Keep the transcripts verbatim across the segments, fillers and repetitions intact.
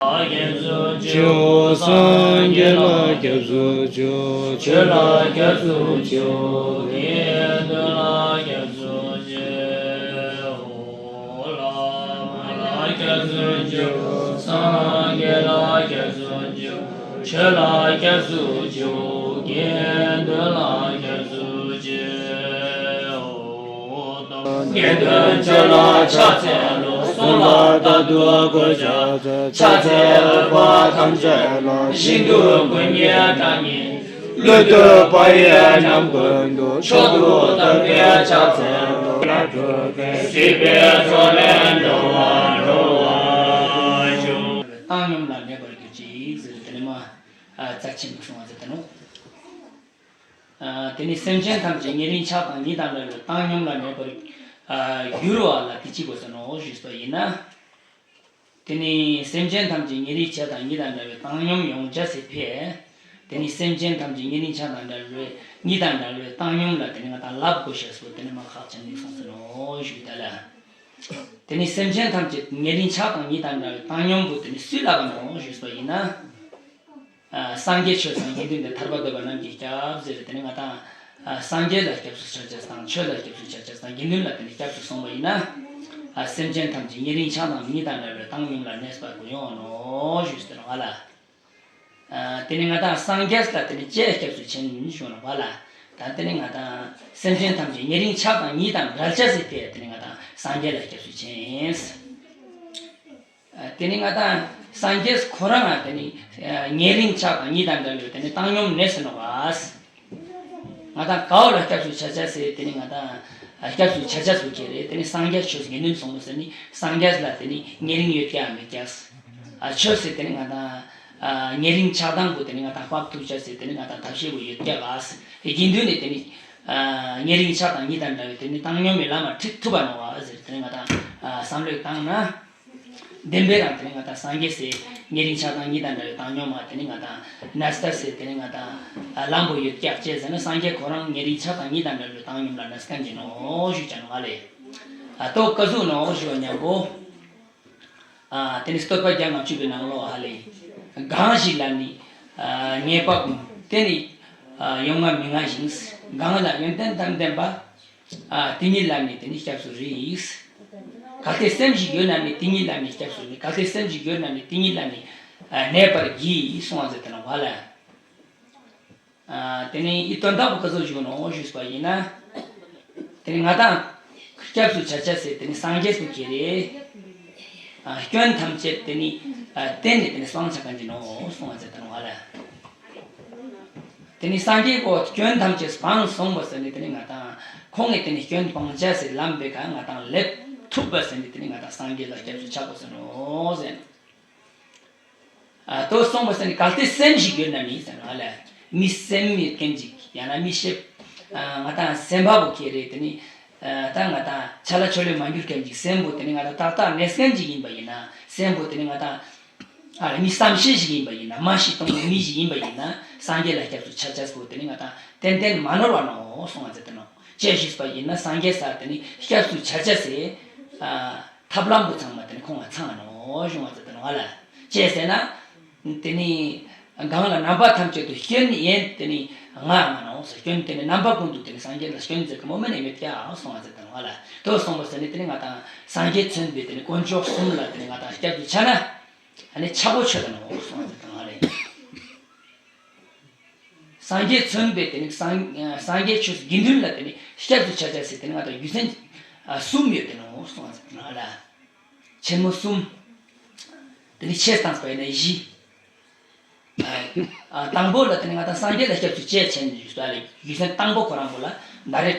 ལ་སྐྱབས་སུ་མཆིའོ། སངས་རྒྱས་ལ་སྐྱབས་སུ་མཆིའོ། ཆོས་ལ་སྐྱབས་སུ་མཆིའོ། དགེ་འདུན་ལ་སྐྱབས་སུ་མཆིའོ། བླ་མ་ལ་སྐྱབས་སུ་མཆིའོ། སངས་རྒྱས་ལ་སྐྱབས་སུ་མཆིའོ། ཆོས་ལ་སྐྱབས་སུ་མཆིའོ། དགེ་འདུན་ལ་སྐྱབས་སུ་མཆིའོ། དགེ་འདུན་ཆོས་ལ་ཕྱག་འཚལ་ལོ། གསུང་ལ་བདག་ཏུ་གོ་ཆ་མཛད། ཕྱག་འཚལ་འོད་དཔག་ཐམས་ཅད་ལ། ཞིང་དུ་དགོན་གཉིས་གྲྭ་གཉིས། ཀླུ་ཏུ་པ་ཡི་རྣམ་ཀུན་ཏུ། མཆོག་ཏུ་བདག་ནི་ཕྱག་འཚལ་ལོ། ལ་སྒྲུབ་པའི། སྲིད་པའི་མཚོ་ལས་འགྲོ་བ་སྒྲོལ་བར་ཤོག། བཏང་སྙོམས་ལ་གནས་པར་གྱུར་ཅིག་ཟེར་དེ་ནས་མ། ཨ་རྩ་ཆེན་པོ་གསུང་བ་ཟེར་དེ་ནོ། ཨ་དེ་ནི་སེམས་ཅན་ཐམས་ཅད་ཉེ་རིང་ཆགས་སྡང་གཉིས་དང་བྲལ་བའི་བཏང་སྙོམས་ལ་གནས་པར་ཨ་འགྱུར་བ་ལ་དེ་ཅི་དགོས་ཟེར་ནོ་ཞུས་པ་ཡིན་ན། དེ་ནི་སེམས་ཅན་ཐམས་ཅད་ཉེ་རིང་ཆགས་སྡང་གཉིས་དང་བྲལ་བའི་བཏང་སྙོམས་ཡོང་བྱ་སའི་ཕྱིར། དེ་ནི་སེམས་ཅན་ཐམས་ཅད་ཉེ་རིང་ཆགས་སྡང་བྲལ་བའི་གཉིས་དང་བྲལ་བའི་བཏང་སྙོམས་ལ་དེ་ནི་ང་དང་བསླབ་དགོས་ཤེས་སོ། དེ་ནི་མ་ཁག་ཅན་ནི་གསུངས་ཟེར་ནོ་ཞུས་ད་ལ། དེ་ནི་སེམས་ཅན་ཐམས་ཅད་ཉེ་རིང་ཆགས་སྡང་གཉིས་དང་བྲལ་བའི་བཏང་སྙོམས་པོ་དེ་ནི་སུས་བསླབ་པ་ནོ་ཞུས་པ་ཡིན་ན། ཨ་སངས་རྒྱས་ཆོས་དང་དགེ་འདུན་ཏེ། ཐར་པ་འདོད་པ་རྣམས་ཀྱི་སྐྱབས་ཟེར་དེ་ནི་ང་དང་ཨ་སངས་རྒྱས་ལ་སྐྱབས་སུ་ཆ་ཅེས་དང་ཆོས་ལ་སྐྱབས་སུ་ཆ་ཅེས་དང་དགེ་འདུན་ལ་དེ་ནི་སྐྱབས་སུ་སོང་བ་ཡིན་ན། ཨ་སེམས་ཅན་ཐམས་ཅད་ཉེ་རིང་ཆགས་སྡང་གཉིས་དང་བྲལ་བའི་བཏང་སྙོམས་ལ་གནས་པར་གྱུར་ཡོང་ནོ་ཞུས་ཟེར་བ་ལ། ཨ་དེ་ནི་ང་དང་སངས་རྒྱས་ལ་དེ་ནི་ཅིའི་སྐྱབས་སུ་མཆིའོ་ཞུ་ནོ་བ་ལ། ད་དེ་ནི་ང་དང་སེམས་ཅན་ཐམས་ཅད་ཉེ་རིང་ཆགས་སྡང་གཉིས་དང་བྲལ་བྱ་སའི་ཕྱིར་དེ་ནི་ང་དང་སངས་རྒྱས་ལ་སྐྱབས་སུ་མཆིའོ། དེ་ནི་ང་དང་སངས་རྒྱས་ཁོ་རང་ང་དེ་ནི་ཉེ་རིང་ཆགས་སྡང་གཉིས་དང་བྲལ་བའི་དེ་ནི་བཏང་སྙོམས་གནས་ཟེར་ནོ་བ། ང་དང་ག་བ་ལ་སྐྱབས་སུ་ཆ་ཅེས་ཟེར་དེ་ནི་ང་དང་སྐྱབས་སུ་ཆ་ཅེས་སུ་ཁྱེར་རེ། དེ་ནི་སངས་རྒྱས་ཆོས་དགེ་འདུན་གསུམ་པོ་ཟེར་ནི་སངས་རྒྱས་ལ་དེ་ནི་ཉེ་རིང་ཡོད་ཀྱག་མེད་ཀྱག་ཨ་ཆོས་ཟེར་དེ་ནི་ང་དང་ཉེ་རིང་ཆགས་སྡང་པོ་དེ་ནི་ང་དང་སྤང་ཐུབ་ཅེས་ཟེར་དེ་ནི་ང་དང་ཐབས་ཤེས་པོ་ཡོད་ཀྱག་ག་ཟེར། དགེ་འདུན་ནི་དེ་ནི་ཉེ་རིང་ཆགས་སྡང་གཉིས་དང་བྲལ་བའི་དེ་ནི་བཏང་སྙོམས་མེད་ལམ་མ་ཁྲིད་ཐུབ་པ་ནོ་བ་ཟེར་དེ་ནི་ང་དང་བསམ་བློ་བཏང་ན། བདེན་པའི་རང་དེ་ནི་ང་དང་སངས་རྒྱས་སི་ཉེ་རིང་ཆགས་སྡང་གཉིས་དང་བྲལ་བའི་བཏང་སྙོམས་མ་དེ་ནི་ང་དང་ནས་ཏ་སི་དེ་ནི་ང་དང་ལམ་པོ་ཡོད་ཀྱག་ཅེས་ཟེར་ན་སངས་རྒྱས་ཁོ་རང་ཉེ་རིང་ཆགས་སྡང་གཉིས་དང་བྲལ་བའི་བཏང་སྙོམས་ལ་གནས་སྐབས་ཀྱི་ནོ་ཞུ་ཅེས་ནོ་ཨ་ལེ། ཨ་ཏོ་ཀ་ཟུག་ནོ་ཞུ་བ་ཉམ་པོ། ཨ་དེ་ནི་བསྟོད་པ་བརྒྱ་ལྔ་བཅུ་པའི་ནང་ལོ་ཨ་ལེ། གང་ཞིག་ལ་ནི་ཨ་ཉེས་པ་ཀུན་དེ་ནི་ཨ་ཡོང་ང་མི་མངའ་ཞིང་། གང་ལ་ཡོན་ཏན་དམ་ལྡན་པ། ཨ་དེ་ཉིད་ལ་ནི་དེ་ནི་སྐྱབས་སུ་རིགས། གལ་ཏེ་སེམས་ཤིག་ཡོད་ན་ནི་དེ་ཉིད་ལ་ནི་སྐྱབས་སུ་རིགས། གལ་ཏེ་སེམས་ཤིག་ཡོད་ན་ནི་དེ་ཉིད་ལ་ནི་ཨ་གནས་པར་བགྱི་གསུང་བ་ཟེར་དེ་ནོ་བ་ལ། ཨ་དེ་ནི་ཨི་དོན་དག་པོ་ཀ་ཟུག་ཞུ་ནོ་ཞུས་པ་ཡིན་ན། དེ་ནི་ང་དང་སྐྱབས་སུ་ཆ་ཅེས་ཟེར་དེ་ནི་སངས་རྒྱས་སུ་ཁྱེར་རེ། ཨ་སྐྱོན་ཐམས་ཅད་དེ་ནི་ཨ་བསྟན་ནས་དེ་ནི་སྤང་བྱ་གང་ཅི་ནོ་གསུང་བ་ཟེར་དེ་ནོ་བ་ལ། དེ་ནི་སངས་རྒྱས་པོ་སྐྱོན་ཐམས་ཅད་སྤངས་སོང་བ་ཟེར་ནས་དེ་ནི་ང་དང་ཁོང་གིས་དེ་ནི་སྐྱོན་སྤང་བྱ་ཟེར་ལམ་པའི་ཀ་ང་དང་ལེབ་ཐུབ་པ་ཟེར་ནས་དེ་ནི་ང་དང་སངས་རྒྱས་ལ་སྐྱབས་སུ་ཆ་དགོས་ཟེར་ནོ་ཟེར། ཨ་ཏོ་གསུངས་པ་ཟེར་ནི་གལ་ཏེ་སེམས་ཤིག་ཡོད་ན་ནི་ཟེར་ནོ་ཨ་ལེ། མི་སེམས་མེད་མཁན་ཅིག་ཡང་ན་མི་ཤེས་ཨ་ང་དང་སེམས་པ་པོ་ཁྱེར་རེ་དེ་ནི་ཨ་ད་ང་དང་ཆ་ལ་ཆོ་ལེ་མ་འགྱུར་མཁན་ཅིག་སེམས་པོ་དེ་ནི་ང་དང་ཏག་ཏག་གནས་མཁན་ཅིག་ཡིན་པ་ཡིན་ན་སེམས་པོ་དེ་ནི་ང་དང་ཨ་མི་བསམ་ཤེས་ཤིག་ཡིན་པ་ཡིན་ན་མ་ཤི་གཏོང་བའི་མི་ཞིག་ཡིན་པ་ཡིན་ན་སངས་རྒྱས་ལ་སྐྱབས་སུ་ཆ་ཅེས་པོ་དེ་ནི་ང་དང་ཏན་ཏན་མ་ནོར་བ་ནོ་གསུང་བ་ཟེར་དེ་ནོ། ཅེས་ཞུས་པ་ཡིན་ན་སངས་རྒྱས་ས་དེ་ནི་སྐྱབས་སུ་ཆ་ཅེས་སི་ཨ་ཐབས་ལམ་པོ་ཚང་མ་དེ་ནི་ཁོང་ལ་ཚང་ནོ་གསུང་བ་ཟེར་དེ་ནོ་ཨ་ལེ། ཅེས་ཟེར་ན། དེ་ནི་གང་ལ་རྣམ་པ་ཐམས་ཅད་དུ་སྐྱོན་ཡོད་དེ་ནི་ང་མ་ནོ་ཟེར། སྐྱོན་དེ་ནི་རྣམ་པ་ཀུན་ཏུ་དེ་ནི་སངས་རྒྱས་ལ་སྐྱོན་ཟེར་གི་མོ་མེད་ནི་མེད་ཀྱག་གསུང་བ་ཟེར་དེ་ནོ་ཨ་ལེ། དོ་གསུངས་པ་ཟེར་ནི་དེ་ནི་ང་དང་སངས་རྒྱས་མཚོན་པའི་དེ་ནི་དཀོན་མཆོག་གསུམ་ལ་དེ་ནི་ང་དང་སྐྱབས་སུ་ཆ་ན་ཨ་ནི་ཆ་པོ་ཆོད་དེ་ནོ་གསུང་བ་ཟེར་དེ་ནོ་ཨ་ལེ། སངས་རྒྱས་མཚོན་པའི་དེ་ནི་སངས་སངས་རྒྱས་ཆོས་དགེ་འདུན་ལ་དེ་ནི་སྐྱབས་སུ་ཆ་ཅེས་ཟེར་དེ་ནི་ང་དང་རྒྱུ་མཚན་ཨ་གསུམ་ཡོད་དེ་ནོ་གསུང་བ་ཟེར་དེ་ནོ་ཨ་ལེ། ཆེན་མོ་གསུམ། དེ་ནི་ཆེས་དང་པོ་ཡིན་ན་བཞི། ཨ་དང་པོ་ལ་དེ་ནི་ང་དང་སངས་རྒྱས་ལ་སྐྱབས་སུ་བཅས་ཆེན་ཞུས་པ་ལས་རྒྱུ་མཚན་དང་པོ་ཁོ་རང་པོ་ལ་ད་རེས་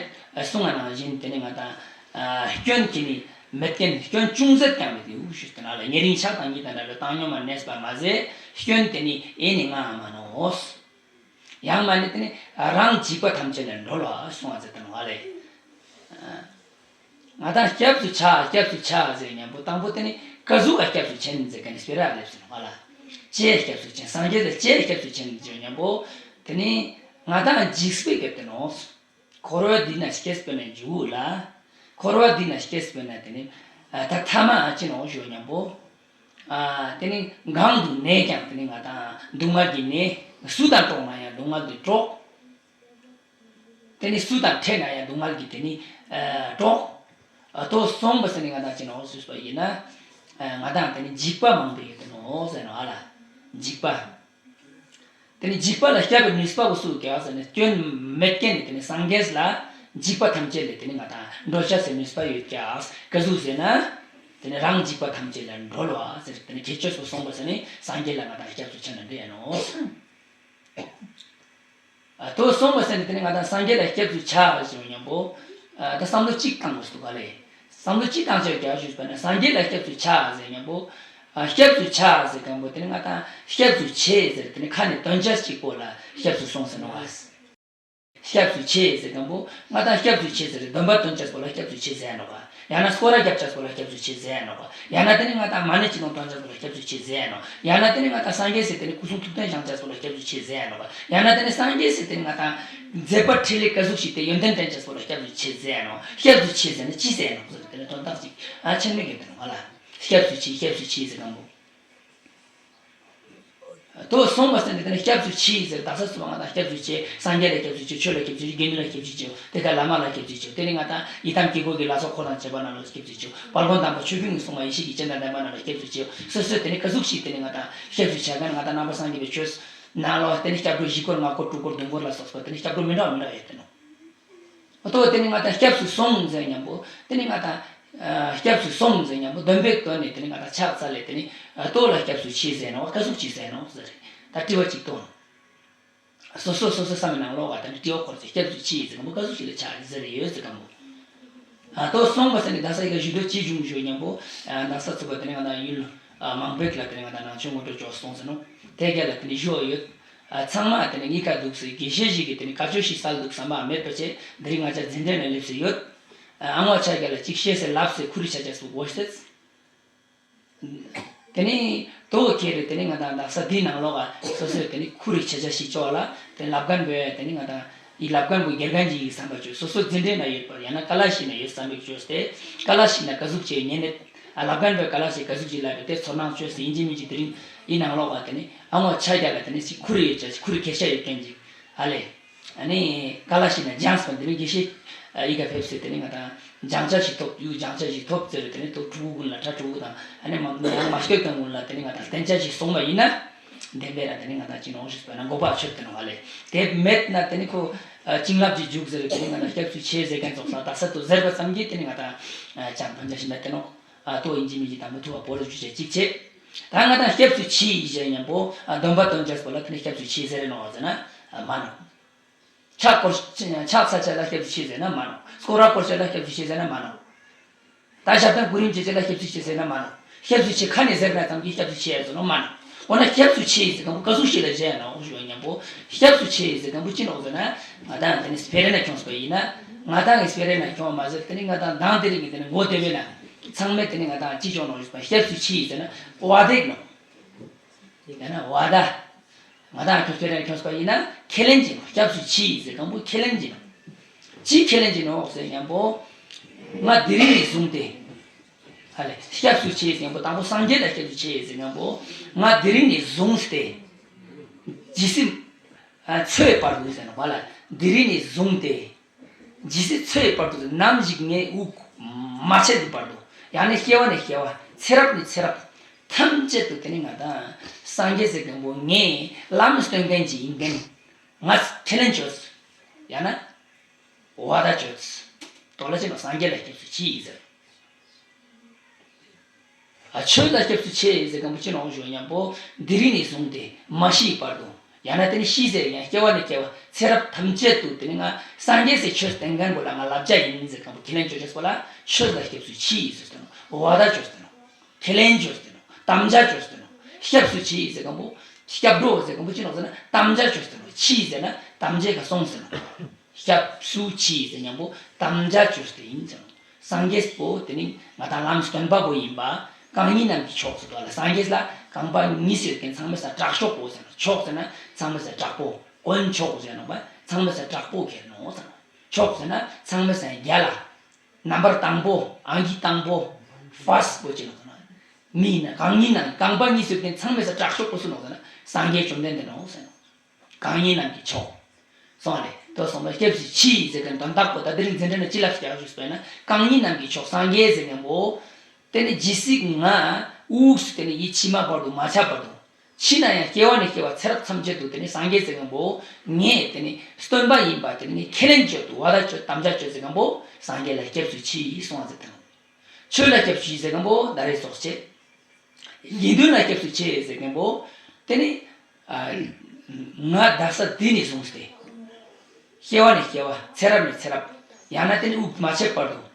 གསུང་བ་ནང་བཞིན་དེ་ནི་ང་དང་ཨ་སྐྱོན་གྱི་ནི་མེད་མཁན་སྐྱོན་ཅུང་ཟད་ཀྱང་མེད་དེ་འུ་ཞུས་དེ་ན་ལ་ཉེ་རིང་ཆགས་སྡང་གཉིས་དང་འདྲ་བའི་བཏང་སྙོམས་མ་གནས་པ་མ་ཟད་སྐྱོན་དེ་ནི་ཨེ་ནི་ང་མ་ནོ། ཡང་མ་ནི་དེ་ནི་རང་འཇིགས་པ་ཐམས་ཅད་ལས་སྒྲོལ་བ་གསུང་བ་ཟེར་དེ་ནོ་ཨ་ལེ། ང་དང་སྐྱབས་སུ་ཆ་སྐྱབས་སུ་ཆ་ཟེར་མཉམ་པོ་དང་པོ་དེ་ནི་ཀ་ཟུག་ག་སྐྱབས་སུ་ཆེན་ཟེར་ག་ནི་སྤེ་ར་ལེབ་ཟེར་ནོ་ཨ་ལེ། ཅེས་སྐྱབས་སུ་ཆེན་སངས་རྒྱས་ལ་ཅེས་སྐྱབས་སུ་ཆེན་ཟེར་མཉམ་པོ་དེ་ནི་ང་དང་འཇིགས་པའི་སྐབས་དེ་ནོ། འཁོར་བ་འདི་ན་སྐྱེས་པས་ན་འཇུག་ལ། འཁོར་བ་འདི་ན་སྐྱེས་པས་ན་དེ་ནི་ད་ཐ་མ་ཨ་ཅི་ནོ་ཞུ་མཉམ་པོ། ཨ། དེ་ནི་གང་དུ་གནས་ཀྱང་དེ་ནི་ང་དང་སྡུག་བསྔལ་གྱིས་གནས། སུ་དང་འགྲོགས་ན་ཡང་སྡུག་བསྔལ་གྱིས་འགྲོགས། དེ་ནི་སུ་དང་འཕྲད་ན་ཡང་སྡུག་བསྔལ་གྱིས་དེ་ནི་ཨ་འགྲོགས། ཨ། དོ་གསུངས་པ་ཟེར་ནི་ང་དང་ཅི་ནོག་ཞུས་པ་ཡིན་ན། ཨ། ང་དང་དེ་ནི་འཇིགས་པ་མང་པོ་ཡོད་དེ་ནོག་ཟེར་ནོག་ཨ་ལ། འཇིགས་པ། དེ་ནི་འཇིགས་པ་ལ་སྐྱབས་པའི་ནུས་པ་བོ་སུ་ཡོད་ཀྱག་ཟེར་ན། སྐྱོན་མེད་མཁན་ནི་དེ་ནི་སངས་རྒྱས་ལ་འཇིགས་པ་ཐམས་ཅད་ལས་དེ་ནི་ང་དང་སྒྲོལ་བྱ་ཟེར་ནུས་པ་ཡོད་ཀྱག། ག་ཟུག་ཟེར་ན། དེ་ནི་རང་འཇིགས་པ་ཐམས་ཅད་ལས་སྒྲོལ་བ་ཟེར། དེ་ནི་ཁྱད་ཆོས་སུ་སོང་བ་ཟེར་ནི་སངས་རྒྱས་ལ་ང་དང་སྐྱབས་སུ་ཆ་ན་འདི་ཡིན་ནོག། ཨ། དོ་གསུངས་པ་ཟེར་ནི་དེ་ནི་ང་དང་སངས་རྒྱས་ལ་སྐྱབས་སུ་ཆ་ཟེར་མཉམ་པོ། ཨ། ད་བསམ་བློ་གཅིག་བཏང་དགོས་སུ་ག་ལས། བསམ་བློ་གཅིག་བཏང་ཆོག་ཀྱག་ཞུས་པ་ན། སངས་རྒྱས་ལ་སྐྱབས་སུ་ཆ་ཟེར་མཉམ་པོ། ཨ། སྐྱབས་སུ་ཆ་ཟེར་མཁན་པོ་དེ་ནི་ང་དང་སྐྱབས་སུ་མཆི་ཟེར་དེ་ནི་ཁ་ནས་འདོན་ཆ་གཅིག་པོ་ལ་སྐྱབས་སུ་སོང་ཟེར་ནོག་པ། སྐྱབས་སུ་མཆི་ཟེར་མཁན་པོ་ང་དང་སྐྱབས་སུ་མཆི་ཟེར་འདོན་པ་འདོན་ཆ་པོ་ལ་སྐྱབས་སུ་མཆི་ཟེར་ནོག་པ། ཡང་ན་སྐོར་ར་རྒྱབ་ཆ་པོ་ལ་སྐྱབས་སུ་མཆི་ཟེར་ནོག་པ། ཡང་ན་དེ་ནི་ང་དང་མ་ཎི་ཅི་ནོ་འདོན་ཆ་པོ་ལ་སྐྱབས་སུ་མཆི་ཟེར་ནོག། ཡང་ན་དེ་ནི་ང་དང་སངས་རྒྱས་སི་དེ་ནི་སྐུ་གསུང་ཐུགས་རྟེན་བཞེངས་ཆ་པོ་ལ་སྐྱབས་སུ་མཆི་ཟེར་ནོག་པ། ཡང་ན་དེ་ནི་སངས་རྒྱས་སི་དེ་ནི་ང་དང་མཛད་པ་འཕྲིན་ལས་ག་ཟུག་ཞིག་དེ་ཡོན་ཏན་དྲན་ཆ་པོ་ལ་སྐྱབས་སུ་མཆི་ཟེར་ནོག། སྐྱབས་སུ་མཆི་ཟེར་ན་ཅི་ཟེར་ནོག་ཟེར་དེ་ནི་དོན་དག་ཅིག་ཨ་ཆེན་མོ་གི་དེ་ནི་ང་ལ་སྐྱབས་སུ་མཆི། སྐྱབས་སུ་མཆི་ཟེར་མཁན་པོ། དོ་གསུངས་པ་ཟེར་ནི་དེ་ནི་སྐྱབས་སུ་མཆི་ཟེར། ད་ས་སུ་བ་ང་དང་སྐྱབས་སུ་མཆི། སངས་རྒྱས་ལ་སྐྱབས་སུ་མཆི། ཆོས་ལ་སྐྱབས་སུ་མཆི། དགེ་འདུན་ལ་སྐྱབས་སུ་མཆི། དེ་ལྟར་བླ་མ་ལ་སྐྱབས་སུ་མཆི། དེ་ནི་ང་དང་ཡི་དམ་དཀྱིལ་འཁོར་གྱི་ལྷ་ཚོགས་འཁོར་དང་བཅས་པ་རྣམས་ལ་སྐྱབས་སུ་མཆི། དཔལ་མགོན་དམ་པ་ཆོས་ཕུན་སུམ་ཚོགས་ཡེ་ཤེས་ཀྱི་སྤྱན་དང་ལྡན་པ་རྣམས་ལ་སྐྱབས་སུ་མཆི། སོ་སོས་དེ་ནི་ག་ཟུག་ཞིག་དེ་ནི་ང་དང་སྐྱབས་སུ་མཆི་མཁན་ང་དང་ནང་པ་སངས་རྒྱས་པའི་ཆོས་ནང་ལོགས་དེ་ནི་སྐྱབས་འགྲོ་བཞི་སྐོར་ལྔ་སྐོར་དྲུག་སྐོར་བདུན་སྐོར་ལ་སོགས་པ་དེ་ནི་སྐྱབས་འགྲོ་མི་འདྲ་བ་མི་འདྲ་བ་ཡོད་དེ་ནོག། ཨ་ཏོ་དེ་ནི་ང་དང་སྐྱབས་སུ་སོང་ཟེར་མཉམ་པོ་དེ་ནི་ང་དང་ཨ་སྐྱབས་སུ་སོང་ཟེར་མཉམ་པོ་འདོན་པའི་དོན་ནི་དེ་ནི་ང་དང་ཕྱག་འཚལ་ལས་དེ་ནི་ཨ་ཏོ་ལ་སྐྱབས་སུ་མཆི་ཟེར་ནོག། ག་ཟུག་ཅིག་ཟེར་ནོག་ཟེར། ད་དྲི་བ་ཅིག་གཏོང་། སོ་སོ་སོ་སོ་བསམ་པའི་ནང་ལོགས་ཀ་དེ་ནི་དྲི་བ་འཁོར་ཚེ་སྐྱབས་སུ་མཆི་ཟེར་མཉམ་པོ་ག་ཟུག་ཅིག་ལ་ཕྱག་ཟེར་ཡོད་ཟེར་མཉམ་པོ། ཨ་ཏོ་སོང་བ་ཟེར་ནི་ད་ས་ཡི་ག་ཞུ་འདོད་ཅི་བྱུང་ཞུ་མཉམ་པོ། ཨ་ན་ས་ཚུགས་པ་དེ་ནི་ང་དང་ཡུལ་ཨ་མང་པོ་ལ་དེ་ནི་ང་དང་ནང་ཆོས་ངོ་སྤྲོད་ཅོག་སོང་ཟེར་ནོག། དེ་ག་ལ་དེ་ནི་ཞུ་བ་ཡོད། ཨ་ཚང་མ་དེ་ནི་གཉིས་ཀ་འདུག་སེ་དགེ་བཤེས་ཞིག་གིས་དེ་ནི་བཀའ་ཆོས་ཤིག་སལ་འདུག་བསམ་པ་མེད་པ་བྱས་འདི་རིང་ང་ཅག་འཛིན་གྲྭ་ནང་སླེབས་སེ་ཡོད། ཨ་ངོ་ཆ་རྒྱ་ལ་ཅིག་བཤད་སེ་ལབ་སེ་ཁུ་རི་ཆ་ཆ་སུ་གོ་ཤེས། དེ་ནི་དོ་ཁེ་རེ་དེ་ནི་ང་དང་ད་ས་འདི་ནང་ལོགས་ཀ་སོ་སོས་དེ་ནི་ཁུ་རི་ཆ་ཆ་ཞིག་ཅོག་ལ་དེ་ལབ་མཁན་པོས་དེ་ནི་ང་དང་ཡི་ལབ་མཁན་པོ་དགེ་རྒན་ཅིག་ཡིན་བསམ་པ་བཅོས། སོ་སོ་འཛིན་གྲྭའི་ནང་ཡོད་པར་ཡང་ན་ཀ་ལ་ཤི་ན་ཡོད་བསམ་པ་བཅོས་ཏེ་ཀ་ལ་ཤི་ན་ག་ཟུག་ཅིག་ཉན་ནས་ཨ་ལབ་མཁན་པོས་ཀ་ལ་ཤི་ག་ཟུག་ཅིག་ལབ་པའི་དེ་ཚོར་སྣང་བཅོས་ཏེ་ཡིན་གཅིག་མིན་གཅིག་དེ་རིང་ཡི་ནང་ལོགས་ཀ་དེ་ནི་ཨ་ངོ་ཆ་རྒྱ་ལ་དེ་ནི་ཅིག་ཁུ་རི་ཡོད་ཅག་ཅིག་ཁུ་རི་ཁེ་ཤ་ཡོད་མཁན་ཅིག་ཨ་ལས། ཨ་ནི་ཀ་ལ་ཤི་ན་སྦྱངས་པ་འདི་ནི་དགེ་བཤེས་ཨ་ཡི་ག་ཕེབས་སེ་དེ་ནི་ང་དང་སྦྱང་ཆ་ཞིག་ཐོབ་ཡུལ་སྦྱང་ཆ་ཞིག་ཐོབ་ཟེར་དེ་ནི་ཐོབ་ཕྲུ་གུ་ཀུན་ལ་ཕྲུ་གུ་དང་ཨ་ནི་མ་མ་མ་སྐྱོད་མཁན་ཀུན་ལ་དེ་ནི་ང་དང་བསྟན་ཆ་ཞིག་སོང་བ་ཡིན་ན། བདེན་པའི་ར་དེ་ནི་ང་དང་ཅི་ནོག་ཞུས་པ་ན་འགོག་པ་ཆོད་དེ་ནོག་ཨ་ལས། དེ་མེད་ན་དེ་ནི་ཁོ་ཨ་བྱིན་རླབས་ཀྱི་འཇུག་ཟེར་དེ་ནི་ང་དང་སྐྱབས་སུ་མཆི་ཟེར་མཁན་ཚོགས་ས་དག་ས་དུ་ཟེར་བ་ཙམ་གྱིས་དེ་ནི་ང་དང་ཨ་ཅང་ཕན་ཆ་ཞིག་མེད་དེ་ནོག། ཨ་ཏོ་ཡིན་གཅིག་མིན་གཅིག་དང་པོ་ཐུབ་པ་བོ་རུ་ཇུ་ཆ་གཅིག་བྱེད། ད་ང་དང་སྐྱབས་སུ་མཆི་ཟེར་མཉམ་པོ་ཨ་འདོན་པ་འདོན་ཆ་པོ་ལ་དེ་ནི་སྐྱབས་སུ་མཆི་ཟེར་རེ་ནོག་ཟེར་ན་ཨ་མ་ནོག། ཕྱག་སྐོར་ཕྱག་འཚལ་ཆ་ལ་སྐྱབས་སུ་མཆི་ཟེར་ན་མ་ནོག། སྐོར་ར་སྐོར་ཆ་ལ་སྐྱབས་སུ་མཆི་ཟེར་ན་མ་ནོག། ད་ཞབས་བརྟན་སྐུ་རིམ་བྱེད་ཆ་ལ་སྐྱབས་སུ་མཆི་ཟེར་ན་མ་ནོག། སྐྱབས་སུ་མཆི་ཁ་ནས་ཟེར་ན་ཙམ་གྱིས་སྐྱབས་སུ་མཆི་ཡ་ཟེར་ནོག་མ་ནོག། འོ་ན་སྐྱབས་སུ་མཆི་ཟེར་གང་པོ་ག་ཟུག་ཞིག་ལ་བྱས་ནོག་ཞུ་བ་མཉམ་པོ། སྐྱབས་སུ་མཆི་ཟེར་གང་པོ་ཅི་ནོག་ཟེར་ན་ང་དང་དེ་ནི་སྤེ་ར་ནས་ཁྱོངས་པ་ཡིན་ན་ང་དང་གི་སྤེ་ར་ནས་ཁྱོངས་པ་མ་ཟད་དེ་ནི་ང་དང་དང་དེ་རིང་གི་དེ་ནི་ངོ་དེ་བས་ན་ཚང་མས་དེ་ནི་ང་དང་ཅི་ཁྱོངས་ནོག་ཞུས་པ་སྐྱབས་སུ་མཆི་ཟེར་ན་བ་དེ་ནོག། ཡང་ན་བ་ད། ང་དང་ཁྱོད་ཚོས་རང་ཁྱོད་ཚོ་ཡིན་ན་ཁས་ལེན་གྱི་ནོག། སྐྱབས་སུ་མཆི་ཟེར་གང་པོ་ཁས་ལེན་གྱི་ནོག། ཅི་ཁས་ལེན་གྱི་ནོག་ཟེར་མཉམ་པོ། ང་དེ་རིང་ནས་བཟུང་སྟེ། ཨ་ལས་སྐྱབས་སུ་མཆི་ཟེར་མཉམ་པོ་དང་པོ་སངས་རྒྱས་ལ་སྐྱབས་སུ་མཆི་ཟེར་མཉམ་པོ། ང་དེ་རིང་ནས་བཟུང་སྟེ། ཇི་སྲིད་ཨ་འཚོའི་བར་དུ་ཟེར་ན་བ་ལ་དེ་རིང་ནས་བཟུང་སྟེ། ཇི་སྲིད་འཚོའི་བར་དུ་ནམ་ཞིག་ངའི་དབུགས་མ་ཆད་པའི་བར་དུ་ཡང་ན་སྐྱེ་བ་ནས་སྐྱེ་བ་ཚེ་རབས་ནས་ཚེ་རབས་ཐམས་ཅད་དུ་དེ་ནི་ང་དང་སངས་རྒྱས་ཟེར་མཁན་པོ་ངས་ལམ་སྟོན་མཁན་ཅིག་ཡིན་མཁན་ང་ཁས་ལེན་བྱོས། ཡང་ན་བ་ད་བྱོས། དོ་ལ་ཅི་ནོག་སངས་རྒྱས་ལ་སྐྱབས་སུ་མཆི་ཟེར། ཨ་ཆོས་ལ་སྐྱབས་སུ་མཆི་ཟེར་མཁན་པོ་ཅི་ནོག་ཞུ་མཉམ་པོ་འདི་རིང་ནས་བཟུང་སྟེ་མ་ཤིའི་བར་དུ་ཡང་ན་དེ་ནི་ཤི་ཟེར་ཡང་སྐྱེ་བ་ནས་སྐྱེ་བ་ཚེ་རབས་ཐམས་ཅད་དུ་དེ་ནི་ང་སངས་རྒྱས་སི་ཆོས་བསྟན་མཁན་པོ་ལ་ང་བསླབ་བྱ་ཡིན་ཟེར་མཁན་པོ་ཁས་ལེན་བྱོས་བྱས་པོ་ལ་ཆོས་ལ་སྐྱབས་སུ་མཆི་ཟེར་ཏེ་ནོག། བ་ད་བྱོས་ཏེ་ནོག། ཁས་ལེན་བྱོས་ཏེ་ནོག། དམ་བཅའ་བྱོས་ཏེ་ནོག། སྐྱབས་སུ་མཆི་ཟེར་མཁན་པོ་སྐྱབས་འགྲོ་ཟེར་མཁན་པོ་ཅི་ནོག་ཟེར་ན་དམ་བཅའ་བྱོས་ཏེ་ནོག། མཆི་ཟེར་ན་དམ་བཅའ་ག་སོང་ཟེར་ནོག། སྐྱབས་སུ་མཆི་ཟེར་མཉམ་པོ་དམ་བཅའ་བྱོས་ཏེ་ཡིན་ཟེར་ནོག། སངས་རྒྱས་པོ་དེ་ནི་ང་དང་ལམ་སྟོན་པ་པོ་ཡིན་པ། རྐང་གཉིས་རྣམས་ཀྱི་མཆོག་ཟེར་དོ་ལ་སངས་རྒྱས་ལ་རྐང་པ་གཉིས་ཟེར་མཁན་ཚང་མའི་སང་དྲག་ཤོས་པོ་ཟེར་ནོག། མཆོག་ཟེར་ན་ཚང་མའི་སང་དྲག་པོ། དཀོན་མཆོག་ཟེར་ནོག་པ་ཚང་མའི་སང་དྲག་པོ་ཁེར་ནོག་ཟེར་ནོག། མཆོག་ཟེར་ན་ཚང་མའི་སང་རྒྱལ་ལ། ནམ་བར་དང་པོ་ཨང་ཀི་དང་པོ་ཕར་སི་པོ་ཅི་ནོག་ཟེར་ན། མི་ཡིན་ན་གང་ཉིད་ནང་རྐང་པ་གཉིས་སུ་བརྟེན་ཚང་མས་ས་དྲག་ཤོས་པོ་སུ་ནོག་ཟེར་ན་སངས་རྒྱས་བཅོམ་ལྡན་འདས་ནོག་ཟེར་ནོག་གང་ཉིད་རྣམས་ཀྱི་མཆོག་སོང་བ་རེད། དོ་སོང་བ་སྐྱབས་སུ་མཆི་ཟེར་མཁན་དོན་དག་པོ་ད་དེ་རིང་འཛིན་གྲྭ་ནང་ཅི་ལབ་ཀྱག་ཞུས་པས་ན་གང་ཉིད་རྣམས་ཀྱི་མཆོག་སངས་རྒྱས་ཟེར་མཁན་པོ། དེ་ནི་ཇི་སྲིད་ང་དབུགས་སུ་དེ་ནི་ཡིད་ཕྱི་མ་བར་དུ་མ་ཆགས་བར་དུ། ཕྱི་ན་ཡང་སྐྱེ་བ་ནས་སྐྱེ་བ་ཚེ་རབས་ཐམས་ཅད་དུ་དེ་ནི་སངས་རྒྱས་ཟེར་མཁན་པོ། ངས་དེ་ནི་སྟོན་པ་ཡིན་པ་དེ་ནི་ཁས་ལེན་བྱེད་དུ་བ་ད་བྱེད་དམ་བཅའ་བྱེད་ཟེར་མཁན་པོ། སངས་རྒྱས་ལ་སྐྱབས་སུ་མཆི་གསུང་བ་ཟེར་དང་། ཆོས་ལ་སྐྱབས་སུ་མཆི་ཟེར་མཁན་པོ་ད་རེས་སོགས་བྱེད། དགེ་འདུན་ལ་སྐྱབས་སུ་མཆི་ཟེར་མཁན་པོ། དེ་ནི། ང་བདག་ས་འདི་ནས་བཟུང་སྟེ། སྐྱེ་བ་ནས་སྐྱེ་བ་ཚེ་རབས་ནས་ཚེ་རབས། ཡང་ན་དེ་ནི་དབུགས་མ་ཆད་བར་དུ།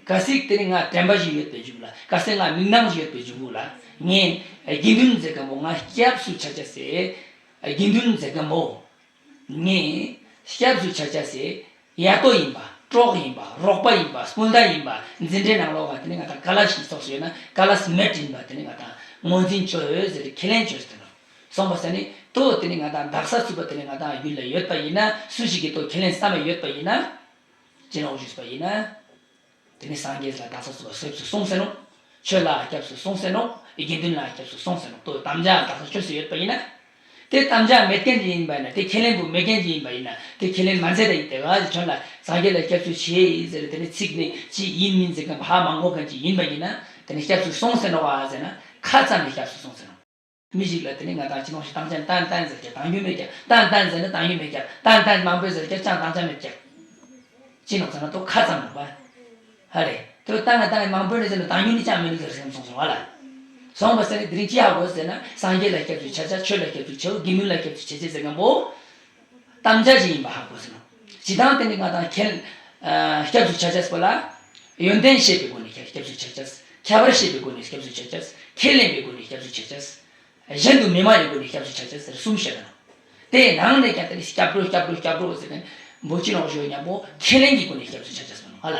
གལ་སྲིད་དེ་ནི་ང་དྲན་པ་ཞིག་ཡོད་པའི་མཇུག་ལ་གལ་སྲིད་ང་མིག་ནང་ཞིག་ཡོད་པའི་མཇུག་ལ་ངས་དགེ་འདུན་ཟེར་མཁན་པོ་ང་སྐྱབས་སུ་ཆ་ཆ་ཟེར། དགེ་འདུན་ཟེར་མཁན་པོ། ངས་སྐྱབས་སུ་ཆ་ཆ་ཟེར། ཡ་ཏོ་ཡིན་པ། གྲོགས་ཡིན་པ། རོགས་པ་ཡིན་པ། སྤུན་ཟླ་ཡིན་པ། འཛིན་གྲྭའི་ནང་ལོགས་ལ་དེ་ནི་ང་དང་ཀ་ལ་ཤི་ཚོགས་སུ་ཡོད་ན་ཀ་ལ་སི་མེད་ཡིན་པ་དེ་ནི་ང་དང་ངོས་འཛིན་བྱོས་ཟེར་ཁས་ལེན་བྱོས་ཟེར་ནོ། སོང་བ་ས་ནི་དོ་དེ་ནི་ང་དང་བདག་ས་ཚུད་པ་དེ་ནི་ང་དང་ཡུལ་ལ་ཡོད་པ་ཡིན་ན་སུ་ཞིག་གིས་དོ་ཁས་ལེན་བསམ་པ་ཡོད་པ་ཡིན་ན། ཅི་ནོག་ཞུས་པ་ཡིན་ན། དེ་ནི་སངས་རྒྱས་ལ་བདག་ས་ཚུད་པ་སྐྱབས་སུ་སོང་ཟེར་ནོ། ཆོས་ལ་སྐྱབས་སུ་སོང་ཟེར་ནོ། དགེ་འདུན་ལ་སྐྱབས་སུ་སོང་ཟེར་ནོ། དོ་དམ་བཅའ་བདག་ས་ཆོས་སུ་ཡོད་པ་ཡིན་ན། དེ་དམ་བཅའ་མེད་མཁན་ཅིག་ཡིན་པ་ཡིན་ན་དེ་ཁས་ལེན་པོ་མེད་མཁན་ཅིག་ཡིན་པ་ཡིན་ན་དེ་ཁས་ལེན་མ་མཛད་ད་ཡིན་དེ་ག་ཅིག་ཁྱོད་ལ་སངས་རྒྱས་ལ་སྐྱབས་སུ་མཆི་ཟེར་དེ་ནི་ཚིག་ནི་ཅི་ཡིན་མིན་ཟེར་མཁན་ཧ་མ་གོ་མཁན་ཅིག་ཡིན་པ་ཡིན་ན་དེ་ནི་སྐྱབས་སུ་སོང་ཟེར་ནོ་བ་ཟེར་ན་ཁ་ཙམ་ནས་སྐྱབས་སུ་སོང་ཟེར་ནོ། མི་ཞིག་ལ་དེ་ནི་ང་དང་ཅི་ནོག་ཞིག་བཏང་ཅན་བཏང་བཏང་ཟེར་ཀྱང་བཏང་རྒྱུ་མེད་ཀྱང་བཏང་བཏང་ཟེར་ན་བཏང་རྒྱུ་མེད་ཀྱང་བཏང་བཏང་མང་པོས་ཟེར་ཀྱང་ཅང་བཏང་ཅན་མེད་ཀྱང་། ཅི་ནོག་ཟེར་ན་དོ་ཁ་ཙམ་ནོག་པ། ཧ་རེ། དོ་བཏང་ང་བཏང་ང་མང་པོས་ནི་ཟེར་ན་བཏང་རྒྱུ་ནི་ཅང་མེད་ནི་ཟེར་སེམས་སོང་སོང་བ་ལ། སོང་བ་ཟེར་ནི་དེ་རིང་ཅི་ཧ་གོ་ཟེར་ན་སངས་རྒྱས་ལ་སྐྱབས་སུ་ཆ་ཆ་ཆོས་ལ་སྐྱབས་སུ་ཆ་ཆ་དགེ་འདུན་ལ་སྐྱབས་སུ་ཆ་ཆ་ཟེར་མཁན་པོ། དམ་བཅའ་ཅིག་ཡིན་པ་ཧ་གོ་ཟེར་ནོ། ཇི་ལྟར་དེ་ནི་ང་དང་ཁས། སྐྱབས་སུ་ཆ་ཆ་ཟེར་བ་ལ། ཡོན་ཏན་ཤེས་པའི་སྒོ་ནས་སྐྱབས་སུ་ཆ་ཆ། ཁྱད་པར་ཤེས་པའི་སྒོ་ནས་སྐྱབས་སུ་ཆ་ཆ། ཁས་ལེན་པའི་སྒོ་ནས་སྐྱབས་སུ་ཆ་ཆ། གཞན་དུ་མི་སྨྲ་བའི་སྒོ་ནས་སྐྱབས་སུ་ཆ་ཆ་ཟེར་གསུམ་བཤད་ད་ནོ། དེའི་ནང་ནས་ཀྱང་དེ་ནི་སྐྱབས་འགྲོ་སྐྱབས་འགྲོ་སྐྱབས་འགྲོ་ཟེར་མཁན་པོ་ཅི་ནོག་ཞུ་མཁན་པོ་ཁས་ལེན་གྱི་སྒོ་ནས་སྐྱབས་སུ་ཆ་ཆ་ཟེར་ནོ་ཧ་ལ།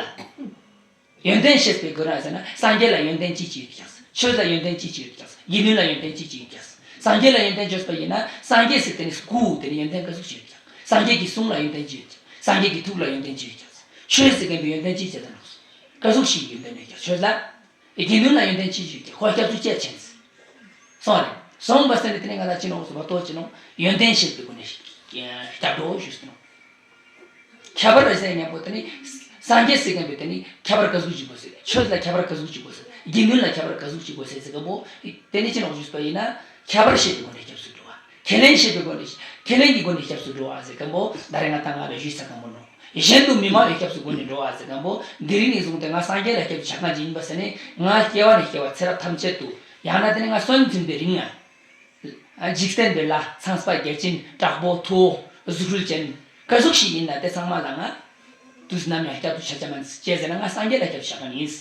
ཡོན་ཏན་ཤེས་པའི་སྒོ་ནས་ཟེར་ན་སངས་རྒྱས་ལ་ཡོན་ཏན་ཅི་ཅི་ཡོད་ཀྱག་ཆོས་ལ་ཡོན་ཏན་ཅི་ཅི་ཡོད་ཀྱག་དགེ་འདུན་ལ་ཡོན་ཏན་ཅི་ཅི་ཡོད་ཀྱག་སངས་རྒྱས་ལ་ཡོན་ཏན་བརྗོད་པ་ཡིན་ན་སངས་རྒྱས་ཟེར་དེ་ནི་སྐུ་དེ་ནི་ཡོན་ཏན་ག་ཟུག་ཅི་ཡོད་ཀྱག་སངས་རྒྱས་ཀྱི་གསུང་ལ་ཡོན་ཏན་ཅི་ཡོད་ཀྱག་སངས་རྒྱས་ཀྱི་ཐུགས་ལ་ཡོན་ཏན་ཅི་ཡོད་ཀྱག་ཆོས་ཟེར་མཁན་པོའི་ཡོན་ཏན་ཅི་བྱེད་ད་ནོག་ག་ཟུག་ཞིག་ཡོན་ཏན་ཡོད་ཀྱག་ཆོས་ལ། དགེ་འདུན་ལ་ཡོན་ཏན་ཅི་ཅི་ཡོད་ཀྱག་ཁོ་སྐྱབས་སུ་སྐྱེལ་ཆེན་ཟེར། སོང་བ་རེད། སོང་བ་ཟེར་ནས་དེ་ནས་ང་ལ་ཅི་ནོག་ཟེར་བ་ལྟོས་ཅི་ནོག་ཡོན་ཏན་ཤེས་པའི་སྒོ་ནས་སྐྱབས་འགྲོ་ཞུས་ཟེར་ནོག་ཁྱད་པར་རེ་ཟེར་མཉམ་པོ་དེ་ནི་སངས་རྒྱས་ཟེར་མཁན་པོས་དེ་ནི་ཁྱད་པར་ག་ཟུག་ཅིག་དགོས་ཟེར། ཆོས་ལ་ཁྱད་པར་ག་ཟུག་ཅིག་དགོས་ཟེར། དགེ་འདུན་ལ་ཁྱད་པར་ག་ཟུག་ཅིག་དགོས་ཟེར་ཟེར་མཁན་པོ་དེ་ནི་ཅི་ནོག་ཞུས་པ་ཡིན་ན་ཁྱད་པར་ཤེས་པའི་སྒོ་ནས་སྐྱབས་སུ་འགྲོ་བ། ཁས་ལེན་ཤེས་པའི་སྒོ་ནས་ཁས་ལེན་གྱི་སྒོ་ནས་སྐྱབས་སུ་འགྲོ་བ་ཟེར་མཁན་པོ་ད་རེས་ང་དང་ང་ལ་ཞུས་ཚར་མཁན་པོ་ནོག་གཞན་དུ་མི་སྨྲ་བའི་སྐྱབས་སུ་སྒོ་ནས་འགྲོ་བ་ཟེར་མཁན་པོ་འདི་རིང་ནས་བཟུང་སྟེ་ང་སངས་རྒྱས་ལ་སྐྱབས་སུ་ཆ་མཁན་ཅིག་ཡིན་པ་ཟེར་ནས་ང་སྐྱེ་བ་ནས་སྐྱེ་བ་ཚེ་རབས་ཐམས་ཅད་དུ་ཡང་ན་དེ་ནི་ང་སོན་འཛིན་པའི་རིང་ང་། འཇིག་རྟེན་པའི་ལྷ་ཚངས་པ་བརྒྱ་བྱིན་དྲག་པོ་མཐུ་བོ་གཟུགས་སྒྲུལ་ཅན་ག་ཟུག་ཞིག་ཡིན་ན་དེ་ཚང་མ་ལ་ང་དུས་ནམ་ཡང་སྐྱབས་སུ་ཆ་ཆ་མ་ཟེར་ཟེར་ན་ང་སངས་རྒྱས་ལ་སྐྱབས་སུ་ཆ་མཁན་ཡིན།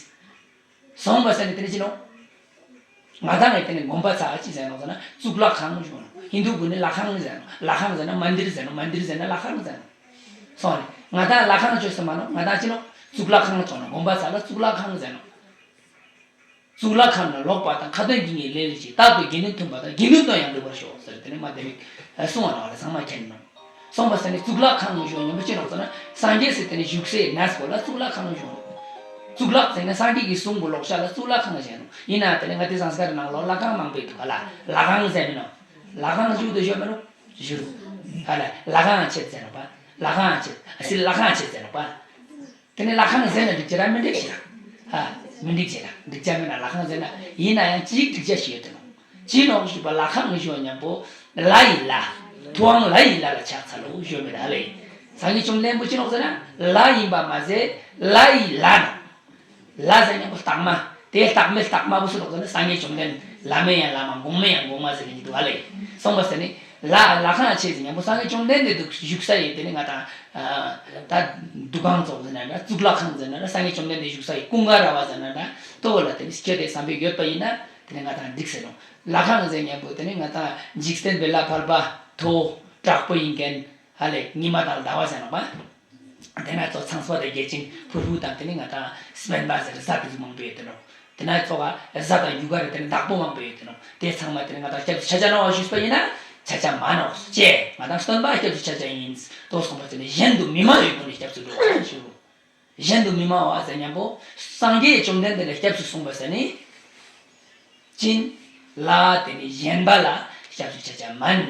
སོང་བ་ཟེར་ནས་དེ་ནི་ཅི་ནོག་ང་དང་ངས་དེ་ནི་དགོན་པ་ཚ་ཅི་ཟེར་ནོག་ཟེར་ན་གཙུག་ལག་ཁང་ཞུ་ནོག་ཧིན་དུ་གུན་ནི་ལྷ་ཁང་ཟེར་ནོག་ལྷ་ཁང་ཟེར་ན་མན་དིར་ཟེར་ནོག་མན་དིར་ཟེར་ན་ལྷ་ཁང་ཟེར་ནོག་སོང་ནས་ང་དང་ལྷ་ཁང་ཆོས་ཟེར་མ་ནོག་ང་དང་ཅི་ནོག་གཙུག་ལག་ཁང་ཆོག་ནོག་དགོན་པ་ཚ་ལ་གཙུག་ལག་ཁང་ཟེར་ནོག་གཙུག་ལག་ཁང་ནང་ལོག་པ་དང་ཁ་ཏོན་གྱི་ངའི་ལས་ལས་ཀྱིས་རྟག་ཏུ་དགེ་འདུན་མཐུན་པ་དང་དགེ་འདུན་དང་ཡང་འགྲུབ་པར་ཤོག་ཟེར་དེ་ནས་མ་དེ་རིགས་གསུང་བ་ནང་ལ་ཚང་མ་མཁྱེན་ནོ། གསུངས་པ་ཟེར་ནས་གཙུག་ལག་ཁང་ཞུ་མཉམ་པོ་ཅི་ནོག་ཟེར་ན་སངས་རྒྱས་ཟེར་དེ་ནི་བཞུགས་སའི་གནས་སྐོར་ལ་གཙུག་ལག་ཁང་ཞུ་ནོག་གཙུག་ལག་ཟེར་ན་སངས་རྒྱས་ཀྱི་གསུང་གི་ལོག་ཤ་ལ་གཙུག་ལག་ཁང་ཞེས་ནོག་ཡིན་ན་དེ་ནི་ང་དེ་ཟངས་དཀར་ནང་ལོགས་ལྷ་ཁང་མང་པོ་འདུག་ག་ལ་ལྷ་ཁང་ཟེར་མི་ནོག་ལྷ་ཁང་ཞུ་དུ་ཞུ་མི་ནོག་ཞུ་རུ་ག་ལ་ལྷ་ཁང་ཆེད་ཟེར་ནོག་པ། ལྷ་ཁང་ཆེད་ཨ་སི་ལྷ་ཁང་ཆེད་ཟེར་ནོག་པ། དེ་ནི་ལྷ་ཁང་ཟེར་ན་འགྲིག་ཅེ་ར་མི་འགྲིག་ཅེ་ར། ཧ། མི་འགྲིག་ཅེ་ར་འགྲིག་ཅེ་མེད་ན་ལྷ་ཁང་ཟེར་ན་ཡིན་ན་ཡང་ཅིག་འགྲིག་ཅེ་ཞིག་ཡོད་དེ་ནོག་ཅི་ནོག་ཞུས་པ་ལྷ་ཁང་ཞུ་མཉམ་པོ་ལྷ་ཡི་ལྷ། ཐུབ་དབང་ལྷ་ཡི་ལྷ་ལ་ཕྱག་འཚལ་ལོ་ཞུ་མི་ར་ལེ། སངས་རྒྱས་བཅོམ་ལྡན་པོ་ཅི་ནོག་ཟེར་ན་ལྷ་ཡིན་པ་མ་ཟད་ལྷ་ཡི་ལྷ་ནོག་ལྷ་ཟེར་མཉམ་པོ་རྟགས་མ། དེ་རྟགས་མའི་རྟགས་མ་བོ་སུ་ནོག་ཟེར་ན་སངས་རྒྱས་བཅོམ་ལྡན་བླ་མའི་ཡང་བླ་མ་གོང་མའི་ཡང་གོང་མ་ཟེར་གྱི་འདུག་ཨ་ལེ། གསུངས་པ་ཟེར་ནི། ལ་ལྷ་ཁང་ཆེ་ཟེར་མཉམ་པོ་སངས་རྒྱས་བཅོམ་ལྡན་འདས་འདུག་བཞུགས་ས་ཡི་དེ་ནི་ང་དང་། ད་འདུ་ཁང་ཚོགས་ཟེར་ན་འདྲ་གཙུག་ལག་ཁང་ཟེར་ན་འདྲ་སངས་རྒྱས་བཅོམ་ལྡན་འདས་བཞུགས་ས་ཡི་ཀུན་དགའ་ར་བ་ཟེར་ན་འདྲ་ལྟོ་བ་ལ་དེ་ནི་སྐྱེ་དེ་བསམ་པའི་ཡོད་པ་ཡིན་ན་དེ་ནི་ང་དང་འགྲིག་ཟེར་ནོ། ལྷ་ཁང་ཟེར་མཉམ་པོ་དེ་ནི་ང་དང་འཇིག་རྟེན་པའི་ལྷ་ཕལ་པ་མཐོ་དྲག་པོ་ཡིན་མཁན་ཧ་ལས་ཉི་མ་དང་ཟླ་བ་ཟེར་ནོ་པ། དེ་ན་ཚོ་ཚངས་པ་དང་བརྒྱ་བྱིན་ཕུར་བུ་དང་དེ་ནི་ང་དང་སྨན་པ་ཟེར་གཟའ་དེ་ཚོ་མང་པོ་ཡོད་དེ་ནོ། དེ་ན་ཚོ་ག་གཟའ་དང་ཡུ་ག་རེ་དེ་ནི་བདག་པོ་མང་པོ་ཡོད་དེ་ནོ། དེ་ཚང་མ་དེ་ནི་ང་དང་སྐྱབས་སུ་ཆ་ཆ་ནོ་བ་ཞུས་པ་ཡིན་ན་ཆ་ཆ་མ་ནོ་ཅེས་ང་དང་སྟོན་པ་སྐྱབས་སུ་ཆ་ཆ་ཡིན་དོ་གསུངས་པ་དེ་ནི་གཞན་དུ་མི་སྨྲ་བའི་སྒོ་ནས་སྐྱབས་སུ་འགྲོ་བ་ཞུ། གཞན་དུ་མི་སྨྲ་བ་ཟེར་མཉམ་པོ་སངས་རྒྱས་བཅོམ་ལྡན་འདས་ལ་སྐྱབས་སུ་སོང་བ་ཟེར་ནི། ཅིན། ལ་དེ་ནི་གཞན་པ་ལ་སྐྱབས་སུ་ཆ་ཆ་མན།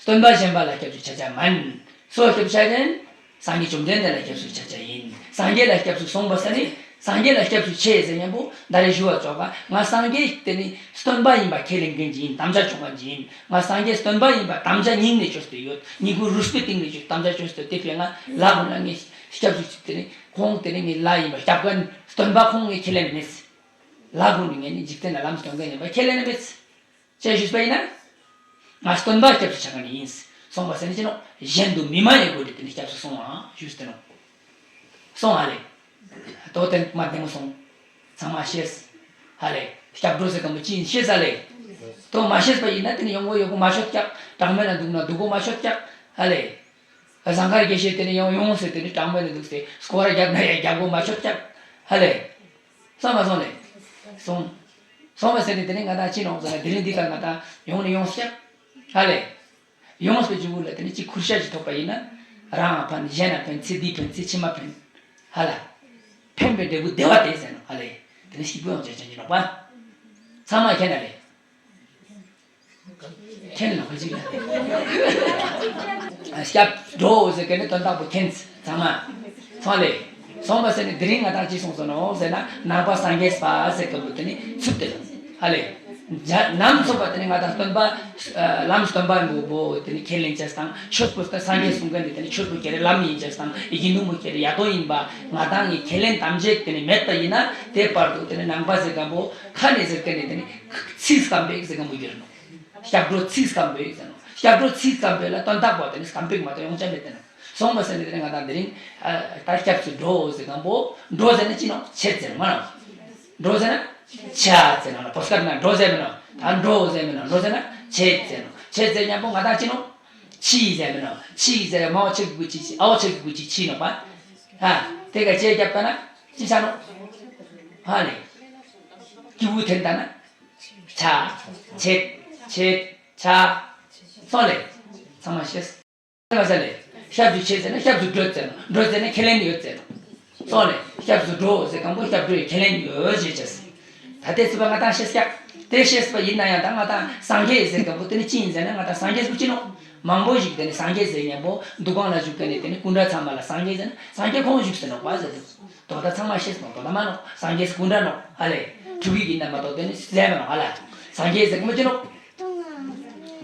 སྟོན་པ་གཞན་པ་ལ་སྐྱབས་སུ་ཆ་ཆ་མན། སུ་ལ་སྐྱབས་སུ་ཆ་ཆ་ཡིན། སངས་རྒྱས་བཅོམ་ལྡན་འདས་ལ་སྐྱབས་སུ་ཆ་ཆ་ཡིན། སངས་རྒྱས་ལ་སྐྱབས་སུ་སོང་བ་ཟེར་ནི། སངས་རྒྱས་ལ་སྐྱབས་སུ་མཆི་ཟེར་མཁན་པོ་ད་རེས་ཞུ་བ་ཙོགས་ཀ། ང་སངས་རྒྱས་དེ་ནི་སྟོན་པ་ཡིན་པ་ཁས་ལེན་མཁན་ཅིག་ཡིན། དམ་བཅའ་བཅོ་མཁན་ཅིག་ཡིན། ང་སངས་རྒྱས་སྟོན་པ་ཡིན་པ་དམ་བཅའ་སྙིང་ནས་བཅོས་ཏེ་ཡོད། སྙིང་ཁུང་རུས་པའི་གཏིང་ནས་བཅོས། དམ་བཅའ་བཅོས་ཏེ། དེ་བས་ང་ལ་ཁོང་ལ་ངས་སྐྱབས་སུ་མཆི། དེ་ནི་ཁོང་དེ་ནི་ངའི་ལ་ཡིན་པ། སྐྱབས་མགོན་སྟོན་པ་ཁོང་ངས་ཁས་ལེན་མེད། ལ་ཁོང་ནི་ངས་ནི་འཇིག་རྟེན་ལ་ལམ་སྟོན་མཁན་ཡིན་པ་ཁས་ལེན་མེད། ཅེས་ཞུས་པ་ཡིན་ན། ང་སྟོན་པ་སྐྱབས་སུ་ཆ་མཁན་ཡིན། སོང་བ་ཟེར་ནི་ཅི་ནོ། གཞན་དུ་མི་མ་ཡིན་དགོས་ཏེ་དེ་ནི་སྐྱབས་སུ་སོང་བ་ཞུས་ཏེ་ནོ། སོང་ཨ་ལེ། དོ་བདེན་མ་བདེན་མོ་སོང་། ཚང་མ་ཤེས། ཧ་ལེ། སྐྱབས་འགྲོ་ཟེར་གང་པོ་ཅི་ཡིན་ཤེས་ཨ་ལེ། དོ་མ་ཤེས་པ་ཡིན་ན་དེ་ནི་ཡོང་གོ་ཡོང་གོ་མ་ཆོད་ཀྱག། གྲངས་མེད་ན་འདུག་ན་འདུག་གོ་མ་ཆོད་ཀྱག། ཧ་ལེ། ཟངས་དཀར་དགེ་བཤེས་དེ་ནི་ཡོང་ཡོང་ཟེར་དེ་ནི་གྲངས་མེད་ན་འདུག་ཟེར་སྐོར་ར་རྒྱབ་ན་ཡང་རྒྱབ་གོ་མ་ཆོད་ཀྱག། ཧ་ལེ། སོང་མ་སོང་ལེ། སོང་། སོང་བ་ཟེར་ནས་དེ་ནས་ང་དང་ཅི་ནོག་ཟེར་ན། དེ་རིང་འདི་ལྟར་ང་དང་ཡོང་ནས་ཡོང་ཤག། ཧ་ལེ། ཡོངས་པའི་རྒྱུ་བོ་ལ་དེ་ནས་ཅིག་ཁུར་ཤ་ཅིག་ཐོབ་པ་ཡིན་ན། རང་ལ་ཕན། གཞན་ལ་ཕན། ཚེ་འདིའི་ཕན། ཚེ་ཕྱི་མ་ཕན། ཧ་ལ། ཕན་པའི་འབྲས་བུ་བདེ་བ་སྟེ་ཟེར་ནོ། ཧ་ལེ། དེ་ནས་སྐྱིད་པོ་ཡོང་བྱེད་ཅན་གྱི་ནོག་པ། ཚང་མ་མཁྱེན་ན་ལེ། མཁྱེན་ལ་ཁོ་ཅིག་ལ། ཨ། སྐྱབས་འགྲོ་ཟེར་མཁན་ནི་དོན་དག་པོ་མཁྱེན། ཚང་མ། སོང་ལེ། སོང་བ་ཟེར་ནས་དེ་རིང་ང་དང་ཅི་གསུངས་སོང་ནོ་ཟེར་ན། ནང་པ་སངས་རྒྱས་པ་ཟེར་མཁན་པོ་དེ་ནི་ཚུལ་དེ་ལ། ཧ་ལེ། ཇ། ནམ་ཚོགས་པ་དེ་ནི་ང་དང་སྟོན་པ། ཨ། ལམ་སྟོན་པ་པོ་པོ་དེ་ནི་ཁས་ལེན་བྱས་དང་། ཆོས་པོ་སངས་རྒྱས་གསུང་མཁན་དེ་དེ་ནི་ཆོས་པོ་ཁྱེར་རེ་ལམ་ཡིན་བྱས་དང་། དགེ་འདུན་པོ་ཁྱེར་རེ་ཡ་དོ་ཡིན་པ། ང་དང་ངི་ཁས་ལེན་དམ་བཅས་དེ་ནི་མེད་པ་ཡིན་ན། དེ་བར་དུ་དེ་ནི་ནང་པ་ཟེར་མཁན་པོ་ཁ་ནས་ཟེར་མཁན་ནི་དེ་ནི་ཚིག་སྐམ་པོ་ཟེར་མཁན་པོ་གྱུར་ནོ། སྐྱབས་འགྲོ་ཚིག་སྐམ་པོ་ཟེར་ནོ། སྐྱབས་འགྲོ་ཚིག་སྐམ་པོ་ལ་དོན་དག་པོ་དེ་ནི་སྐམ་པོ་མ་གཏོགས་ཡོང་ཆ་མེད་དེ་ནོ། སོང་བ་ཟེར་ནི་དེ་ནི་ང་དང་དེ་རིང་། ཨ། ད་སྐྱབས་སུ་འགྲོ་ཟེར་མཁན་པོ། འགྲོ་ཟེར་ན་ཅི་ནོ། ཆེད་ཟེར་མ་ནོ། འགྲོ་ཟེར་ན་ཆ་ཟེར་ནོ་ལ། བོད་སྐད་ན་འགྲོ་ཟེར་མི་ནོ། ད་འགྲོ་ཟེར་མི་ནོ། འགྲོ་ཟེར་ན་ཆེད་ཟེར་ནོ། ཆེད་ཟེར་མཁན་པོ་ང་དང་ཅི་ནོ། ཆི་ཟེར་མི་ནོ། ཆི་ཟེར་མའོ་ཆི་གི་གུ་ཆི། ཆི། ཨའོ་ཆི་གི་གུ་ཆི། ཆི་ནོ་པ། ཨ། དེ་ག་ཆེད་རྒྱབ་པ་ན་ཅི་ཆ་ནོ། ཧ་ལེ། སྐྱིད་པོ་འཐེན་ད་ན། ཆ། ཆེད། ཆེད། ཆ། སོང་ལེ། ཚང་མ་ཤེས། ལེ། སྐྱབས་སུ་མཆི་ཟེར་ན་སྐྱབས་སུ་འགྲོ་ཟེར་ནོ། འགྲོ་ཟེར་ན་ཁས་ལེན་ཡོད་ཟེར་ནོ། སོང་ལེ། སྐྱབས་སུ་འགྲོ་ཟེར་མཁན་པོ་སྐྱབས་འགྲོའི་ཁས་ལེན་ཡོད་ཟེར་བྱས། ད་ལྟའི་ཚུལ་པ་ང་དང་ཤེས་ཀྱག། དེ་ཤེས་པ་ཡིན་ན་ཡང་ད་ང་དང་སངས་རྒྱས་ཟེར་མཁན་པོ་དེ་ནི་ཅི་ཡིན་ཟེར་ན། ང་དང་སངས་རྒྱས་པོ་ཅི་ནོ། མང་པོ་ཞིག་དེ་ནི་སངས་རྒྱས་ཟེར་མཁན་པོ་འདུ་ཁང་ལ་བཞུགས་མཁན་ནི་དེ་ནི་སྐུ་འདྲ་ཚང་མ་ལ་སངས་རྒྱས་ཟེར་ན། སངས་རྒྱས་ཁོང་བཞུགས་ཟེར་ནོ་པ་ཟེར་དུ། དོ་ད་ཚང་མ་ཤེས་ནོ། དོ་ད་མ་ནོ། སངས་རྒྱས་སྐུ་འདྲ་ནོ། ཧ་ལེ། ཕྲུ་གུ་ཡིན་ན་མ་གཏོགས་དེ་ནི་ཟེར་མ་ནོ། ཧ་ལེ། སངས་རྒྱས་ཟེར་མཁན་པོ་ཅི་ནོ།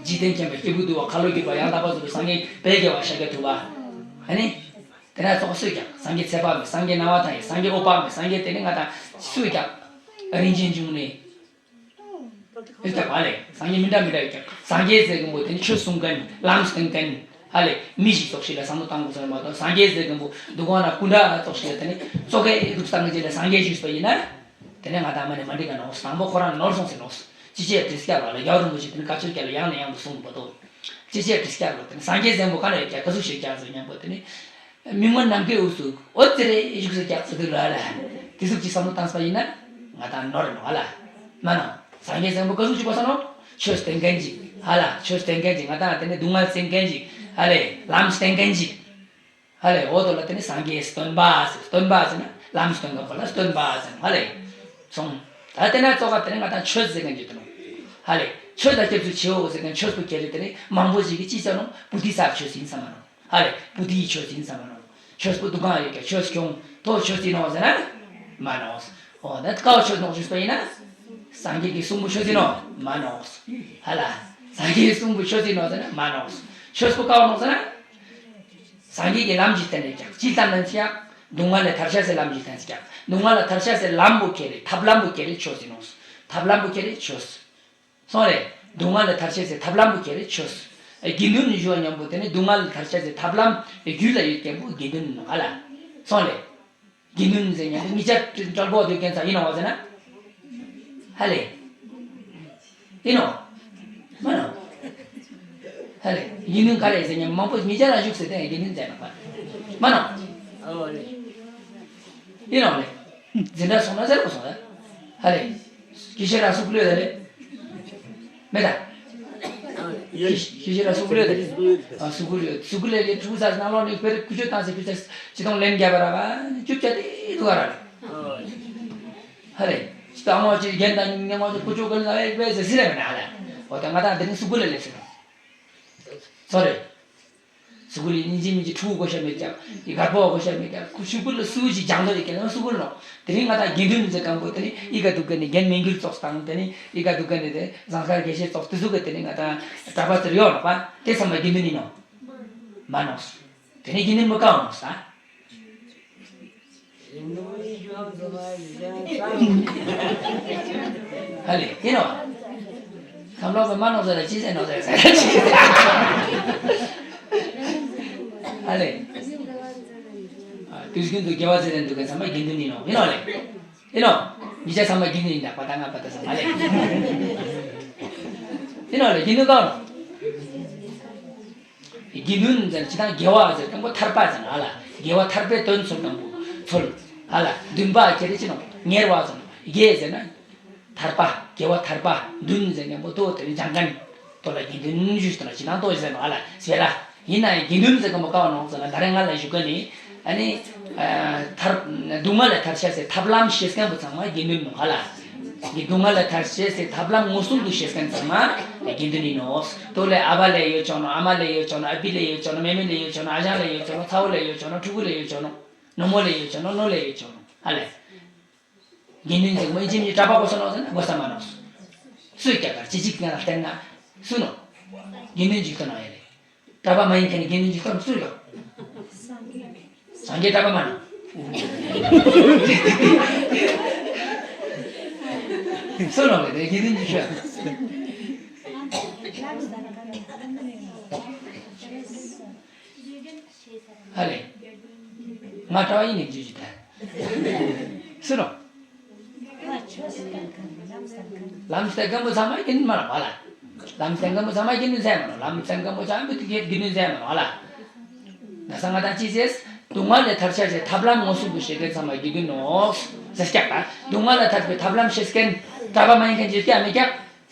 འཇིག་རྟེན་མཁྱེན་པ། སྐྱེས་བུ་འདུལ་བ། ཁ་ལོ་སྒྱུར་བ། ཡང་དག་པར་རྫོགས་པའི་སངས་རྒྱས་དཔལ་རྒྱལ་བ་ཤཱཀྱ་ཐུབ་པ། ཨ་ནི། དེ་ན་ཙོགས་སུ་ཀྱང་སངས་རྒྱས་ཚེ་དཔག་མེད། སངས་རྒྱས་སྣང་བ་མཐའ་ཡས། སངས་རྒྱས་འོད་དཔག་མེད། སངས་རྒྱས་དེ་ནི་ང་དང་སུ་ཀྱང་རིན་ཆེན་འབྱུང་གནས། ཨེ་ཀྱང་ཧ་ལེ། སངས་རྒྱས་མི་འདྲ་མི་འདྲ་ཡོད་ཀྱང་། སངས་རྒྱས་ཟེར་མཁན་པོ་དེ་ནི་ཆོས་གསུང་མཁན། ལམ་སྟོན་མཁན། ཧ་ལེ། མི་ཞིག་ཙོགས་ཤིག་ལ་བསམ་བློ་བཏང་དགོས་ཟེར་མ་གཏོགས། སངས་རྒྱས་ཟེར་མཁན་པོ་འདུ་ཁང་ན་སྐུ་འདྲ་ཙོགས་ཤིག་ལ་དེ་ནི་ཙོག་གེ་འདུག་སྟངས་ཀྱི་རྗེས་ལ་སངས་རྒྱས་ཞུས་པ་ཡིན་ན། དེ་ནས་ང་དང་མ་ནས་མ་འགྲིག་ག་ནོ། དང་པོ་ཁོ་རང་ནོར་སོང་ཟེར་ནོ། ཅི་བྱས་བྲིས་སྐྱབས་ལ་རྒྱལ་བ་རིན་པོ་ཆེ་དེ་ནི་བཀའ་ཆོས་སྐྱབས་ལ་ཡང་ནས་ཡང་དུ་གསུངས་པ་དོ། ཅི་བྱས་བྲིས་སྐྱབས་ལ་དེ་ནི་སངས་རྒྱས་ཟེར་མཁན་པོ་ག་ནས་ཡོད་ཀྱག། ག་ཟུག་ཞིག་ཀྱག་ཟེར་མཁན་པོ་དེ་ནི། མི་མངོན་ནམ་མཁའི་དབུས་སུ་འོད་ཟེར་རེ་བཞུགས་ཟེར་ཀྱག་ཟེར་དུས་ལ་ལ། དེ་ཟུག་ཅིག་བསམ་བློ་བཏང་ས་པ་ཡིན་ན། ང་དང་ནོར་རེ་ནོ་ཧ་ལ། མ་ནོ། སངས་རྒྱས་ཟེར་མཁན་པོ་ག་ཟུག་ཅིག་གོ་ས་ནོ། ཆོས་སྟོན་མཁན་ཅིག་ཧ་ལ། ཆོས་སྟོན་མཁན་ཅིག་ང་དང་དེ་ནི་སྡུག་བསྔལ་སེལ་མཁན་ཅིག་ཧ་ལེ། ལམ་སྟོན་མཁན་ཅིག་ཧ་ལེ། འོ་དོ་ལ་དེ་ནི་སངས་རྒྱས་སྟོན་པ་ཟེར། སྟོན་པ་ཟེར་ན་ལམ་སྟོན་མཁན་པོ་ལ་སྟོན་པ་ཟེར་ནོ་ཧ་ལེ། སོང་། ད་དེ་ན་ཙོགས་དེ་ནི་ང་དང་ཆོས་ཟེར་མཁན་གྱི་དོན་ནོ་ཧ་ལེ། ཆོས་ལ་སྐྱབས་སུ་མཆིའོ་ཟེར་མཁན་ཆོས་པོ་ཁྱེར་རེ་དེ་ནི་མང་པོ་ཞིག་གིས་ཅི་བྱ་ནོ། བོ་དྷི་ས་ཏྭ་ཆོས་ཡིན་བསམ་མ་ནོ་ཧ་ལེ། བོ་དྷི་ཡི་ཆོས་ཡིན་བསམ་མ་ནོ། ཆོས་པོ་འདུ་ཁང་ཡོད་ཀྱང་ཆོས་སྐྱོང་དོ་ཆོས་ཡིན་ནོ་ཟེར་ན་མ་ནོ། འོ་ད་ཀའོ་ཆོས་ནོ་ཞུས་པ་ཡིན་ན། སངས་རྒྱས་ཀྱི་གསུང་པོ་ཆོས་ཡིན་ནོ་མ་ནོ་ཧ་ལ། སངས་རྒྱས་ཀྱི་གསུང་པོ་ཆོས་ཡིན་ནོ་ཟེར་ན་མ་ནོ། ཆོས་པོ་ཀའོ་ནོ་ཟེར་ན། སངས་རྒྱས་ཀྱི་ལམ་གྱི་སྟེང་ནས་ཀྱང་ཅི་ལྟར་ན་ཅི་ཡང་། སྡུག་བསྔལ་ལས་ཐར་བྱ་སའི་ལམ་གྱི་སྟེང་ནས་ཀྱང་། སྡུག་བསྔལ་ལས་ཐར་བྱ་སའི་ལམ་པོ་ཁྱེར་རེ་ཐབས་ལམ་པོ་ཁྱེར་རེ་ཆོས་ཡིན་ནོ། ཐབས་ལམ་པོ་ཁྱེར་རེ་ཆོས། སོང་རེ། སྡུག་བསྔལ་ལས་ཐར་བྱ་སའི་ཐབས་ལམ་པོ་ཁྱེར་རེ་ཆོས། དགེ་འདུན་ཞུ་བ་མཉམ་པོ་དེ་ནི་སྡུག་བསྔལ་ལས་ཐར་བྱ་སའི་ཐབས་ལམ་རྒྱུད་ལ་ཡོད་མཁན་པོ་དགེ་འདུན་ནོ་ཧ་ལ། སོང་རེ། དགེ་འདུན་ཟེར་མཁན་པོ་གཉིས་ཆ་གྲལ་པོ་སྡོད་མཁན་ཚ་ཡིན་ནོ་ཟེར་ན། ཧ་ལེ། ཡིན་ནོ། མ་ནོ། ཧ་ལེ། དགེ་འདུན་ག་རེ་ཟེར་མཁན་མང་པོ་གཉིས་ཆ་ལ་བཞུགས་ཟེར་ཏེ་དགེ་འདུན་ཟེར་ནོ་པ། མ་ནོ། ཡིན་ནོ་ལེ། འཛིན་གྲྭ་སོང་ན་ཟེར་བ་སོང་ད། ཧ་ལེ། ཀི་ཤེ་ར་སུག་ལོས་ད་ལེ། མེད་ད། ཀི་ཤེ་ར་སུག་ལོས་ད་ལེ། ཨ་སུག་ལོས་སུག་ལོས་ལེ་ཕྲུ་གུ་ཚ་ནང་ལོགས་ནས་དཔེར་ཀུ་ཅོ་བཏང་ཟེར་ཕི་ཚ་ཅི་ཐོང་ལེན་རྒྱབ་པ་ར་ག་ཅུབ་ཅ་དེ་འདུག་ག་ར་ལེ། ཧ་ལེ། ཅི་ད་མོ་ཅི་རྒན་དང་ཉེ་མོ་ཅི་ཀུ་ཅོ་ཀུ་ལ་བས་བས་ཟེར་ཟེར་རེ་མེད་ན་ལ། འོ་ད་ང་དང་དེ་རིང་སུ་ཀུ་ལ་ལས་ཟེར་རོ། ཚོ་རེ། སུ་ཀུ་ལ་ཉིན་གཅིག་མིན་གཅིག་ཕྲུ་གུ་གོ་ཤ་མེད་ཀྱང་ཡི་ག་པོ་གོ་ཤ་མེད་ཀྱང་ཁུ་ཆུ་ཀུ་ལ་སུ་ཞིག་ལྗང་ལོ་ཡི་ཀྱང་སུ་ཀུ་ལ་ནོ། དེ་རིང་ང་དང་དགེ་འདུན་ཟེར་གང་པོ་དེ་ནི་ཡི་ག་འདུག་ག་ནི་རྒན་མི་འགྱུར་ཙོགས་དང་དེ་ནི་ཡི་ག་འདུག་ག་ནི་དེ་ཟངས་དཀར་དགེ་བཤེས་ཙོགས་དེ་ཟུག་གི་དེ་ནི་ང་དང་གྲྭ་པ་ཚོར་ཡོད་རོགས་པ་དེ་ཚང་མ་དགེ་འདུན་ཡིན་ནོ། མ་ནོ། དེ་ནི་དགེ་འདུན་མི་དཀའ་བ་ནོ་ས། ཧ་ལེ་ཡིན་ནོ། ཁམས་ལོག་གི་མ་ནོ་ཟེར་ལ་ཅི་ཟེར་ནོ་ཟེར་ཟེར་ལ་ཅི་ཟེར། ཧ་ལེ། ཨ། དུས་རྒྱུན་དུ་དགེ་བ་ཟེར་ནས་འདུག་མཁན་ཚང་མ་དགེ་འདུན་ཡིན་ནོ། ཡིན་ནོ་ལེ། ཡིན་ནོ། མི་ཆ་ཚང་མ་དགེ་འདུན་ཡིན་ད་པ་ད་ང་པ་ད་ཚང་མ་ལེ། ཡིན་ནོ་ལེ་དགེ་འདུན་གང་ནོ། དགེ་འདུན་ཟེར་ཅི་དང་དགེ་བ་ཟེར་དང་པོ་ཐར་པ་ཟེར་ན་ཧ་ལ། དགེ་བ་ཐར་པའི་དོན་ཚུལ་དང་པོ་ཚུལ་ཧ་ལ། འདུན་པ་ཁྱེད་རེ་ཅི་ནོ་ཉེར་བ་ཟེར་ནོ། དགེ་ཟེར་ན་ཐར་པ། དགེ་བ་ཐར་པ། འདུན་ཟེར་མཁན་པོ་ཏོ་དེ་ནི་སྦྱང་མཁན་ཏོ་ལ་དགེ་འདུན་ཞུ་ཞུ་ན་ཅི་དང་ཏོ་ཟེར་ནོ་ཧ་ལ་སྤེ་ར། ཡིན་ན་ཡང་དགེ་འདུན་ཟེར་གོ་མོ་ཀ་བ་ནོ་ཟེར་ན་ད་རེ་ང་ལ་ཞུ་ག་ནི། ཨ་ནི། ཐར། སྡུག་བསྔལ་ལས་ཐར་ཤེས་སའི་ཐབས་ལམ་ཤེས་མཁན་པོ་ཚང་མ་དགེ་འདུན་ནོ་ཧ་ལ། གི་སྡུག་བསྔལ་ལས་ཐར་ཤེས་སའི་ཐབས་ལམ་མངོན་སུམ་དུ་ཤེས་མཁན་ཚང་མ་དགེ་འདུན་ཡིན་ནོ། ཏོ་ལས་ཨ་བ་ལས་ཡོད་ཆོག་ནོ། ཨ་མ་ལས་ཡོད་ཆོག་ནོ། ཨ་བི་ལས་ཡོད་ཆོག་ནོ། མེ་མེ་ལས་ཡོད་ཆོག་ནོ། ཨ་ཞང་ལས་ཡོད་ཆོག་ནོ། ཚ་བོ་ལས་ཡོད་ཆོག་ནོ། ཕྲུ་གུ་ལས་ཡོད་ཆོག་ནོ། ནུ་མོ་ལས་ཡོད་ཆོག་ནོ། ནོ་ལས་ཡོད་ཆོག་ནོ་ཧ་ལ། དགེ་འདུན་ཟེར་མོ་ཡིན་ཅིག་མིན་ཅིག་གྲྭ་པ་གོ་སོ་ནོ་ཟེར་ན་གོ་ས་མ་ནོ། སུས་ཀྱང་གར་ཅི་ཅིག་ང་ལ་བསྟན་ན་སུ་ནོ། དགེ་འདུན་ཅིག་ཏོ་ནང་ཡ་རེད། གྲྭ་པ་མ་ཡིན་མཁན་ནི་དགེ་འདུན་ཅིག་ཏོ་ནང་སུ་ཡོད། སངས་རྒྱས་གྲྭ་པ་མ་ནོ། སུ་ནོ་རེད་དགེ་འདུན་ཅིག་ཤོད། ཧ་ལེ། ང་གྲྭ་པ་ཡིན་ནི་ཇུ་ཇུ་ད། སུ་རོ། ལམ་སྟོན་མཁན་པོ་ཚང་མ་དགེ་འདུན་མ་རེད་པ་ལ། ལམ་སྟོན་མཁན་པོ་ཚང་མ་དགེ་འདུན་ཟེར་མ་རེད། ལམ་སྟོན་མཁན་པོ་ཚང་མ་དགེ་འདུན་ཟེར་མ་རེད་པ་ལ། ན་ས་ང་དང་ཅི་ཟེར། སྡུག་བསྔལ་ལས་ཐར་ཤེས་སའི་ཐབས་ལམ་མངོན་སུམ་དུ་ཤེས་མཁན་ཚང་མ་དགེ་འདུན་ནོ། ཟེར་སྐྱག་ད། སྡུག་བསྔལ་ལས་ཐར་པའི་ཐབས་ལམ་ཤེས་མཁན་གྲྭ་པ་མ་ཡིན་མཁན་ཅི་སྐྱག་མི་སྐྱག་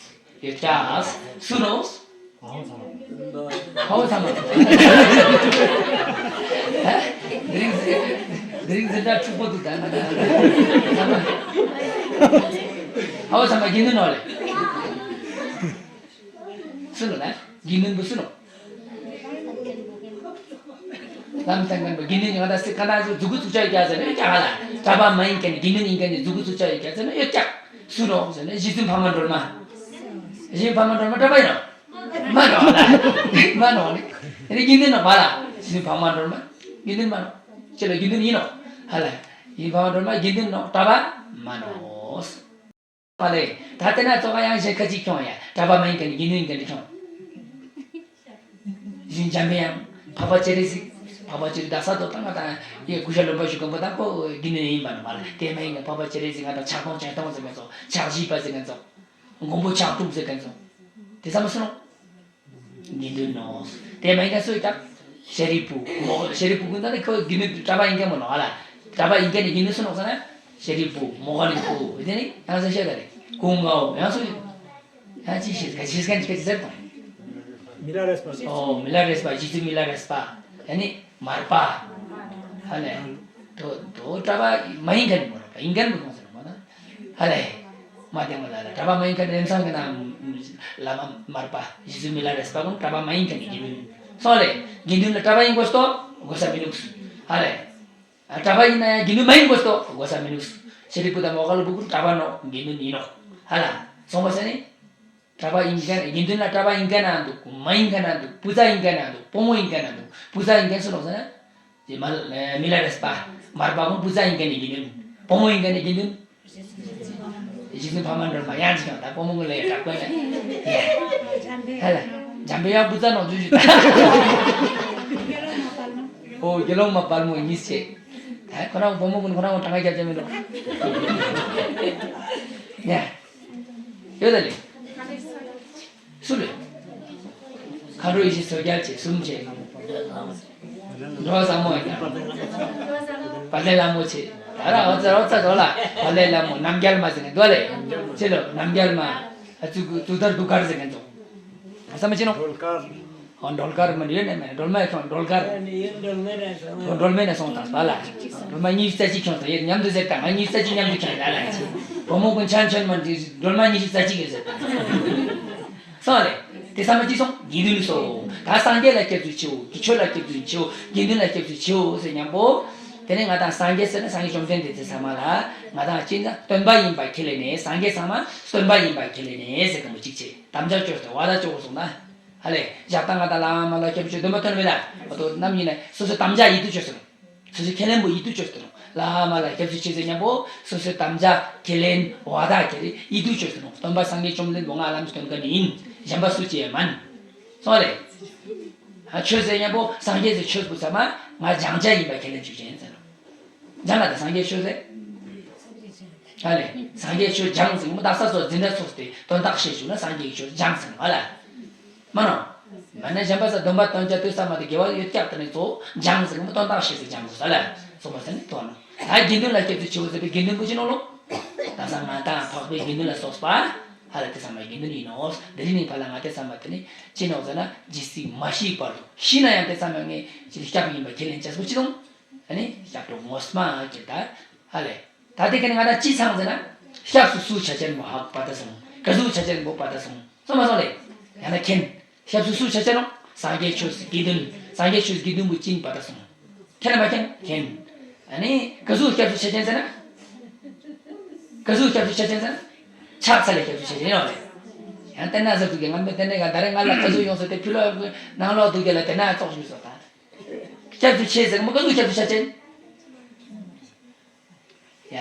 ཡོད་ཀྱག་སུ་ནོ། ཕ་བོ་ཚང་མ། དེ་རིང་དེ་རིང་འཛིན་གྲྭ་འཁྲུག་པོ་འདུག་ད་ང་ཚང་མ། ཕ་བོ་ཚང་མ་དགེ་འདུན་ནོ་ལེ། སུ་ནོ་ལེ། དགེ་འདུན་པོ་སུ་ནོ། ལམ་སྟོན་མཁན་པོ་དགེ་འདུན་ང་ད་སི་ཁ་ན་སུ་མཛུ་གུ་བཙུགས་བྱ་ཡོད་ཀྱག་ཟེར་ན་ཡོད་ཀྱག་ཧ་ལ། གྲྭ་པ་མ་ཡིན་མཁན་དགེ་འདུན་ཡིན་མཁན་ནི་མཛུ་གུ་བཙུགས་བྱ་ཡོད་ཀྱག་ཟེར་ན་ཡོད་ཀྱག་སུ་ནོ་ཟེར་ན་རྗེ་བཙུན་འཕགས་མ་སྒྲོལ་མ། རྗེ་བཙུན་འཕགས་མ་སྒྲོལ་མ་གྲྭ་པ་ཡིན་ནོ། མ་ནོ་ལ། མ་ནོ་ནི། ཨ་ནི་དགེ་འདུན་ནོ་མ་ལ། རྗེ་བཙུན་འཕགས་མ་སྒྲོལ་མ། དགེ་འདུན་མ་ནོ། ཅི་ལ་དགེ་འདུན་ཡིན་ནོ། ཧ་ལ། ཡིན་འཕགས་མ་སྒྲོལ་མ་དགེ་འདུན་ནོ་གྲྭ་པ་མ་ནོ། པ་ལེ། ད་ལྟ་ན་ཙོག་ཡང་ཞེ་ཁ་ཅིག་ཁྱོང་ཡ། གྲྭ་པ་མ་ཡིན་མཁན་དགེ་འདུན་ཡིན་མཁན་ཁྱོང་། ཞིང་འཇམ་པའི་དབྱངས། འཕགས་པ་སྤྱན་རས་གཟིགས། འཕགས་པ་སྤྱན་རས་གཟིགས་ད་ས་དོ་ད་ང་དང་ཡེ་གུ་ཤ་ལོན་པ་ཞུ་མཁན་པོ་དང་པོ་དགེ་འདུན་ཡིན་པ་ནོ་མ་ལ། དེ་མ་ཡིན་ན་འཕགས་པ་སྤྱན་རས་གཟིགས་ང་དང་ཕྱག་སྟོང་སྤྱན་སྟོང་ཟེར་མཁན་ཚོ། ཕྱག་བཞི་པ་ཟེར་མཁན་ཚོ། མགོན་པོ་ཕྱག་དྲུག་ཟེར་མཁན་ཚོ། དེ་ཚང་མ་སུ་ནོ། དགེ་འདུན་ནོ། དེ་མ་ཡིན་ན་སུ་ཡོད་ཀྱག་ཤཱ་རིའི་བུ། མོ་ཤཱ་རིའི་བུ་ཀུན་ད་ནི་ཁོ་དགེ་འདུན་གྲྭ་པ་ཡིན་མཁན་མོ་ནོ་ཧ་ལ། གྲྭ་པ་ཡིན་མཁན་ནི་དགེ་འདུན་སུ་ནོ་ཟེར་ན། ཤཱ་རིའི་བུ་མོ་ག་ལི་བུ་དེ་ནི་ཡང་ཟེར་ཤེས་ད་རེད་ཀུན་དགའ་བོ་ཡང་སུ་ཡོད། ཡང་ཅི་ཤེས་ག་ཅི་ཤེས་མཁན་ཅི་ག་ཅི་ཟེར་དང་། མི་ལ་རས་པ། ཨོ་མི་ལ་རས་པ་རྗེ་བཙུན་མི་ལ་རས་པ། ཨ་ནི་མར་པ། ཧ་ལས། དོ་དོ་གྲྭ་པ་མ་ཡིན་མཁན་མོ་ར་པ་ཡིན་མཁན་མོ་གང་ཟེར་མོ་ན། ཧ་ལས། མ་བདེ་མོ་ལ་ལ་གྲྭ་པ་མ་ཡིན་མཁན་རེམ་སང་གི་ན་བླ་མ་མར་པ་རྗེ་བཙུན་མི་ལ་རས་པ་ཀུན་གྲྭ་པ་མ་ཡིན་མཁན་གྱི་དགེ་འདུན། སོང་ལས་དགེ་འདུན་ལ་གྲྭ་པ་ཡིན་དགོས་སྟོ་དགོས་ས་མི་འདུག་ཧ་ལས། གྲྭ་པ་ཡིན་ན་ཡང་དགེ་འདུན་མ་ཡིན་དགོས་སྟོ་དགོས་ས་མི་འདུག་ཤཱ་རིའི་བུ་དང་མོ་ག་ལི་བུ་ཀུན་གྲྭ་པ་ནོ་དགེ་འདུན་ཡིན་ནོ། ཧ་ལ། སོང་བ་ཟེར་ནི། གྲྭ་པ་ཡིན་མཁན་དགེ་འདུན་ལ་གྲྭ་པ་ཡིན་མཁན་ན་འདུག་མ་ཡིན་མཁན་ན་འདུག་བུ་ཚ་ཡིན་མཁན་ན་འདུག་བུ་མོ་ཡིན་མཁན་ན་འདུག་བུ་ཚ་ཡིན་མཁན་སུ་ནོ་ཟེར་ན། དེ་མ་མི་ལ་རས་པ། མར་པ་ཀུན་བུ་ཚ་ཡིན་མཁན་ནི་དགེ་འདུན། བུ་མོ་ཡིན་མཁན་ནི་དགེ་འདུན། རྗེ་བཙུན་འཕགས་མ་སྒྲོལ་མ་ཡང་ཅིག་ཡང་ད་བུ་མོ་ཀུན་ལ་ཡང་གྲྭ་པ་ཡིན་ན། ཧ་ལ། འཇམ་པའི་དབྱངས་བུ་ཚ་ནོ་ཇུ་ཇུ་ད། ཨོ་དགེ་སློང་མ་དཔལ་མོ་གཉིས་བྱས། ད་ཁོ་རང་བུ་མོ་ཀུན་ཁོ་རང་གྲངས་ཀ་རྒྱབ་རྒྱབ་མི་འདུག་ཡ། ཡོད་ད་ལེ། སུ་ལེ། མཁའ་འགྲོ་ཡེ་ཤེས་མཚོ་རྒྱལ་བྱས་གསུམ་བྱས། འགྲོ་བ་ཟབ་མོ་ཡིན་ན། དཔལ་ལྡན་ལྷ་མོ་བྱས། ད་ར་འོ་ཙ་འོ་ཙ་འགྲོ་ལ་དཔལ་ལྡན་ལྷ་མོ་རྣམ་རྒྱལ་མ་ཟེར་ནས་འདུག་ལེ། ཅི་ལོ་རྣམ་རྒྱལ་མ། ཨ་ཙུ་ཙུ་དར་དུ་དཀར་ཟེར་མཁན་ཚོ། ཨ་ས་མ་ཅི་ནོ། སྒྲོལ་དཀར། ཨོ་སྒྲོལ་དཀར་མ་ནི་ཡོད་ནས་མེད་སྒྲོལ་མ་ཁྱོང་སྒྲོལ་དཀར། ཨོ་སྒྲོལ་མེ་ནས་སོང་དང་པ་ལ། སྒྲོལ་མ་གཉིས་རྩ་གཅིག་ཁྱོང་དང་ཡེ་མཉམ་དུ་ཟེར་དང་ང་གཉིས་རྩ་གཅིག་མཉམ་དུ་ཁྱོང་ཡ་ལ་ཡིན་ཅི། བུ་མོ་ཀུན་ཆན་ཆན་མ་འདི་སྒྲོལ་མ་ཉི་ཤུ་རྩ་གཅིག་ཡོད་ཟེར། སོང་རེད། དེ་ཚང་མ་ཅི་སོང་། དགེ་འདུན་སོང་། ད་སངས་རྒྱས་ལ་སྐྱབས་སུ་མཆིའོ། དགེ་ཆོས་ལ་སྐྱབས་སུ་མཆིའོ། དགེ་འདུན་ལ་སྐྱབས་སུ་མཆིའོ་ཟེར་མཉམ་པོ། དེ་ནས་ང་དང་སངས་རྒྱས་ཟེར་ན་སངས་རྒྱས་བཅོམ་ལྡན་འདས་དེ་ཚང་མ་ལ་ང་དང་ཅི་ན་སྟོན་པ་ཡིན་པ་ཁས་ལེན་ནས། སངས་རྒྱས་ཚང་མ་སྟོན་པ་ཡིན་པ་ཁས་ལེན་ནས་ཟེར་གི་མོ་གཅིག་བྱས། དམ་བཅའ་བཅོལ་ཏེ་ཝ་ད་བཅོལ་དགོས་སོང་ན། ཧ་ལས་ཞག་དང་ང་དང་བླ་མ་ལ་སྐྱབས་སུ་མཆིའོ་སྟོན་པ་སྟོན་པས་ན་འོ་དོ་ནམ་ཡིན་ན་སོ་སོའི་དམ་བཅའ་ཡིད་དུ་བཅོལ་སོང་། སོ་སོའི་ཁས་ལེན་པོ་ཡིད་དུ་བཅོལ་ཏེ་རུང་། བླ་མ་ལ་སྐྱབས་སུ་མཆི་ཟེར་མཉམ་པོ་སོ་སོའི་དམ་བཅའ་ཁས་ལེན་ཝ་ད་ཁྱེར་ཡིད་དུ་བཅོལ་ཏེ་རུང་། སྟོན་པ་སངས་རྒྱས་བཅོམ་ལྡན་འདས་ང་ལམ་སྟོན་མཁན་ཡིན། གཞན་པ་སུ་ཅི་ཡང་མིན། སོང་རེད། ཨ་ཆོས་ཟེར་མཉམ་པོ་སངས་རྒྱས་ཟེར་ཆོས་པོ་ཚང་མ་ང་སྦྱང་བྱ་ཡིན་པ་ཁས་ལེན་བཅུག་ཅན་ཟེར་རུང་། སྦྱང་ང་ད་སངས་རྒྱས་ཆོས་ཟེར། ཨ་ལས། སངས་རྒྱས་ཆོས་སྦྱངས་ཟེར་མོ་ད་ས་སོགས་འཛིན་གྲྭ་ཚོགས་ཏེ་དོན་དག་བཤད་བཅུག་ན་སངས་རྒྱས་ཀྱི་ཆོས་སྦྱངས་ཟེར་ནོ་ཨ་ལ། མ་ནོ། མ་ནས་གཞན་པ་ས་སྡོམ་པ་དོན་བྱ་དུས་ས་མ་དེ་དགེ་བ་ཡོད་ཀྱག་དེ་ནས་ཚོ་སྦྱངས་ཟེར་མོ་དོན་དག་བཤད་ཟེར་སྦྱངས་ཟེར་ཨ་ལ། སོགས་པ་ཟེར་ནས་དོན་ནོ། ད་དགེ་འདུན་ལ་སྐྱབས་སུ་མཆིའོ་ཟེར་བའི་དགེ་འདུན་པོ་ཅི་ནོ་ལོ། ད་ས་ང་དང་འཕགས་པའི་དགེ་འདུན་ལ་སོགས་པ། ཧ་ལ་དེ་ཚང་མ་དགེ་འདུན་ཡིན་ནོ། དེ་རིང་ནས་ཕར་ལ་ང་དེ་ཚང་མ་དེ་ནི་ཅི་ནོ་ཟེར་ན་ཇི་སྲིད་མ་ཤི་བར་དུ་ཤི་ན་ཡང་དེ་ཚང་མ་ངས་ཅི་སྐྱབས་ཡིན་པ་ཁས་ལེན་བྱས་པོ་ཅི་དང་། ཨ་ནི་སྐྱབས་འགྲོ་ངོ་མ་ཅི་ད་ཧ་ལས། ད་དེ་ཀ་ནི་ང་དང་ཅི་ཚང་ཟེར་ན། སྐྱབས་སུ་སུ་ཆ་ཅན་མོ་ཧ་པ་ད་སོང་། ག་སུ་ཆ་ཅན་མོ་པ་ད་སོང་། སོང་མ་སོང་ལེ། ཡང་ན་མཁྱེན། སྐྱབས་སུ་སུ་ཆ་ཅན་ནོ། སངས་རྒྱས་ཆོས་སུ་དགེ་འདུན། སངས་རྒྱས་ཆོས་སུ་དགེ་འདུན་པོ་ཅི་ཡིན་པ་ད་སོང་། མཁྱེན་ན་མ་མཁྱེན། མཁྱེན། ཨ་ནི་ག་སུ་སྐྱབས་སུ་ཆ་ཅན་ཟེར་ན། ག་སུ་སྐྱབས་སུ་ཆ་ཅན་ཟེར་ན། ཕྱག་འཚལ་ལ་སྐྱབས་སུ་ཆ་ཅན་ཡོང་ལེ། ཡང་དེ་ན་ཟེར་དུས་ཀྱི་ང་མི་དེ་ནས་ག་ད་རེ་ང་ལ་ག་སུ་ཡོང་ཟེར་ཏེ་ཕི་ལོག་ནང་ལོག་དུས་ཀྱི་ལ་དེ་ན་ཙོག་ཞུ་སོ་ད། སྐྱབས་སུ་ཆེ་ཟེར་མོ་ག་སུ་སྐྱབས་སུ་ཆ་ཅན། ཡ།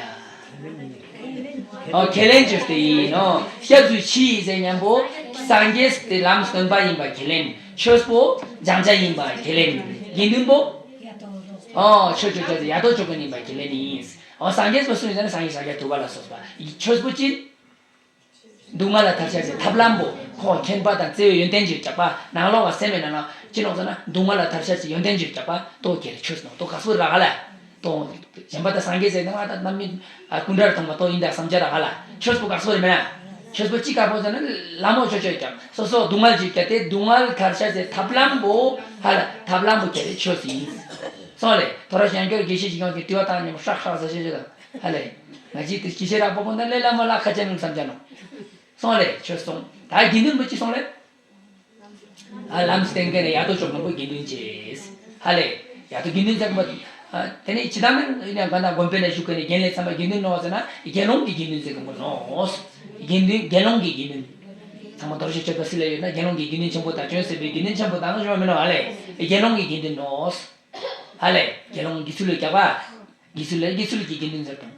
ཨོ་ཁས་ལེན་བཅོས་ཏེ་ཡིན་ནོ། སྐྱབས་སུ་མཆི་ཟེར་མཉམ་པོ། སངས་རྒྱས་དེ་ལམ་སྟོན་པ་ཡིན་པ་ཁས་ལེན། ཆོས་པོ་སྦྱང་བྱ་ཡིན་པ་ཁས་ལེན། དགེ་འདུན་པོ། ཨོ་ཆོས་སྤྱོད་བྱ་དེ་ཡ་ཏོ་ཆོ་གི་ཡིན་པ་ཁས་ལེན་ཡིན། ཨོ་སངས་རྒྱས་པོ་སུ་ཡིན་ཟེར་ན་སངས་རྒྱས་ཤཱཀྱ་ཐུབ་པ་ལ་སོགས་པ། ཆོས་པོ་ཅི། སྡུག་བསྔལ་ལ་ཐར་བྱ་ཞེས་ཐབས་ལམ་པོ་ཁོ་མཁྱེན་པ་དང་བརྩེ་བའི་ཡོན་ཏན་གྱིས་བསྐྱབས་པ་ནང་ལོགས་ལ་སེམས་མེད་ན་ན་ཅི་ནོག་ཟེར་ན་སྡུག་བསྔལ་ལ་ཐར་བྱ་ཞེས་ཡོན་ཏན་གྱིས་བསྐྱབས་པ་ཏོ་ཁྱེར་ཆོས་ནོ་ཏོ་དཀགས་པོ་ར་ག་ལ་ཏོ་གཞན་པ་དང་སངས་རྒྱས་ཟེར་ན་ང་དང་རྣམ་སྨིན་ཀུན་འདྲར་མཐོང་བ་ཏོ་ཡིན་ད་བསམ་བྱ་ར་ག་ལ་ཆོས་པོ་དཀགས་པོ་རེད་མེད་ན་ཆོས་པོ་ཅི་དཀགས་པོ་ཟེར་ན་ལམ་མོ་ཆོས་ཆོས་ཀྱང་སོ་སོ་སྡུག་བསྔལ་གྱིས་བསྐྱབས་ཏེ་སྡུག་བསྔལ་ཐར་བྱ་ཞེས་ཐབས་ལམ་པོ་ཧ་ལ་ཐབས་ལམ་པོ་ཁྱེར་ཆོས་ཡིན། སོང་ལེ་ཐོ་ར་ཞང་སྐྱོར་དགེ་བཤེས་ཤིག་ཡོང་དུས་དུས་བ་དང་ཉམ་ཧྲག་ཧྲག་ཟ་ཤེས་ཤེས་དང་། ཧ་ལས། ང་ཅིག་དེ་སྐྱེ་ཤེས་རག་པོ་ཁོ་ན་ལས་ལ་མ་ལ་ཁ་ཅན་ནུ་བསམ་བྱ་ནོ། སོང་ལེ་ཆོས་སོང་། ད་དགེ་འདུན་པོ་ཅི་སོང་ལེ། ཨ་ལམ་སྟེང་ག་ནས་ཡ་ཏོ་ཅོག་མང་པོ་དགེ་འདུན་བྱས། ཧ་ལས། ཡ་ཏོ་དགེ་འདུན་ཚང་མ། དེ་ནས་ཅི་ད་མིན་ཡིན་ཡང་ག་ན་དགོན་པའི་ནས་བཞུགས་ག་ནས་རྒན་ལས་ཚང་མ་དགེ་འདུན་ནོ་ཟེར་ན་དགེ་སློང་གི་དགེ་འདུན་ཟེར་གི་མོ་ནོ། དགེ་འདུན་དགེ་སློང་གི་དགེ་འདུན། ཚང་མ་རྡོ་རྗེ་གཅོད་པ་སི་ལ་ཡོད་ན་དགེ་སློང་གི་དགེ་འདུན་ཆེན་པོ་དང་བྱོན་ཟེར་བའི་དགེ་འདུན་ཆེན་པོ་དང་ཞུ་བ་མིན་ནོ་ཧ་ལས། དགེ་སློང་གི་དགེ་འདུན་ནོ། ཧ་ལས། དགེ་སློང་དགེ་ཚུལ་ལས་རྒྱག་པ། དགེ་ཚུལ་ལས་དགེ་ཚུལ་གྱི་དགེ་འདུན་ཟེར་དང་།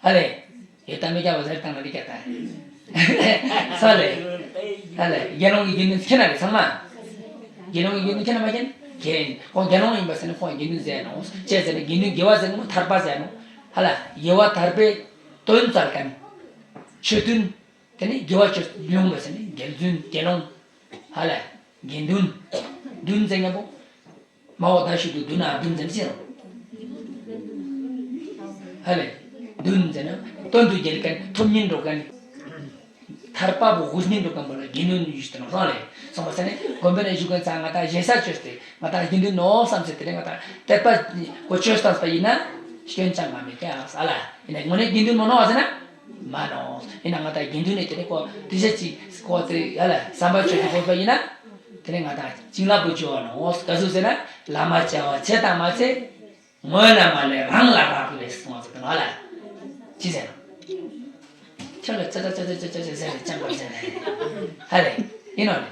ཧ་ལས། ཡོད་དམ་མི་རྒྱག་པ་ཟེར་དང་ན་རི་རྒྱག་དང་། ས་ལས། ཧ་ལས། དགེ་སློང་གི་དགེ་འདུན་ཁྱེད་ན་རེ་ཚང་མ། དགེ་སློང་གི་དགེ་འདུན་ཁྱེད་ན་མ་ཁྱེད། ཁྱེད། ཁོང་དགེ་སློང་ཡིན་པ་ཟེར་ནས་ཁོང་དགེ་འདུན་ཟེར་ནོ། ཅེས་ཟེར་ནས་དགེ་འདུན་དགེ་བ་ཟེར་ནོ་ཐར་པ་ཟེར་ནོ། ཧ་ལ། དགེ་བ་ཐར་པའི་དོན་སྩལ་མཁན། ཆོས་མཐུན། དེ་ནས་དགེ་བ་ཆོས་ལུང་བ་ཟེར་ནས་དགེ་འདུན་དགེ་སློང་། ཧ་ལ། དགེ་འདུན། འདུན་ཟེར་མཁན་པོ། མ་འོ་ད་ཞུ་དུ་འདུན་ན་འདུན་ཟེར་ནས་ཟེར་རོ། ཧ་ལ། འདུན་ཟེར་ན་དོན་དུ་འགལ་མཁན་ཐོབ་ཉིན་འགྲོ་མཁན། ཐར་པ་པོ་དགུ་ཉིན་འགྲོ་མཁན་པོ་ལ་དགེ་འདུན་ཡུལ་དུ་ནོ་རང་ལས་སོང་བ་ཟེར་ནས་དགོན་པ་ནས་བཞུགས་མཁན་ཚང་ང་ད་ཞེ་ས་བཅོས་ཏེ་ང་ད་དགེ་འདུན་ནོ་བསམ་ཚེ་དེ་ནས་ང་ད་དད་པ་གོ་ཆོད་བཏང་པ་ཡིན་ན་སྐྱོན་ཅང་མ་མེད་ཀྱང་ཨ་ལ་ཡིན་ན་དངོས་གནས་དགེ་འདུན་མོ་ནོ་བ་ཟེར་ན། མ་ནོ། ཡིན་ན་ང་ད་དགེ་འདུན་ནས་དེ་ནས་ཁོ་དེ་ཚེ་གཅིག་ཁོ་དེ་ཡ་ལ་བསམ་པ་ཆོས་ཀྱི་དགོས་པ་ཡིན་ན། དེ་ནས་ང་ད་བྱིན་རླབས་པོ་བཅོ་བ་ནོ། ག་ཟུག་ཟེར་ན་བླ་མ་བྱ་བ་བྱེད་དང་མ་བྱེད། ངོས་ལ་མ་ལས་རང་ལ་རག་ལས་སོང་བ་ཟེར་ང་ལ། ཅི་ཟེར་ན། ཁྱོད་ལ་ཙ་ཙ་ཙ་ཙ་ཙ་ཙ་ཟེར་ནས་ཅང་པར་ཟེར་ནས། ཧ་ལས། ཡིན་ནོ་ལས།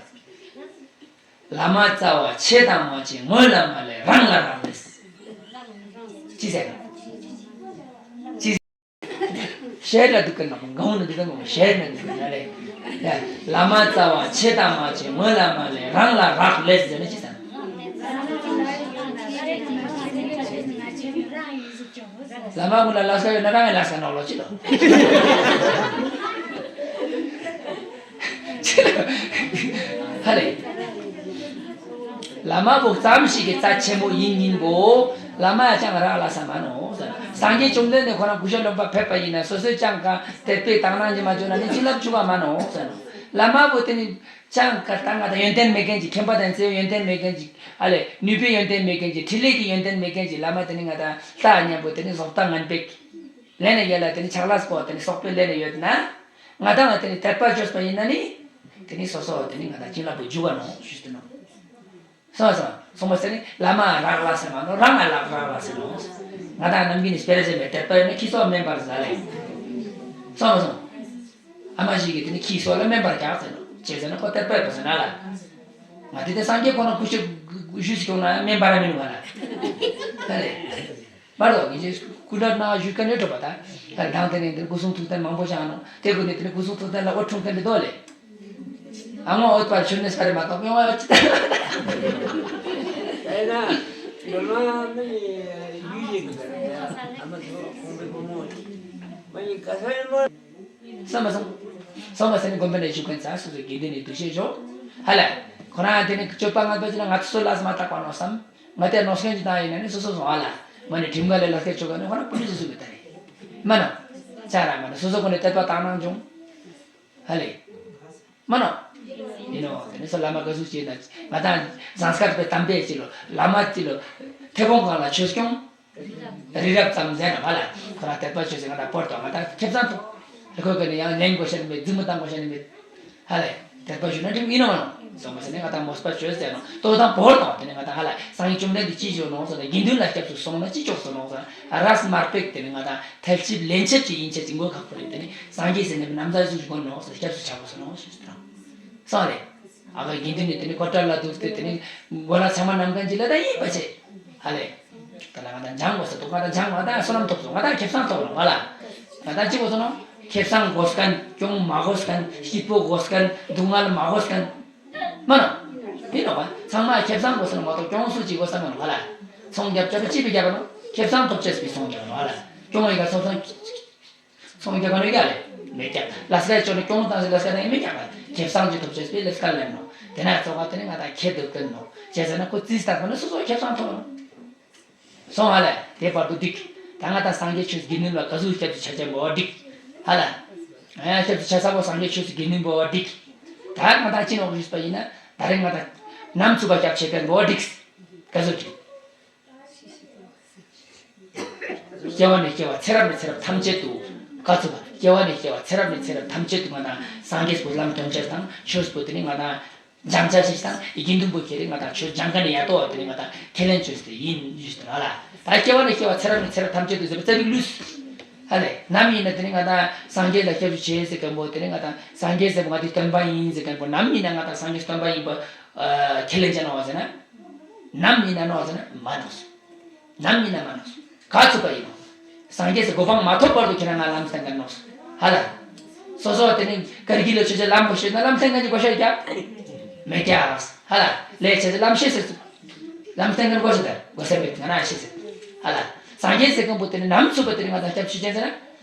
བླ་མ་བྱ་བ་བྱེད་དང་མ་བྱེད་ངོས་ལ་མ་ལས་རང་ལ་རག་ལས། ཅི་ཟེར་ན། ཅི། ཤེར་ལ་འདུག་གི་ནོ་གང་ན་འདུག་གི་ནོ་ཤེར་ན་འདུག་གི་ན་ལེ། ཡ། བླ་མ་བྱ་བ་བྱེད་དང་མ་བྱེད་ངོས་ལ་མ་ལས་རང་ལ་རག་ལས་ཟེར་ན་ཅི་ཟེར། བླ་མ་ཀུན་ལ་ལ་སྐ་ཡོད་ན་རང་ལ་ལ་སྐ་ནོ་ལོ་ཅི་ལོ། ཧ་ལས། བླ་མ་བོ་ཙམ་ཞིག་གི་རྩ་ཆེན་མོ་ཡིན་ཉིན་པོ། བླ་མ་ཡ་ཅང་རག་ལ་ས་མ་ནོ། སངས་རྒྱས་བཅོམ་ལྡན་འདས་ཁོ་རང་སྐུ་ཤ་ལོན་པ་ཕེབས་པ་ཡིན་ན་སོ་སོའི་ཅང་ག་དད་པའི་དག་སྣང་གི་མ་བཅོ་ན་ནི་བྱིན་རླབས་བཅུག་པ་མ་ནོ། བླ་མ་བོ་དེ་ནི་ཅང་ག་ད་ང་ད་ཡོན་ཏན་མེད་མཁན་གྱི་མཁྱེན་པ་དང་བརྩེ་བའི་ཡོན་ཏན་མེད་མཁན་གྱི་ཨ་ལས་ནུས་པའི་ཡོན་ཏན་མེད་མཁན་གྱི་ཕྲིན་ལས་ཀྱི་ཡོན་ཏན་མེད་མཁན་གྱི་བླ་མ་དེ་ནི་ང་ད་ལྟ་མཉམ་པོ་དེ་ནི་བཟོ་ལྟ་ངན་པའི། ལེན་ན་ཡོད་ལ་དེ་ནི་ཕྱག་ལས་པོ་དེ་ནི་སོག་པོས་ལེན་ན་ཡོད་ན། ང་དང་དེ་ནི་དད་པ་བཅོས་པ་ཡིན་ན་ནི། དེ་ནི་སོ་སོ་དེ་ནི་ང་དང་བྱིན་རླབས་པོ་འཇུག་ག་ནོ་ཞུས་ཏེ་ནོ། སོང་སོང་། སོང་བ་ཟེར་ནི་བླ་མ་རག་ལ་ཟེར་མ་ནོ། རང་ང་ལག་རག་ལ་ཟེར་ནོ། ང་དང་ནམ་རྒྱུན་ནི་སྤེ་ར་ཟེར་མེད་དད་པ་ཡོད་ན་ཁྱི་སོགས་སྨན་པར་ཟ་ལེ། སོང་སོང་། ཨ་མ་ཞིག་གིས་དེ་ནི་ཁྱི་སོགས་ལ་སྨན་པར་རྒྱག་ཟེར་ནོ། ཅེས་ཟེར་ན་ཁོ་དད་པ་ཡོད་པ་ཟེར་ན་ལ། ང་དེ་དེ་སངས་རྒྱས་ཁོ་ན་སྐུ་ཞབས་ཞུས་སྐྱོང་ན་སྨན་པར་མིན་བ་ལ། ད་ལེ། མ་རོ་ངེད་ཀྱི་སྐུ་དྲག་ན་ཞུས་ཀ་ནས་གྲོད་པ་ད། ད་དང་དེ་ནས་འདིར་སྐུ་གསུང་ཐུགས་རྟེན་མང་པོ་བཞག་ནོ། དེ་ཀུན་ནས་དེ་ནི་སྐུ་གསུང་ཐུགས་རྟེན་ལ་འོ་འཁྲུངས་མཁན་དེ་དོ་ལེ། ཨ་ངོ་འོད་པར་ཆུ་ནས་ས་རེ་མ་གཏོགས་ཡོང་བ་ཡོད་ཅི་ད། ཨེ་ན། ཡོད་ལ་ནི་ཡུལ་ཡིན་གི་ཨ་མ་ཚོ་ཁོང་པའི་བུ་མོ་ཅི། མ་ཡིན་ག་ས་ཡོད་མ། བསམ་པ་བསམ། བསམ་པ་ཟེར་ནི་དགོན་པ་ནས་ཞུ་མཁན་ཚ་སོ་སོའི་དགེ་འདུན་ནས་འདུ་ཤེས་ཞོག་ཧ་ལ། ཁོ་རང་དེ་ནི་སྤྱོད་པ་ངན་པ་ཅི་ན་ང་ཚོ་ལ་སྨ་ཐག་པ་ནོ་བསམ། ང་དེ་ནོ་སྐྱོན་ཅི་དང་ཡིན་ན་ནི་སོ་སོ་སོང་ཧ་ལ། མ་ནི་ཁྲིམས་འགལ་ལས་ལག་ཁྱེར་ཆོག་ག་ནི་ཁོ་རང་པུ་ལི་སི་སུ་གི་ད་རེད། མ་ནོ། ཅ་ར་མ་ནི་སོ་སོ་ཁོ་ནས་དད་པ་བཏང་གནང་བྱུང་། ཧ་ལེ། མ་ནོ། ཡིན་ནོ། དེ་ནི་སོ་བླ་མ་ག་ཟུག་བྱས་ན་ང་དང་ཟངས་དཀར་པའི་དམ་པའི་ཅི་ལོ་བླ་མ་ཅི་ལོ། ཐེ་བོང་གང་ལ་ཆོས་སྐྱོང་། རི་རབ་ཙམ་ཟེར་ན་མ་ལ་ཁོ་རང་དད་པ་ཆོས་ཟེར་ང་དང་བོར་དོ་ང་དང་ཁེ་བཟང་ཐོབ། ཁོས་ཀྱི་ནི་ཡང་ལེན་དགོས་ཤ་ནི་མེད་རྫུན་མ་བཏང་དགོས་ཤ་ནི་མེད། ཧ་ལེ། དད་པ་ཞུ་ན་འགྲིག་ཡིན་ནོ་མ་ནོ། སོང་བ་ཟེར་ནས་ང་དང་མོས་པ་ཆོས་ཟེར་ནོ་ལྟོ་དང་བོར་དང་དེ་ནི་ང་དང་ཧ་ལེ་སངས་རྒྱས་བཅོམ་ལྡན་འདས་ཅི་བྱོས་ནོ་ཟེར་ན་དགེ་འདུན་ལ་སྐྱབས་སུ་སོང་ན་ཅི་ཆོག་སོ་ནོ་ཟེར་ན་རས་མར་པེག་དེ་ནི་ང་དང་ཐལ་ཆེབ་ལེན་ཆེབ་ཅིག་ཡིན་ཆེ་ཅིག་མགོ་ཁག་པོ་རེད་དེ་ནི་སངས་རྒྱས་ཟེར་ནས་ནམ་ཟ་ཟུག་གོ་ནོ་ཟེར་སྐྱབས་སུ་ཆགས་དགོས་སོ་ནོ་ཞེས་ཟེར་ནོ། སོང་རེད། ཨ་ཁ་དགེ་འདུན་ནི་དེ་ནི་ཀོ་ཊར་ལ་འདུག་སྟེ་དེ་ནི་མགོ་ལ་ཚང་མ་ནམ་མཁན་གྱི་ལ་ད་ཡིན་པ་ཆེ། ཧ་ལེ། ད་ལ་ང་དང་སྦྱང་དགོས་ས་འདུག་ང་དང་སྦྱང་ང་དང་བསོད་ནམས་ཐོབ་སོང་ང་དང་ཁེ་བཟང་ཐོབ་རོགས་ང་ལ། ང་དང་ཅི་དགོས་སོ་ནོ། ཁེ་བཟང་དགོས་མཁན་གྱོང་མ་དགོས་མཁན་སྐྱིད་པོ་དགོས་མཁན་སྡུག་བསྔལ་མ་དགོས་མཁན། མ་ནོ། ཡིན་ནོ་བ་ཚང་མ་ཁེ་བཟང་དགོས་སོ་ནོ་མ་གཏོགས་གྱོང་སུ་ཅི་དགོས་ས་མ་ནོ་ང་ལ། ཚོང་རྒྱབ་ཅོ་ཅི་པི་རྒྱབ་ནོ་ཁེ་བཟང་ཐོབ་ཅེས་པི་ཚོང་རྒྱབ་ནོ་ང་ལ། གྱོང་ཡི་ག་ཚོགས་སོང་། ཚོང་རྒྱག་ག་ནས་རྒྱག་རེད། མེད་ཀྱང་ལས་ཀ་ཅོ་ནས་གྱོང་བཏང་ཟེར་ལས་ཀ་ནས་མེད་ཀྱང་ཁེ་བཟང་ཅིག་ཐོབ་ཅེས་པའི་ལས་ཀ་ལེན་ནོ། དེ་ན་ཚོགས་ཀ་དེ་ནས་ང་དང་ཁེ་སྡུག་སྟོན་ནོ། བྱས་ཟེར་ན་ཁོ་རྩིས་ལྟར་ཁོ་ནས་སོ་སོ་ཁེ་བཟང་ཐོབ་ནོ། སོང་ཧ་ལེ་དེ་བར་དུ་འགྲིག་ད་ང་དང་སངས་རྒྱས་ཆོས་དགེ་འདུན་ལ་ག་ཟུག་སྐྱབས་སུ་ཆ་ཅན་པོ་འགྲིག་ཧ་ལེ། ཨ་སྐྱབས་སུ་ཆ་ས་པོ་སངས་རྒྱས་ཆོས་དགེ་འདུན་པོ་འགྲིག་ད་ང་དང་ཅི་ནོག་རིས་པ་ཡིན་ན་ད་རེས་ང་དང་ནམ་ཚུགས་པ་སྐྱབས་ཆེ་གན་པོ་འགྲིག་ག་ཟུག་འགྲིག་སྐྱེ་བ་ནས་སྐྱེ་བ་ཚེ་རབས་ནས་ཚེ་རབས་ཐམས་ཅད་དུ། ག་ཚོད་པ་སྐྱེ་བ་ནས་སྐྱེ་བ་ཚེ་རབས་ནས་ཚེ་རབས་ཐམས་ཅད་དུ་ང་དང་སངས་རྒྱས་པོ་ལམ་སྟོན་ཅེས་དང་ཆོས་པོ་དེ་ནི་ང་དང་སྦྱང་བྱ་ཞིག་དང་དགེ་འདུན་པོ་ཁྱེད་རེ་ང་དང་ཆོས་སྦྱང་མཁན་ནི་ཡ་ཏོ་བ་དེ་ནི་ང་དང་ཁས་ལེན་ཆོས་དེ་ཡིན་ཞུས་ཏེ་ང་ལ་ད་སྐྱེ་བ་ནས་སྐྱེ་བ་ཚེ་རབས་ནས་ཚེ་རབས་ཐམས་ཅད་དུ་ཟེར་བ་རྩ་བའི་ལུས། ཧ་ལེ་ནམ་ཡིན་ན་དེ་ནི་ང་དང་སངས་རྒྱས་ལ་སྐྱབས་སུ་མཆི་ཟེར་མཁན་པོ་དེ་ནི་ང་དང་སངས་རྒྱས་ཟེར་བ་ང་དེ་སྟོན་པ་ཡིན་ཟེར་མཁན་པོ་ནམ་ཡིན་ན་ང་དང་སངས་རྒྱས་སྟོན་པ་ཡིན་པ་ཁས་ལེན་བྱ་ནོ་བ་ཟེར་ན། ནམ་ཡིན་ན་ནོ་ཟེར་ན་མ་ནོ། ནམ་ཡིན་ན་མ་ནོ། ག་ཚུགས་པ་ཡིན་ནོ། སངས་རྒྱས་སུ་གོ་འཕང་མ་ཐོབ་བར་དུ་ཁྱེད་རང་ང་ལམ་སྟོན་མཁན་ནོ། ཧ་ལ། སོ་སོ་དེ་ནི་ཀར་གི་ལ་ཆོས་ཆེ་ལམ་གོ་ཤེས་ན་ལམ་སྟོན་མཁན་གྱི་གོ་ཤེས་ཀྱང་། མེད་ཀྱང་། ཧ་ལ། ལས་ཆེ་ཆེ་ལམ་ཤེས་ཟེར། ལམ་སྟོན་མཁན་གོ་ཤེས་ད་གོ་ས་མེད་ང་རང་ཤེས་ཟེར། ཧ་ལ། སངས་རྒྱས་ཟེར་མཁན་པོ་དེ་ནི་ནམ་ཚུགས་པ་དེ་ནི་ང་དང་སྐྱབས་ཤིག་ཅན་ཟེར་ན།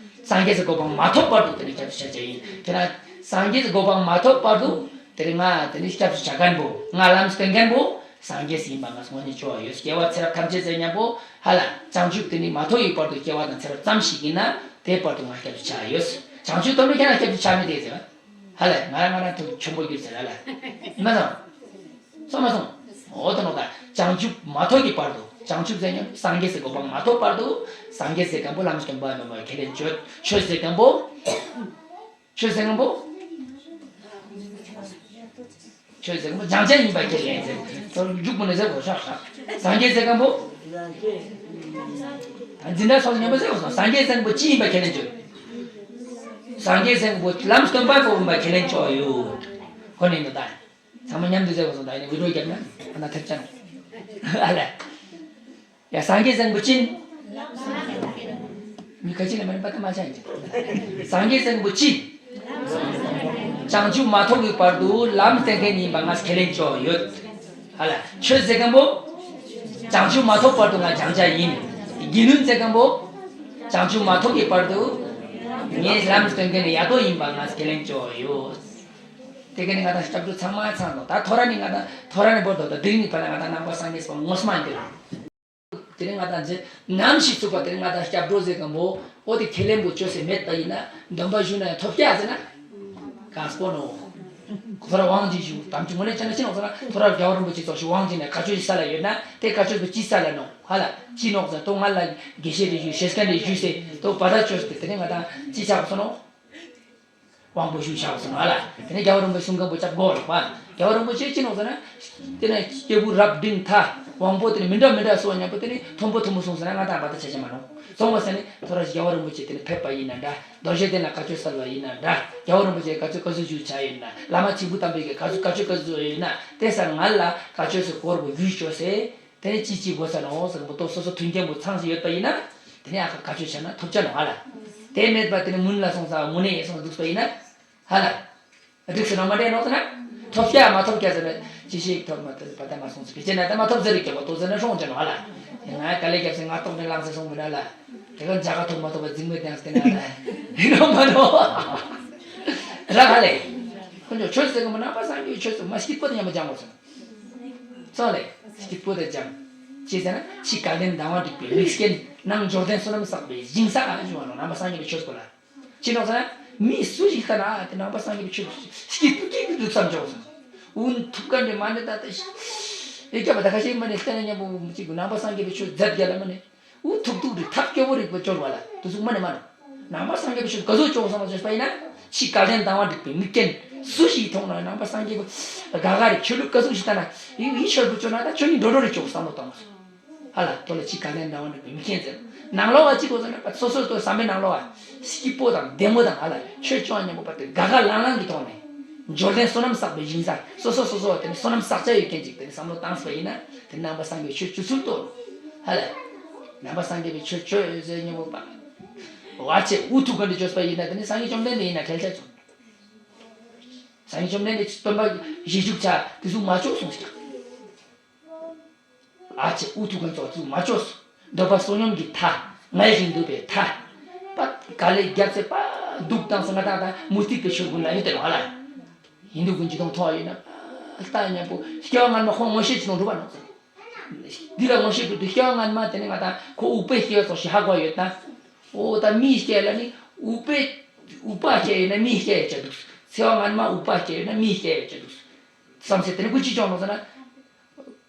སངས་རྒྱས་སུ་གོ་འཕང་མ་ཐོབ་བར་དུ་དེ་ནི་སྐྱབས་ཤིག་ཅན་ཡིན། དེ་ན་སངས་རྒྱས་སུ་གོ་འཕང་མ་ཐོབ་བར་དུ་དེ་ནི་ང་དེ་ནི་སྐྱབས་སུ་ཆ་མཁན་པོ་ང་ལམ་སྟོན་མཁན་པོ། སངས་རྒྱས་ཡིན་པ་ང་ངོ་ནས་ཆོག་ཡོད། སྐྱེ་བ་ཚེ་རབས་ཐམས་ཅད་ཟེར་མཉམ་པོ་ཧ་ལ་བྱང་ཆུབ་དེ་ནི་མ་ཐོབ་ཡོད་བར་དུ་སྐྱེ་བ་དང་ཚེ་རབས་ཙམ་ཞིག་ཡིན་ན་དེ་བར་དུ་ང་སྐྱབས་སུ་ཆ་ཡོད། བྱང་ཆུབ་ཐོབ་ནས་ཁྱེད་རང་སྐྱབས་སུ་ཆ་མི་དེ་ཟེར་བ། ཧ་ལ་ང་རང་ང་རང་ཐུགས་ཆུང་པོ་གྱུར་ཟེར་ཧ་ལ། མ་སོང་། སོང་མ་སོང་། འོ་དེ་ནོ་ད་བྱང་ཆུབ་མ་ཐོབ་ཀྱི་བར་དུ་བྱང་ཆུབ་ཟེར་མཉམ་སངས་རྒྱས་སུ་གོ་འཕང་མ་ཐོབ་བར་དུ་སངས་རྒྱས་ཟེར་མཁན་པོ་ལམ་སྟོན་པ་མེན་པ་ཁས་ལེན་བྱོས་ཆོས་ཟེར་མཁན་པོ། ཆོས་ཟེར་མཁན་པོ། ཆོས་ཟེར་མཁན་པོ་སྦྱང་བྱ་ཡིན་པ་ཁས་ལེན་ཟེར། དོ་རུ་འཇུག་པོ་ནས་ཟེར་གོ་ཤག་ཤག་སངས་རྒྱས་ཟེར་མཁན་པོ། ད་འཛིན་གྲྭ་སོགས་སྙན་པོ་ཟེར་གོ་སོང་། སངས་རྒྱས་ཟེར་མཁན་པོ་ཅི་ཡིན་པ་ཁས་ལེན་ཆོག་སངས་རྒྱས་ཟེར་མཁན་པོ་ལམ་སྟོན་པ་པོ་ཡིན་པ་ཁས་ལེན་ཆོག་ཡོད། ཁོ་ནས་འདུག་ད། ཚང་མ་མཉམ་དུ་ཟེར་གོ་སོང་། ད་ཡིན་ན་བི་ཌིའོ་རྒྱབ་ན་ཨ་ན་ཐེབས་ཆ་ནོ། ཨ་ལ། ཡ་སངས་རྒྱས་ཟེར་མཁན་པོ་ཅི་ཡིན། མི་ཁ་ཅིག་ལ་མ་ནི་པ་ཏ་མ་ཆ་ཡིན། སངས་རྒྱས་ཟེར་མཁན་པོ་ཅི་ཡིན། བྱང་ཆུབ་མ་ཐོབ་ཀྱི་བར་དུ་ལམ་སྟོན་མཁན་ཡིན་པ་ང་ཁས་ལེན་ཆོག་ཡོད། ཧ་ལ། ཆོས་ཟེར་མཁན་པོ། བྱང་ཆུབ་མ་ཐོབ་བར་དུ་ང་སྦྱང་བྱ་ཡིན། དགེ་འདུན་ཟེར་མཁན་པོ། བྱང་ཆུབ་མ་ཐོབ་ཀྱི་བར་དུ། ངས་ལམ་སྟོན་མཁན་ཡ་དོ་ཡིན་པ་ང་ཁས་ལེན་ཆོག་ཡོད། དེ་ག་ནི་ང་དང་སྐྱབས་འགྲོ་ཚང་མ་ཚང་དོ། ད་ཐོ་ར་ནི་ང་དང་ཐོ་ར་ནི་བོར་དོ། ད་དེ་རིང་ནི་ཕ་ལ་ང་དང་ནང་པ་སངས་རྒྱས་པ་ངོ་མ་ཡིན་དེ། དེ་རིང་ང་དང་རྗེ་ནམ་ཞིག་ཚུགས་པ་དེ་རིང་ང་དང་སྐྱབས་འགྲོ་ཟེར་གམ་བོ། འོ་དེ་ཁས་ལེན་པོ་བཅོས་ཟེར་མེད་པ་ཡིན་ན་སྡོམ་པ་ཞུ་ན་ཡང་ཐོབ་ཀྱག་ཟེར་ན། གང་སྤོ་ནོ། ཁོ་ར་དབང་ཅིག་ཞུ་དམ་ཅིག་ངོ་ལས་ཅན་ན་ཅི་ནོག་ཟེར་ན་ཐོ་ར་རྒྱལ་བ་རིན་པོ་ཆེ་ཚོགས་ཞུ་དབང་ཅིག་ནས་བཀའ་ཆོས་ཅིག་ས་ལ་ཡོད་ན་དེ་བཀའ་ཆོས་པོ་ཅི་ས་ལ་ནོག་ཧ་ལ་ཅི་ནོག་ཟེར་ན་ཐོ་ང་ལ་དགེ་བཤེས་རེ་ཞུ་ཞེས་སྐད་རེ་ཞུ་ཟེར་ཐོ་བ་ད་ཆོས་དེ་དེ་ནས་ང་དང་ཅི་ཆགས་སོང་ནོག་དབང་པོ་ཞུ་བཞག་སོང་ང་ལ། དེ་ནས་རྒྱལ་བ་རིན་པོ་ཆེ་གསུང་མཁན་པོ་ཅབ་དགོས་ལ་བ། རྒྱལ་བ་རིན་པོ་ཆེ་ཅི་ནོག་ཟེར་ན། དེ་ནས་སྐྱེས་བུ་རབ་འབྲིང་ཐ། དབང་པོ་དེ་ནས་མི་འདྲ་མི་འདྲ་སོགས་མཉམ་པོ་དེ་ནས་མཐོན་པོ་མཐོན་པོ་སོང་ཟེར་ན་ང་དང་བ་ད་ཆ་ཆ་མ་ནོག་སོང་བ་ཟེར་ནས་ཐོ་ར་རྒྱལ་བ་རིན་པོ་ཆེ་དེ་ནས་ཕེབས་པ་ཡིན་ན་འདྲ། རྡོ་རྗེ་གདན་ལ་བཀའ་ཆོས་སྩལ་བ་ཡིན་ན་འདྲ། རྒྱལ་བ་རིན་པོ་ཆེ་བཀའ་ཆོས་བཀའ་ཟུར་ཞུ་བྱ་ཡིན་ན། བླ་མ་ཆེན་པོ་དམ་པའི་གི་བཀའ་ཟུར་བཀའ་ཆོས་བཀའ་ཟུར་ཡིན་ན་དེ་ས་ང་ལ་བཀའ་ཆོས་སུ་གོར་བུ་ཡུལ་ཅོ་སེ། དེ་ནས་ཅི་ཅི་དགོས་ས་ནོག་ཟེར་མོ་ཏོ་སོ་སོ་མཐུན་རྐྱེན་པོ་ཚང་ཞིག་ཡོད་པ་ཡིན་ན། དེ་ནས་ཨ་ཁ་བཀའ་ཆོས་བྱས་ན་ཐོབ་ཆ་ནོག་ཧ་ལ། དེ་མེད་པ་དེ་ནས་མུན་ལ་སོང་ས་མུན་ནས་སོང་འདུག་པ་ཡིན་ན། ཧ་ལ། འགྲིག་སེ་ནོག་མ་འདྲེ་ནོག་ཟེར་ན། ཐོབ་ཀྱ་མ་ཐོབ་ཀྱ་ཟེར་ན་ཅི་ཞིག་ཐོབ་མ་ཐོབ་པ་ད་མ་སོང་ཟེར་བེ་ཅེ་ན་ད་མ་ཐོབ་ཟེར་རིགས་ཀྱི་མོ་ཏོ་ཟེར་ན་སོང་ཅ་ནོག་ཧ་ལ། ང་དཀའ་ལས་རྒྱབ་སེ་ང་ཏོག་ནས་ལངས་སེ་སོང་མི་ན་ལ། དེ་ག་འཇག་ག་ཐོབ་མ་ཐོབ་པ་འཛིང་མེད་དེང་སྟེ་ན་ལ། ཡིན་ནོག་མ་ནོག་ར་ཧ་ལེ། ཁོ་ཚོ་ཆོས་ཟེར་གི་མོ་ནང་པ་སངས་རྒྱས་ཆོས་ཟེར་མ་སྐྱིད་པོ་དེ་ཉམས་པ་སྦྱང་དགོས་སོང་། ཙོག་ལེ། སྐྱིད་པོ་དེ་སྦྱང་། ཅི་ཟེར་ན་ཕྱི་དགའ་ལྡན་ཟླ་བ་འགྲིག་པའི་མིག་སྐྱེན་ནང་འབྱོར་ལྡན་བསོད་ནམས་བསགས་པའི་ཞིང་ས་ཞུ་བ་ནོ་ནང་པ་སངས་རྒྱས་པའི་ཆོས་སྐོར་ལ། ཅི་ནོག་ཟེར་ན་མི་སུ་ཞིག་ལྟ་ན་དེ་ནང་པ་སངས་རྒྱས་པའི་ཆོས་སྐྱིད་པོ་སྐྱིད་པོ་འདུག་བསམ་ཆོག་སོང་། འུན་ཐུབ་ཀ་འདྲེ་མ་འདྲེ་ད་ལྟ་ཤི། ཨེ་སྐྱབས་པ་ད་ཁ་ཤས་མ་ནས་བལྟས་ན་མཉམ་པོ་གཅིག་ནང་པ་སངས་རྒྱས་པའི་ཆོས་མཛད་རྒྱ་ལ་མ་ནས། འུ་ཐུག་ཐུག་རི་ཐབས་སྐྱོ་བོ་རིག་པ་སྐྱོར་བ་ལ་དུ་ཟུག་མ་ནི་མ་ནོ། ནང་པ་སངས་རྒྱས་པའི་ཆོས་ག་ཟུག་སྐྱོ་བོ་བསམ་བློ་བྱས་པ་ཡིན་ན། ཕྱི་དགའ་ལྡན་ཟླ་བ་འགྲིག་པའི་མིག་རྐྱེན་སུ་ཞིག་མཐོང་ན་ནང་པ་སངས་རྒྱས་པ་དགའ་དགའ་རེད། ཆོས་ལུགས་ག་ཟུག་ཞིག་ལྟ་ན་ཡིན་ཡིན་ཆོས་པོ་སྐྱོ་ན་ད་ཆོས་ཉིད་འགྲོ་འགྲོ་རེད་སྐྱོ་བསམ་བློ་གཏོང་བ་སོང་། ཧ་ལ་དོ་ལ་ཕྱི་དགའ་ལྡན་ཟླ་བ་འགྲིག་པའི་མིག་རྐྱེན་ཟེར། ནང་ལོགས་བ་གཅིག་གོ་ཟེར་ན་སོ་སོ་དོ་བསམ་པའི་ནང་ལོགས་བ་སྐྱིད་པོ་དང་བདེ་མོ་དང་ཧ་ལ་ཆོས་སྐྱོང་མཉམ་པོ་བ་དེ་དགའ་དགའ་ལང་ལང་གི་ཐོག་ནས་འབྱོར་ལྡན་བསོད་ནམས་བསགས་པའི་ཞིང་ས་སོ་སོ་སོ་སོ་བ་དེ་ནས་བསོད་ནམས་བསགས་བྱ་ཡོད་མཁན་ཅིག་དེ་ནས་བསམ་བློ་བཏང་སོང་པ་ཡིན་ན། དེ་ནང་པ་སངས་རྒྱས་ཆོས་བཅུ་ཚུལ་དུ། ཧ་ལ། ནང་པ་སངས་རྒྱས་པའི་ཆོས་ཆོས་ཟེར་ཉོན་མོངས་པ། བར་ཆད་འུ་ཐུག་ག་འདི་བཅོས་པ་ཡིན་ན་དེ་ནི་སངས་རྒྱས་བཅོམ་ལྡན་འདས་ཡིན་ན་ཁྲེལ་ཆ་ཚུགས། སངས་རྒྱས་བཅོམ་ལྡན་འདས་ཀྱི་སྟོན་པ་བཞི་བཅུ་ཆ་དེ་ཚོ་མ་བཅོས་གསུངས་ཤིང་། བར་ཆད་འུ་ཐུག་ག་ཚོགས་དེ་ཚོ་མ་བཅོས། འདོད་པ་བསོད་སྙོམས་ཀྱི་མཐའ། ངལ་ཞིང་འདུས་པའི་མཐའ། པ་ག་ལེ་རྒྱབ་ཚེ་པ་འདུག་བཏང་སོང་ང་དང་དང་མུ་སྟེགས་པའི་ཆོས་ཀུན་ལ་ཡོད་དེ་རེད་བ་ལ། ཧིན་དུ་ཀུན་གྱི་དོན་མཐོང་བ་ཡོད་ན། ལྟ་མཉམ་པོ་སྐྱེ་བ་སྔ་མ་ཁོང་མངོན་ཤེས་ཀྱི་དོན་སྒྲུབ་པ་ནོག་ཟེར། འདི་ལ་མངོན་ཤེས་སྒྲུབ་དུས་སྐྱེ་བ་སྔ་མ་དེ་ནི་ང་དང་ཁོ་འུག་པའི་སྐྱེ་བ་ཙོགས་ཤིག་ཧ་གོ་ཡོད་ན། འོ་ད་མིའི་སྐྱེ་ལ་ནི་འུག་པའི་འུག་པ་སྐྱེ་ཡོད་ན་མིའི་སྐྱེ་ཡོད་ཅག་འདུག། ཚེ་བ་སྔ་མ་འུག་པ་སྐྱེ་ཡོད་ན་མིའི་སྐྱེ་ཡོད་ཅག་འདུག། བསམ་ཚེ་དེ་ནི་ཀུན་གྱིས་སྐྱོང་ནོག་ཟེར་ན།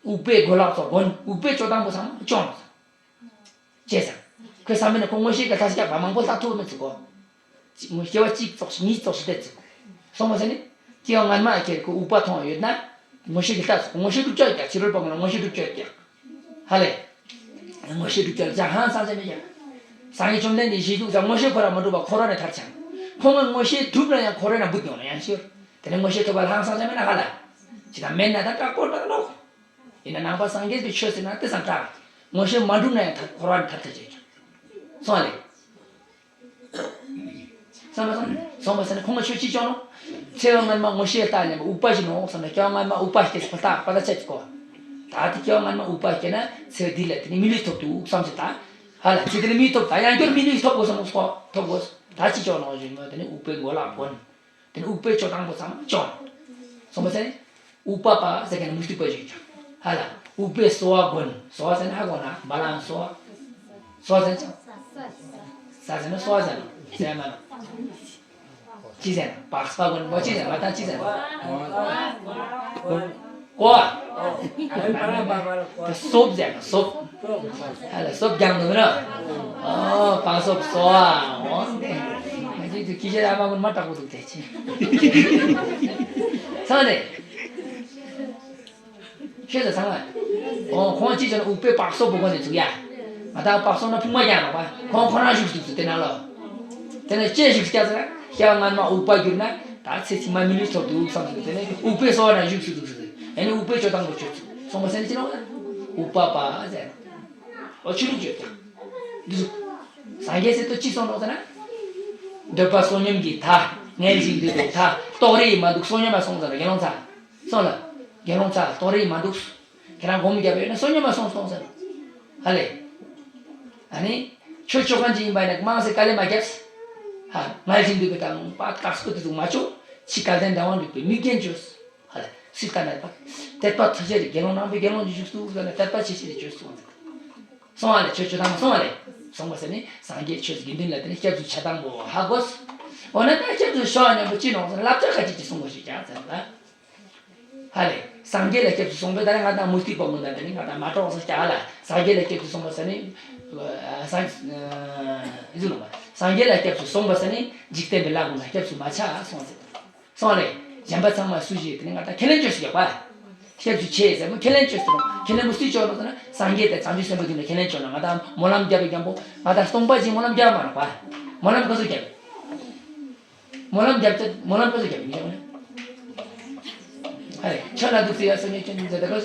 འུག་པའི་གོ་ལག་ཙོགས་གོན་འུག་པའི་སྤྱོད་སྟངས་པོ་ཚང་མ་སྐྱོང་ནོག་ཟེར། ཅེས་ཟེར། ཁོས་བསམ་པས་ན་ཁོ་མངོན་ཤེས་ཀྱི་ལྷ་སྐྱབས་པ་མང་པོ་ལྟ་ཐུབ་མི་ཚུགས་གོ། སྐྱེ་བ་གཅིག་ཙོགས་ཤིག་གཉིས་ཙོགས་ཤིག་བསྡད་ཚུགས། སོང་བ་ཟེར་ནི། སྐྱེ་བ་སྔ་མ་ཁྱེད་ཁོ་འུག་པ་མཐོང་ཡོད་ན། མངོན་ཤེས་ཀྱི་ལྟ་ཚུགས་མངོན་ཤེས་སྒྲུབ་བྱ་ཡོད་ཀྱང་ཕྱི་རོལ་པ་ངོ་ལ་མངོན་ཤེས་སྒྲུབ་བྱ་ཡོད་ཀྱང་། ཧ་ལས། མངོན་ཤེས་སྒྲུབ་བྱ་ལ་ཅང་ཧང་སང་ཆ་མེད་ཀྱང་། སངས་རྒྱས་བཅོམ་ལྡན་འདས་ཞེས་བྱུང་ཙང་མངོན་ཤེས་ཁོ་རང་མ་སྒྲུབ་པ་ཁོ་རང་ནས་ཐར་ཆང་། ཁོ་ངས་མངོན་ཤེས་སྒྲུབ་ན་ཡང་ཁོ་རང་ན་བུད་ཡོང་ན་ཡང་ཤོར། དེ་ནས་མངོན་ཤེས་ཐོབ་པ་ལ་ཧང་སང་ཆ་མེད་ན་ཧ་ལས། ཅི་དང་མེད་ན་ད་སྐྲག་པོ་སྐྲག་ནོག། ཡིན་ན་ནང་པ་སངས་རྒྱས་པའི་ཆོས་ཟེར་ན་དེ་ཙམ་དྲག། མངོན་ཤེས་མ་འགྲུབ་ན་ཡང་ཐར་ཁོ་རང་ཐར་ཐར་བྱེད་ཀྱང་། སོང་བ་ལེ། སོང་བ་སོང་སོང་བ་ཟེར་ན་ཁོང་གི་ཆོས་ཅི་ཅོག་ནོ། ཚེ་བ་སྔ་མ་མངོན་ཤེས་ལྟ་ཉམས་པ་འུག་པ་ཞིག་ནོ་བསམ་ན་སྐྱེ་བ་སྔ་མ་འུག་པ་སྐྱེས་སོ་ལྟ་པ་ལ་ཆད་ཀྱི་གོ། ད་དེ་སྐྱེ་བ་སྔ་མ་འུག་པ་སྐྱེས་ན་ཚེ་བ་འདི་ལ་དེ་ནི་མི་ལུས་ཐོབ་ཏུ་འུག་བསམ་ཚེ་ད། ཧ་ལ་ཚེ་དེ་ནི་མི་ཐོབ་ད་ཡང་སྐྱོར་མི་ལུས་ཐོབ་དགོས་སོང་ཐོབ་དགོས། ད་ཅི་ཅོག་ནོ་ཞུས་མོ་དེ་ནི་འུག་པའི་མགོ་ལག་གོན། དེ་ནི་འུག་པའི་སྤྱོད་སྟངས་པོ་ཚང་མ་སྐྱོང་། སོང་པ་ཟེར་ནི། འུག་པ་པ་ཟེར་མཁན་ནི་མུ་སྟེགས་པ་ཞིག་ཀྱང་། ཧ་ལ། འུག་པའི་གསོ་བ་གོན། གསོ་བ་ཟེར་ན་ཧ་གོ་ན་བ་ལང་གསོ་བ། གསོ་བ་ཟེར་ན་ཅང་། ས་ཟེར་ན་གསོ་བ་ཟེར་ན་ཟེར་མ་ན། ཅི་ཟེར་ན་པགས་པ་གོན་པ་ཅི་ཟེར་ན་ང་ད་ཅི་ཟེར་ན། ཀོ། ད་སོབ་ཟེར་ན་སོབ། ཧ་ལ་སོབ་རྒྱག་འདུག་ན། ཨོ་པགས་སོབ་གསོ་བ། ཨོ། ང་ཅིག་ཏུ་ཁྱི་ཤ་ཨ་མ་གོན་མ་དྲག་པོ་འདུག་དེ་ཅི། ཚང་ནས། ཤེས་ཚང་ལ། ཨོ་ཁོང་ཅི་བྱས་ན་འུག་པའི་པགས་སོབ་པོ་གོན་ནས་ཚུགས་ཡ། ང་ད་པགས་སོབ་ན་ཕུང་མ་རྒྱག་ནོག་པ། ཁོང་ཁོ་རང་བཞུགས་ཚུགས་ཚུགས་དེ་ནང་ལོ། དེ་ནས་ལྕེ་བཞུགས་སྐྱ་ཚེ་ན་སྐྱེ་བ་སྔ་མ་འུག་པ་གྱུར་ན་ད་ཚེ་ཕྱི་མ་མི་ལུས་ཐོབ་འདུག་བསམ་ཚུགས་དེ་ནས་འུག་པའི་གསོ་བ་ན་བཞུགས་ཚུགས་ཚུགས་ཚུགས། ཨེ་ནི་འུག་པའི་སྤྱོད་སྟངས་པོ་སྤྱོད་ཚུགས་སོང་པ་ཟེར་ནས་ཅི་ནོག། འུག་པ་པ་ཟེར། ཨོ་ཆོས་ལུགས་སྤྱོད་ཀྱང་། འདི་ཚོ། སངས་རྒྱས་ཟེར་དུས་ཅི་སོང་ནོག་ཟེར་ན། འདོད་པ་བསོད་སྙོམས་ཀྱི་མཐའ། ངལ་ཞིང་འདུས་པའི་མཐའ། ལྟོགས་རིགས་མ་འདུག་བསོད་སྙོམས་མ་སོང་ཟེར་ན་དགེ་སློང་ཚ། སོང་ལ། དགེ་སློང་ཚ་ལྟོགས་རིགས་མ་འདུག། ཁྱེད་རང་སྒོམ་རྒྱབ་ཡོད་ན་བསོད་སྙོམས་མ་སོང་སོང་ཟེར། ཧ་ལས། ཨ་ནི། ཆོས་ཆོས་གང་ཅི་ཡིན་པ་ཡིན་ན་མང་སེ་དཀའ་ལས་མ་རྒྱབ། ཧ། ངལ་ཞིང་འདུས་པའི་མཐའ་པ་དཀར་སྐུ་དེ་ཚོ་མ་ཆོག། ཕྱི་དགའ་ལྡན་ཟླ་བ་འགྲིག་པའི་མིག་རྒྱན་བཅོས། ཧ་ལས། སྲིད་ལྟ་ན་དད་པ་ཆེ་ཆེ་རེད། དགེ་སློང་ནང་པའི་དགེ་སློང་གི་བཞུགས་སུ་ཟེར་ན་དད་པ་ཆེ་ཆེ་རེད་བཅོས་སོང་ཟེར། སོང་བ་ལས་ཆོས་ཆོས་དང་སོང་བ་ལས། སོང་བ་ཟེར་ནི་སངས་རྒྱས་ཆོས་དགེ་འདུན་ལ་དེ་ནི་སྐྱབས་སུ་ཆ་དང་པོ་ཧ་གོ། འོ་ན་ད་སྐྱབས་སུ་ཤོག་སྙམ་པོ་ཅི་ནོག་ཟེར་ན་བསླབ་བྱ་ཁ་ཅིག་ཅིག་གསུང་དགོས་ཤེས་ཀྱང་ཟེར་ན། ཧ་ལས། སངས་རྒྱས་ལ་སྐྱབས་སུ་སོང་བས་ད་ནི་ང་དང་མུ་སྟེགས་པ་ངོ་ད་དེ་ནི་ང་དང་མ་གྲོགས་སུ་བྱ་ལ། སངས་རྒྱས་ལ་སྐྱབས་སུ་སོང་བ་ཟེར་ནི། སངས་ཨི་ཟུ་ལོ་མ་སངས་རྒྱས་ལ་སྐྱབས་སུ་སོང་བ་ཟེར་ནི་འཇིག་རྟེན་པའི་ལྷ་ཀུན་ལ་སྐྱབས་སུ་མ་ཆ་སོང་ཟེར། སོང་ལས། གཞན་པ་ཚང་མ་སུ་ཞིག་དེ་ནི་ང་དང་ཁས་ལེན་བཅོས་སུ་ཡོད་པ། སྐྱབས་སུ་ཆེ་ཟེར་མོ་ཁས་ལེན་བཅོས་སུ་རུང་ཁས་ལེན་མོ་སུས་བཅོས་ནོག་ཟེར་ན་སངས་རྒྱས་དེ་བྱང་ཆུབ་སེམས་དཔའ་དེ་ནི་ཁས་ལེན་བཅོས་ན་ང་དང་སྨོན་ལམ་རྒྱབ་པའི་རྒྱམ་པོ་ང་དང་སྟོང་པ་ཅིག་སྨོན་ལམ་རྒྱབ་མ་ནོག་པ། སྨོན་ལམ་ག་ཚོད་རྒྱབ། སྨོན་ལམ་རྒྱབ་ཚེ་སྨོན་ལམ་ག་ཚོད་རྒྱབ་ཡིན་ཀྱང་ནི། ཧ་ལས་ཆོས་ལ་འདུག་ཚེ་ཡ་སངས་རྒྱས་མཁྱེན་ཚེ་ད་ག་ཚོད།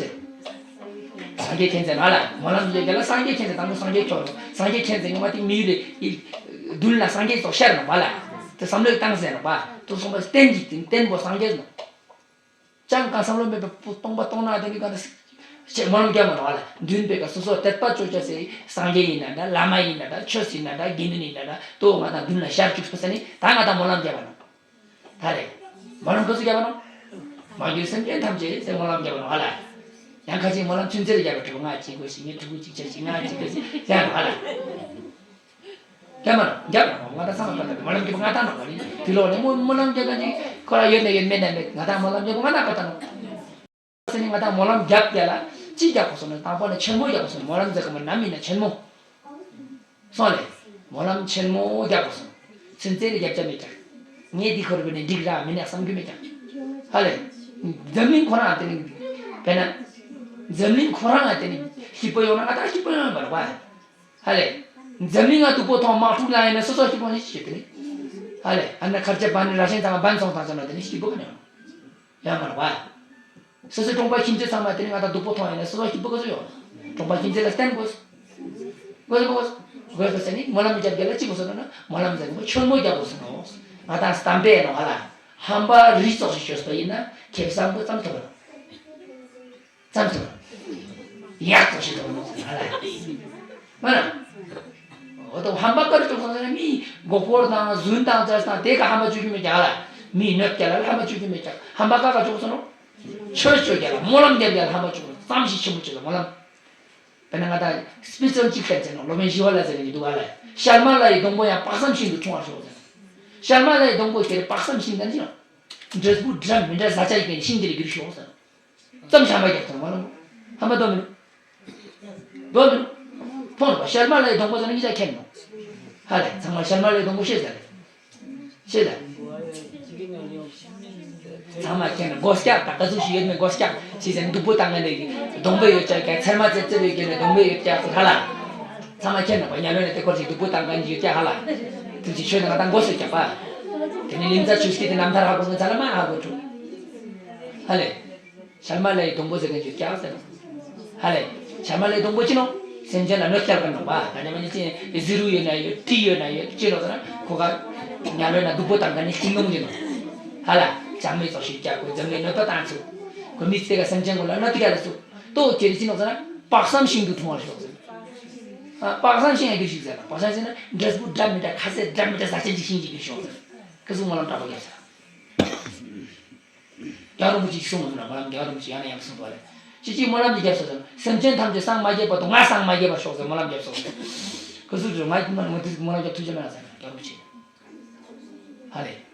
སངས་རྒྱས་མཁྱེན་ཚེ་ང་ལ་སྨོན་ལམ་རྒྱབ་རྒྱ་ལ་སངས་རྒྱས་མཁྱེན་ཚེ་དང་པོ་སངས་རྒྱས་ཆོག་ནོ་སངས་རྒྱས་མཁྱེན་ཚེ་ངོ་མ་དེ་མི་ཡུལ་ལས་མདུན་ལ་སངས་རྒྱས་ཚོགས་ཤར་ནོ་བ་ལ། དེ་བསམ་བློའི་བཏང་ཟེར་ནོ་བ་དུ་སོང་བ་བསྟན་གྱི་བསྟན་པོ་སངས་རྒྱས་ནོ། ཅང་གང་བསམ་བློ་མེད་པའི་སྟོང་པ་སྟོང་ན་དེ་ནི་ག་ད་ཞེས་སྨོན་ལམ་རྒྱབ་མ་ནོ་བ་ལ་མདུན་པའི་ཀ་སོ་སོ་དད་པ་བཅོ་བྱ་སའི་སངས་རྒྱས་ཡིན་ན་འདྲ་བླ་མ་ཡིན་ན་འདྲ་ཆོས་ཡིན་ན་འདྲ་དགེ་འདུན་ཡིན་ན་འདྲ་དོ་ང་དང་མདུན་ལ་ཤར་བཅུག་པ་ས་ནི་ད་ང་དང་སྨོན་ལམ་རྒྱབ་པ་ནོ། ད་རེད། སྨོན་ལམ་ག་ཚོད་རྒྱབ་པ་ནོ། མ་གྱུར་སེམས་ཅན་ཐམས་ཅད་ཟེར་སྨོན་ལམ་རྒྱབ་པ་ནོ་ཧ་ལ། ཡང་ཁ་ཅིག་སྨོན་ལམ་ཚུན་ཚོད་རྒྱབ་པ་གྲུབ་ང་གཅིག་དགོས་ཤིག་ངས་ཕྲུ་གུ་གཅིག་ཆ་ཞིག་ང་གཅིག་དགོས་ཤིག་ཟེར་ནོ་ཧ་ལ། རྒྱབ་མ་རྒྱབ་མ་ང་དང་ཚང་མ་པ་ད་མ་ལམ་རྒྱབ་ང་དང་ནོ་བ་ནི་དེ་ལོག་ནས་སྨོན་སྨོན་ལམ་རྒྱབ་ག་ཅིག་ཁོ་ར་ཡོད་ནས་ཡོད་མེད་ནས་མེད་ང་དང་སྨོན་ལམ་རྒྱབ་ང་དང་པ་ད་ནོ། ཟེར་ནས་ང་དང་སྨོན་ལམ་རྒྱབ་རྒྱ་ལ་ཅི་རྒྱབ་དགོས་སོང་ན་དང་པོ་ནས་ཆེན་མོ་རྒྱབ་དགོས་སོང་སྨོན་ལམ་ཟེར་གི་མ་ནམ་ཡིན་ན་ཆེན་མོ། སོང་ལས། སྨོན་ལམ་ཆེན་མོ་རྒྱབ་དགོས་སོང་། ཚུན་ཚོད་ནས་རྒྱབ་ཆ་མེད་ཀྱང་། ངས་འདི་ཁོ་ར་བས་ནས་འགྲིག་ར་མིན་ན་བསམ་རྒྱུ་མེད་ཀྱང་། ཧ་ལས། འཛམ་གླིང་ཁོ་རང་དེ་ནི། དཔེར་ན། འཛམ་གླིང་ཁོ་རང་ལ་དེ་ནི་སྐྱིད་པོ་ཡོང་ན་ང་དང་སྐྱིད་པོ་ཡོང་བར་བ། ཧ་ལས། འཛམ་གླིང་ང་སྡུག་པོ་མཐོང་དམག་འཁྲུག་ལ་ཡིན་ན་སོ་སོ་སྐྱིད་པོ་ནི་ཤེས་དེ་ནི། ཧ་ལས་ཨ་ན་ཁར་ཆ་བན་ནི་ར་ཤན་ཚང་མ་བན་སོང་དང་ཚང་མ་དེ་ནི་སྐྱིད་པོ་ག་ནས་ཡོང་། ཡང་མ་རེད་བ། སོ་སོའི་གྲོང་པ་ཁྱིམ་མཚེས་ཚང་མ་དེ་ནི་ང་དང་སྡུག་པོ་མཐོང་ཡིན་ན་སོ་སོ་སྐྱིད་པོ་ག་ཚོད་ཡོང་། གྲོང་པ་ཁྱིམ་མཚེས་ལ་བརྟེན་དགོས། དགོས་དགོས། དགོས་དགོས་ཟེར་ནི་སྨོན་ལམ་རྒྱབ་རྒྱ་ལ་ཅི་དགོས་སོང་ན་སྨོན་ལམ་ཟེར་ནི་ཆོལ་མོ་རྒྱག་དགོས་སོང་ནོ། ང་དང་སྟམ་པའི་ནང་ཧ་ལ། ཧམ་པ་རི་ཙོགས་ཤིག་ཤོད་པ་ཡིན་ན་ཁེ་བཟང་པོ་ཙམ་ཐོབ་ལ། ཙམ་ཐོབ་ལ། ཡག་ཙོགས་ཤིག་ཐོབ་ནོ་ཧ་ལ། མ་ན། འོ་ད་ཧམ་པ་ཀ་རི་ཙོགས་སོང་ཟེར་ན་མི་མགོ་སྐོར་དང་རྫུན་དང་ཙར་དང་དེ་ག་ཧམ་པ་བཅུག་གི་མེད་ཀྱག་ལ། མི་གནོད་ཀྱག་ལ་ཧམ་པ་བཅུག་གི་མེད་ཀྱག་ཧམ་པ་ཀ་ག་བཅུག་སོང་ནོ། ཆོས་ཆོས་རྒྱ་ལ་སྨོན་ལམ་རྒྱབ་རྒྱ་ལ་ཧམ་པ་བཅུག་ཙམ་ཞིག་ཆེན་པོ་བཅུག་ལ་སྨོན་ལམ། དཔེར་ན་ང་དང་སྤི་ཙོན་གཅིག་བསྟན་ཚེ་ནོ་སློབ་དཔོན་ཞི་བ་ལྷ་ཟེར་གྱི་འདུག་ག་ལ། ཤལ་མ་ལ་ཡི་སྡོང་པོ་ཡང་དཔག་བསམ་ཤིན་ཏུ་ཕྲེང་བར་ཤོག་ཟེར། ཤལ་མ་ལ་ཡི་སྡོང་པོ་དེར་དཔག་བསམ་ཤིང་དང་ཅི་ནོ། འབྲས་བུ་འདྲ་མི་འདྲ་བཟའ་བཅའ་ཡི་གན་ཤིང་དེར་གྱུར་ཤོག་ཟེར། ཙམ་ཤམ་པ་རྒྱབ་ཙམ་མ་ལ་མོ། ཧམ་པ་དོ་མི་ནོ། དོ་མི་ནོ། ཕོང་རོ་ཤལ་མ་ལ་ཡི་སྡོང་པོ་ཟེར་ན་གཉིས་ཆ་མཁྱེན་ནོ། ཧ་ལས་ཚང་མ་ཤལ་མ་ལ་ཡི་སྡོང་པོ་ཤེས་ཟེར། ཤེས་ལ། ཚང་མ་མཁྱེན་ན་མགོ་སྐྱག་ད་ག་ཚོད་ཞིག་ཡོད་མེད་མགོ་སྐྱག་ཅི་ཟེར་སྡུག་པོ་བཏང་ག་ནས་སྡོང་པོ་ཡོད་ཀྱག་ཀྱག་ཚེར་མ་ཙེ་ཙེ་ཡོད་ཀྱག་ནས་སྡོང་པོ་ཡོད་ཀྱག་ཧ་ལ། ཚང་མ་མཁྱེན་ན་པ་ཉ་ལོ་ནས་དེ་སྐོར་ཞིག་སྡུག་པོ་བཏང་ག་ནས་ཡོད་ཀྱག་ཧ་ལ། དུ་ཅི་ཆོས་ད་ང་ད་མགོ་སོད་ཀྱག་པ། དེ་ནས་ལིང་ཙ་ཆུ་སྐྱེས་དེ་རྣམ་ཐར་ཧ་གོ་ངས་ཚ་ལ་མ་ཧ་གོ་ཆུ། ཧ་ལས། ཤལ་མ་ལ་ཡི་སྡོང་པོ་ཟེར་མཁན་ཅིག་ཀྱག་ཟེར། ཧ་ལས། ཤལ་མ་ལ་ཡི་སྡོང་པོ་ཅི་ནོ། སེམས་ཅན་ལ་གནོད་སྐྱེལ་མཁན་ནོ་བ། ད་ཉམས་ཉི་ཅི་ཟི་རུ་ཡོད་ན་ཡོད་གྲི་ཡོད་ན་ཡོད་ཅི་ནོ་ཟེར་ན་ཁོ་ག་ཉ་ལོས་ན་སྡུག་པོ་བཏང་མཁན་ནི་ཤིང་སྡོང་ཅི་ནོ། ཧ་ལ། ཅང་མི་ཙོགས་ཤིག་ཀྱག་ཁོ་འཛམ་གླིང་གནོད་པ་བཏང་ཚུལ། ཁོ་མི་ཚེ་ག་སེམས་ཅན་ཀུན་ལ་གནོད་སྐྱེལ་ལ་ཚུལ། ལྟོ་ཁྱེར་ཅི་ནོ་ཟེར་ན་དཔག་བསམ་ཤིང་དུ་འཁྲུངས་པར་ཤོག་ཟེར། ཨ་དཔག་བསམ་ཤིང་ཡང་གྱུར་ཞིག་ཟེར་ན་དཔག་བསམ་ཤིང་ན་འབྲས་བུ་འདྲ་མི་འདྲ་ཁ་ཟས་འདྲ་མི་འདྲ་བཟའ་བཅའ་ཅིག་ཤིང་ཅིག་གྱུར་ཤོག་ཟེར། ཁ་ཟུག་སྨོན་ལམ་དྲག་པོ་བརྒྱབ་ཟེར། རྒྱལ་བ་རིན་པོ་ཆེས་གསུངས་མི་འདུག་ན་སྨོན་ལམ་རྒྱལ་བ་རིན་པོ་ཆེས་ཡང་ན་ཡང་གསུངས་པ་རེད། ཅི་ཅིག་སྨོན་ལམ་ཅིག་བརྒྱབ་སོང་ཟེར་ན་སེམས་ཅན་ཐམས་ཅད་སངས་མ་རྒྱས་བར་དུ་ང་སངས་མ་རྒྱས་པར་ཤོག་ཟེར་སྨོན་ལམ་བརྒྱབ་སོང་ཟེར། ཁོ་ཚོས་ང་ཡིན་ན་ང་དེ་སྨོན་ལམ་རྒྱབ་ཐུབ་ཀྱི་མེད་ན་ཟེར་རྒྱལ་བ་རིན་པོ་ཆེ། ཧ་ལས།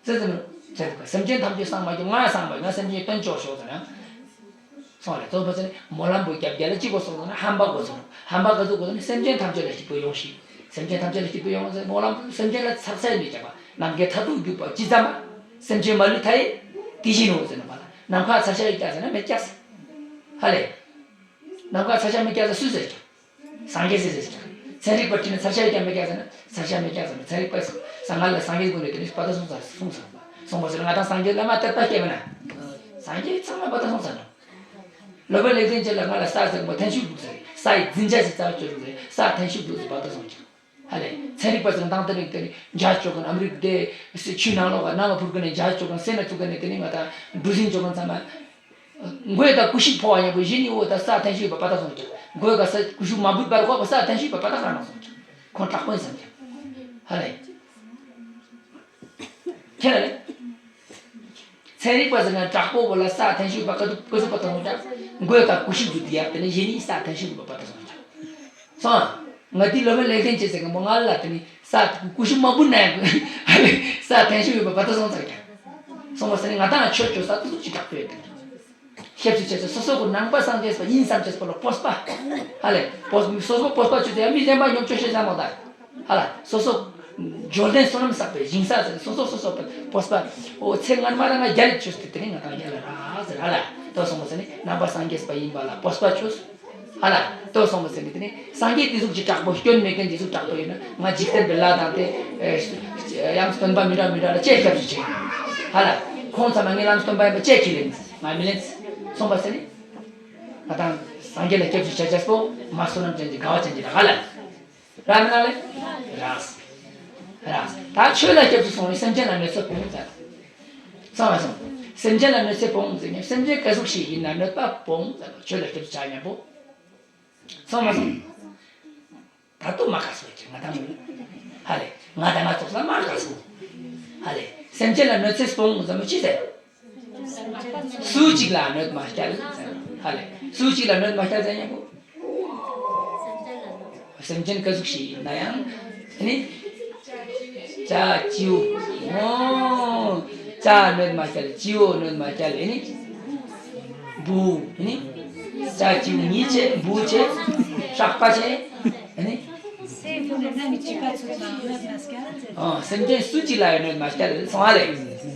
ཟེར་ཟེར་ཟེར་སེམས་ཅན་ཐམས་ཅད་སངས་མ་རྒྱས་ང་སངས་མ་རྒྱས་ང་སེམས་ཅན་སྟོན་ཆོག་ཤོག་ཟེར་ན། སོང་ལས་གཙོ་བོ་ཟེར་ནས་སྨོན་ལམ་པོ་རྒྱབ་རྒྱ་ལ་གཅིག་པོ་སོང་ཟེར་ན་ཧམ་པ་དགོས་ཟེར་ནོ། ཧམ་པ་ག་ཚོད་དགོས་ཟེར་ན་སེམས་ཅན་ཐམས་ཅད་ལ་སྐྱིད་པོ་ཡོང་ཞིག་སེམས་ཅན་ཐམས་ཅད་ལ་སྐྱིད་པོ་ཡོང་ཟེར་སྨོན་ལམ་སེམས་ཅན་ལ་ཚར་ཚར་ཡོད་ཀྱག་པ་ནམ་མཁའི་མཐར་ཐུག་རྒྱུག་པ་ཇི་ཙམ་པ། སེམས་ཅན་མ་ལུས་མཐའ་ཡས་དེ་བཞིན་ནོ་ཟེར་ནོ་མ་ལ་ནམ་མཁའ་ཚར་ཤ་ཡོད་ཀྱག་ཟེར་ན་མེད་ཀྱག་ཟེར། ཧ་ལས། ནམ་མཁའ་ཚར་ཤ་མེད་ཀྱག་ཟེར་སུས་ཟེར་ཀྱག་སངས་རྒྱས་ཟེར་ཟེར་ཀྱག་ཚན་རིག་པ་དྲིས་ན་ཚར་ཤ་ཡོད་ཀྱག་མེད་ཀྱག་ཟེར་ན་ཚར་ཤ་མེད་ཀྱག་ཟེར་ན་ཚན་རིག་པ་སངས་ང་ལ་སངས་རྒྱས་ཀུན་ནས་དེ་ནི་པ་ད་སོང་ཚར་སོང་ཚར་སོང་བ་ཟེར་ང་དང་སངས་རྒྱས་བླ་མ་དད་པ་སྐྱེས་མེད་ན། སངས་རྒྱས་ཚང་མ་པ་ད་སོང་ཚར་ནོ། ལོ་པ་ལེགས་ལྡན་ཅན་ལ་ང་ལ་ས་ཟེར་མོ་ཐན་ཤུགས་འདུག་ཟེར། སའི་འཛིན་བྱ་ཞིག་རྩ་བ་གཅོད་རུང་ཟེར། ས་ཐན་ཤུགས་འདུག་ཟེར་བ་ད་སོང་ཀྱང་། ཧ་ལས། ཚན་རིག་པ་ཚོས་དང་དེ་རིང་དེ་ནི་འཇའ་གཅོད་མཁན་ཨ་མི་རི་ཀ་དེ་ཆུའི་ནང་ལོགས་ཀ་ནང་ལ་འཕུར་མཁན་ནས་འཇའ་གཅོད་མཁན་སེམས་ལ་བཙུགས་མཁན་ནས་དེ་ནི་ང་ད་འབུ་སྲིན་གཅོད་མཁན་ཚང་མ། མགོའི་ད་ཀུ་ཤུ་ཕོག་པ་ཡང་པོ་གཞི་ནི་འོ་ད་ས་ཐན་ཤུགས་པ་པ་ད་སོང་ཀྱང་། མགོའི་ཀ་ས་ཀུ་ཤུ་མ་འབུད་པར་ཁོག་པ་ས་ཐན་ཤུགས་པ་པ་ད་ག་ནང་སོང་ཀྱང་། ཁོང་དྲག་པོ་ཡིན་བསམ་ཀྱང་། ཧ་ལས། ཁྱེད་ལ་ལས། ཚན་རིག་པ་ཚོ་ང་དྲག་པོ་བོ་ལ་ས་ཐན་ཤུགས་པ་ཀ་ཏུ་ཀུ་ཤུ་པ་ད་སོང་ཀྱང་། མགོའི་ཀ་ཀུ་ཤུ་འབུད་དེ་ཡར་དེ་ནི་གཞི་ནི་ས་ཐན་ཤུགས་པ་པ་ད་སོང་ཀྱང་། སོང་། ང་དེ་ལོ་མ་ལེགས་ལྡན་ཅན་ཟེར་མཁན་པོ་ང་ལ་དེ་ནི་ ས་ཀུ་ཤུ་མ་བུ་ན་ཡང་ས་ཐན་ཤུ་ཡོད་པ་བ་ད་སོང་ཚར་ཀྱང་། སོང་བ་ཟེར་ནས་ང་དང་ཆོས་ཅོ་ས་ཏུ་ཅི་དྲག་པོ་ཡོད་དེ། སྐྱབས་སུ་ཆ་ཆ་སོ་སོ་གི་ནང་པ་སངས་རྒྱས་པ་ཡིན་བསམ་ཅེས་པ་ལ་སྤོབས་པ། ཧ་ལས་སྤོབས་སོ་སོ་སྤོབས་པ་ཆུ་ཚོད་ཡང་མི་གཞན་པ་ཉོབ་ཆོས་བཤད་ས་མོ་ད། ཧ་ལ་སོ་སོ་འབྱོར་ལྡན་བསོད་ནམས་བསགས་པའི་ཞིང་ས་ཟེར་སོ་སོ་སོ་སོ་སྤོབས་པ། འོ་ཚེ་སྔ་མ་ལ་ང་རྒྱལ་ལ་ཆོས་ཏེ་དེ་རིང་ང་དང་རྒྱལ་ལ་ར་ཟེར་ཧ་ལ་ལྟོས་སོང་བ་ཟེར་ནས་ནང་པ་སངས་རྒྱས་པ་ཡིན་པ་ལ་སྤོབས་པ་ཆོས། ཧ་ལ་ལྟོས་སོང་བ་ཟེར་ནས་དེ་ནས་སངས་རྒྱས་དེ་ཟུག་ཅིག་དྲག་པོ་སྐྱོན་མེད་མཁན་དེ་ཟུག་དྲག་པོ་ཡིན་ན་ང་འཇིག་རྟེན་པའི་ལྷ་དང་དེ་ཡང་སྟོན་པ་མི་འདྲ་མི་འདྲ་ལ་ཅེས་སྐྱབས་སུ་མཆི། ཧ་ལ་ཁོང་ཚང་མ་ངའི་ལམ་སྟོན་པ་ཡིན་པ་ཅེས་ཁས་ལེན་ང་མི་ལེན། སོང་བ་ཟེར་ནས་ང་དང་སངས་རྒྱས་ལ་སྐྱབས་སུ་ཆ་ཆེས་པོ་མ་བསོད་ནམས་ཅན་གྱི་དགའ་བ་ཅན་གྱི་ལ་ཧ་ལ། ར་མི་ལ་ལེ། ར། ར། ད་ཆོས་ལ་སྐྱབས་སུ་སོང་བའི་སེམས་ཅན་ལ་གནོད་འཚེ་སྤོང་ཟེར། སོང་བ་སོང་། སེམས་ཅན་ལ་གནོད་འཚེ་སྤོང་ཟེར་ནས་སེམས་ཅན་ག་ཟུག་ཞིག་ཡིན་ན་གནོད་པ་སྤོང་ཟེར་ཆོས་ལ་སྐྱབས་སུ་ཆ་མཉམ་པོ། སོང་བ་སོང་། ད་དུ་མ་ཁ་སོ་ཅིག་ང་ད་མོ། ཧ་ལེ། ང་ད་ང་ཚོགས་ལ་མ་ཁ་སོ། ཧ་ལེ། སེམས་ཅན་ལ་གནོད་འཚེ་སྤོང་ཟེར་མོ་ཅི་ཟེར། སུ་གཅིག་ལ་གནོད་མ་སྐྱལ། ཧ་ལེ། སུ་གཅིག་ལ་གནོད་མ་སྐྱལ་ཟེར་ཉམ་པོ། སེམས་ཅན་ག་ཟུག་ཞིག་ཡིན་ན་ཡང་། ཨ་ནི། བྱ་བྱིའུ། ཨོ། བྱ་གནོད་མ་སྐྱལ་བྱིའུ་གནོད་མ་སྐྱལ་ཨ་ནི། འབུ། ཨ་ནི། བྱ་བྱིའུ་གཉིས་བྱས་འབུ་བྱས། སྲེག་པ་བྱས། ཨ་ནི། སེམས་ཅན་ལ་གནོད་མ་སྐྱལ་ཟེར། ཨོ། སེམས་ཅན་སུ་གཅིག་ལ་ཡང་གནོད་མ་སྐྱལ་སོང་ཨ་ལེ།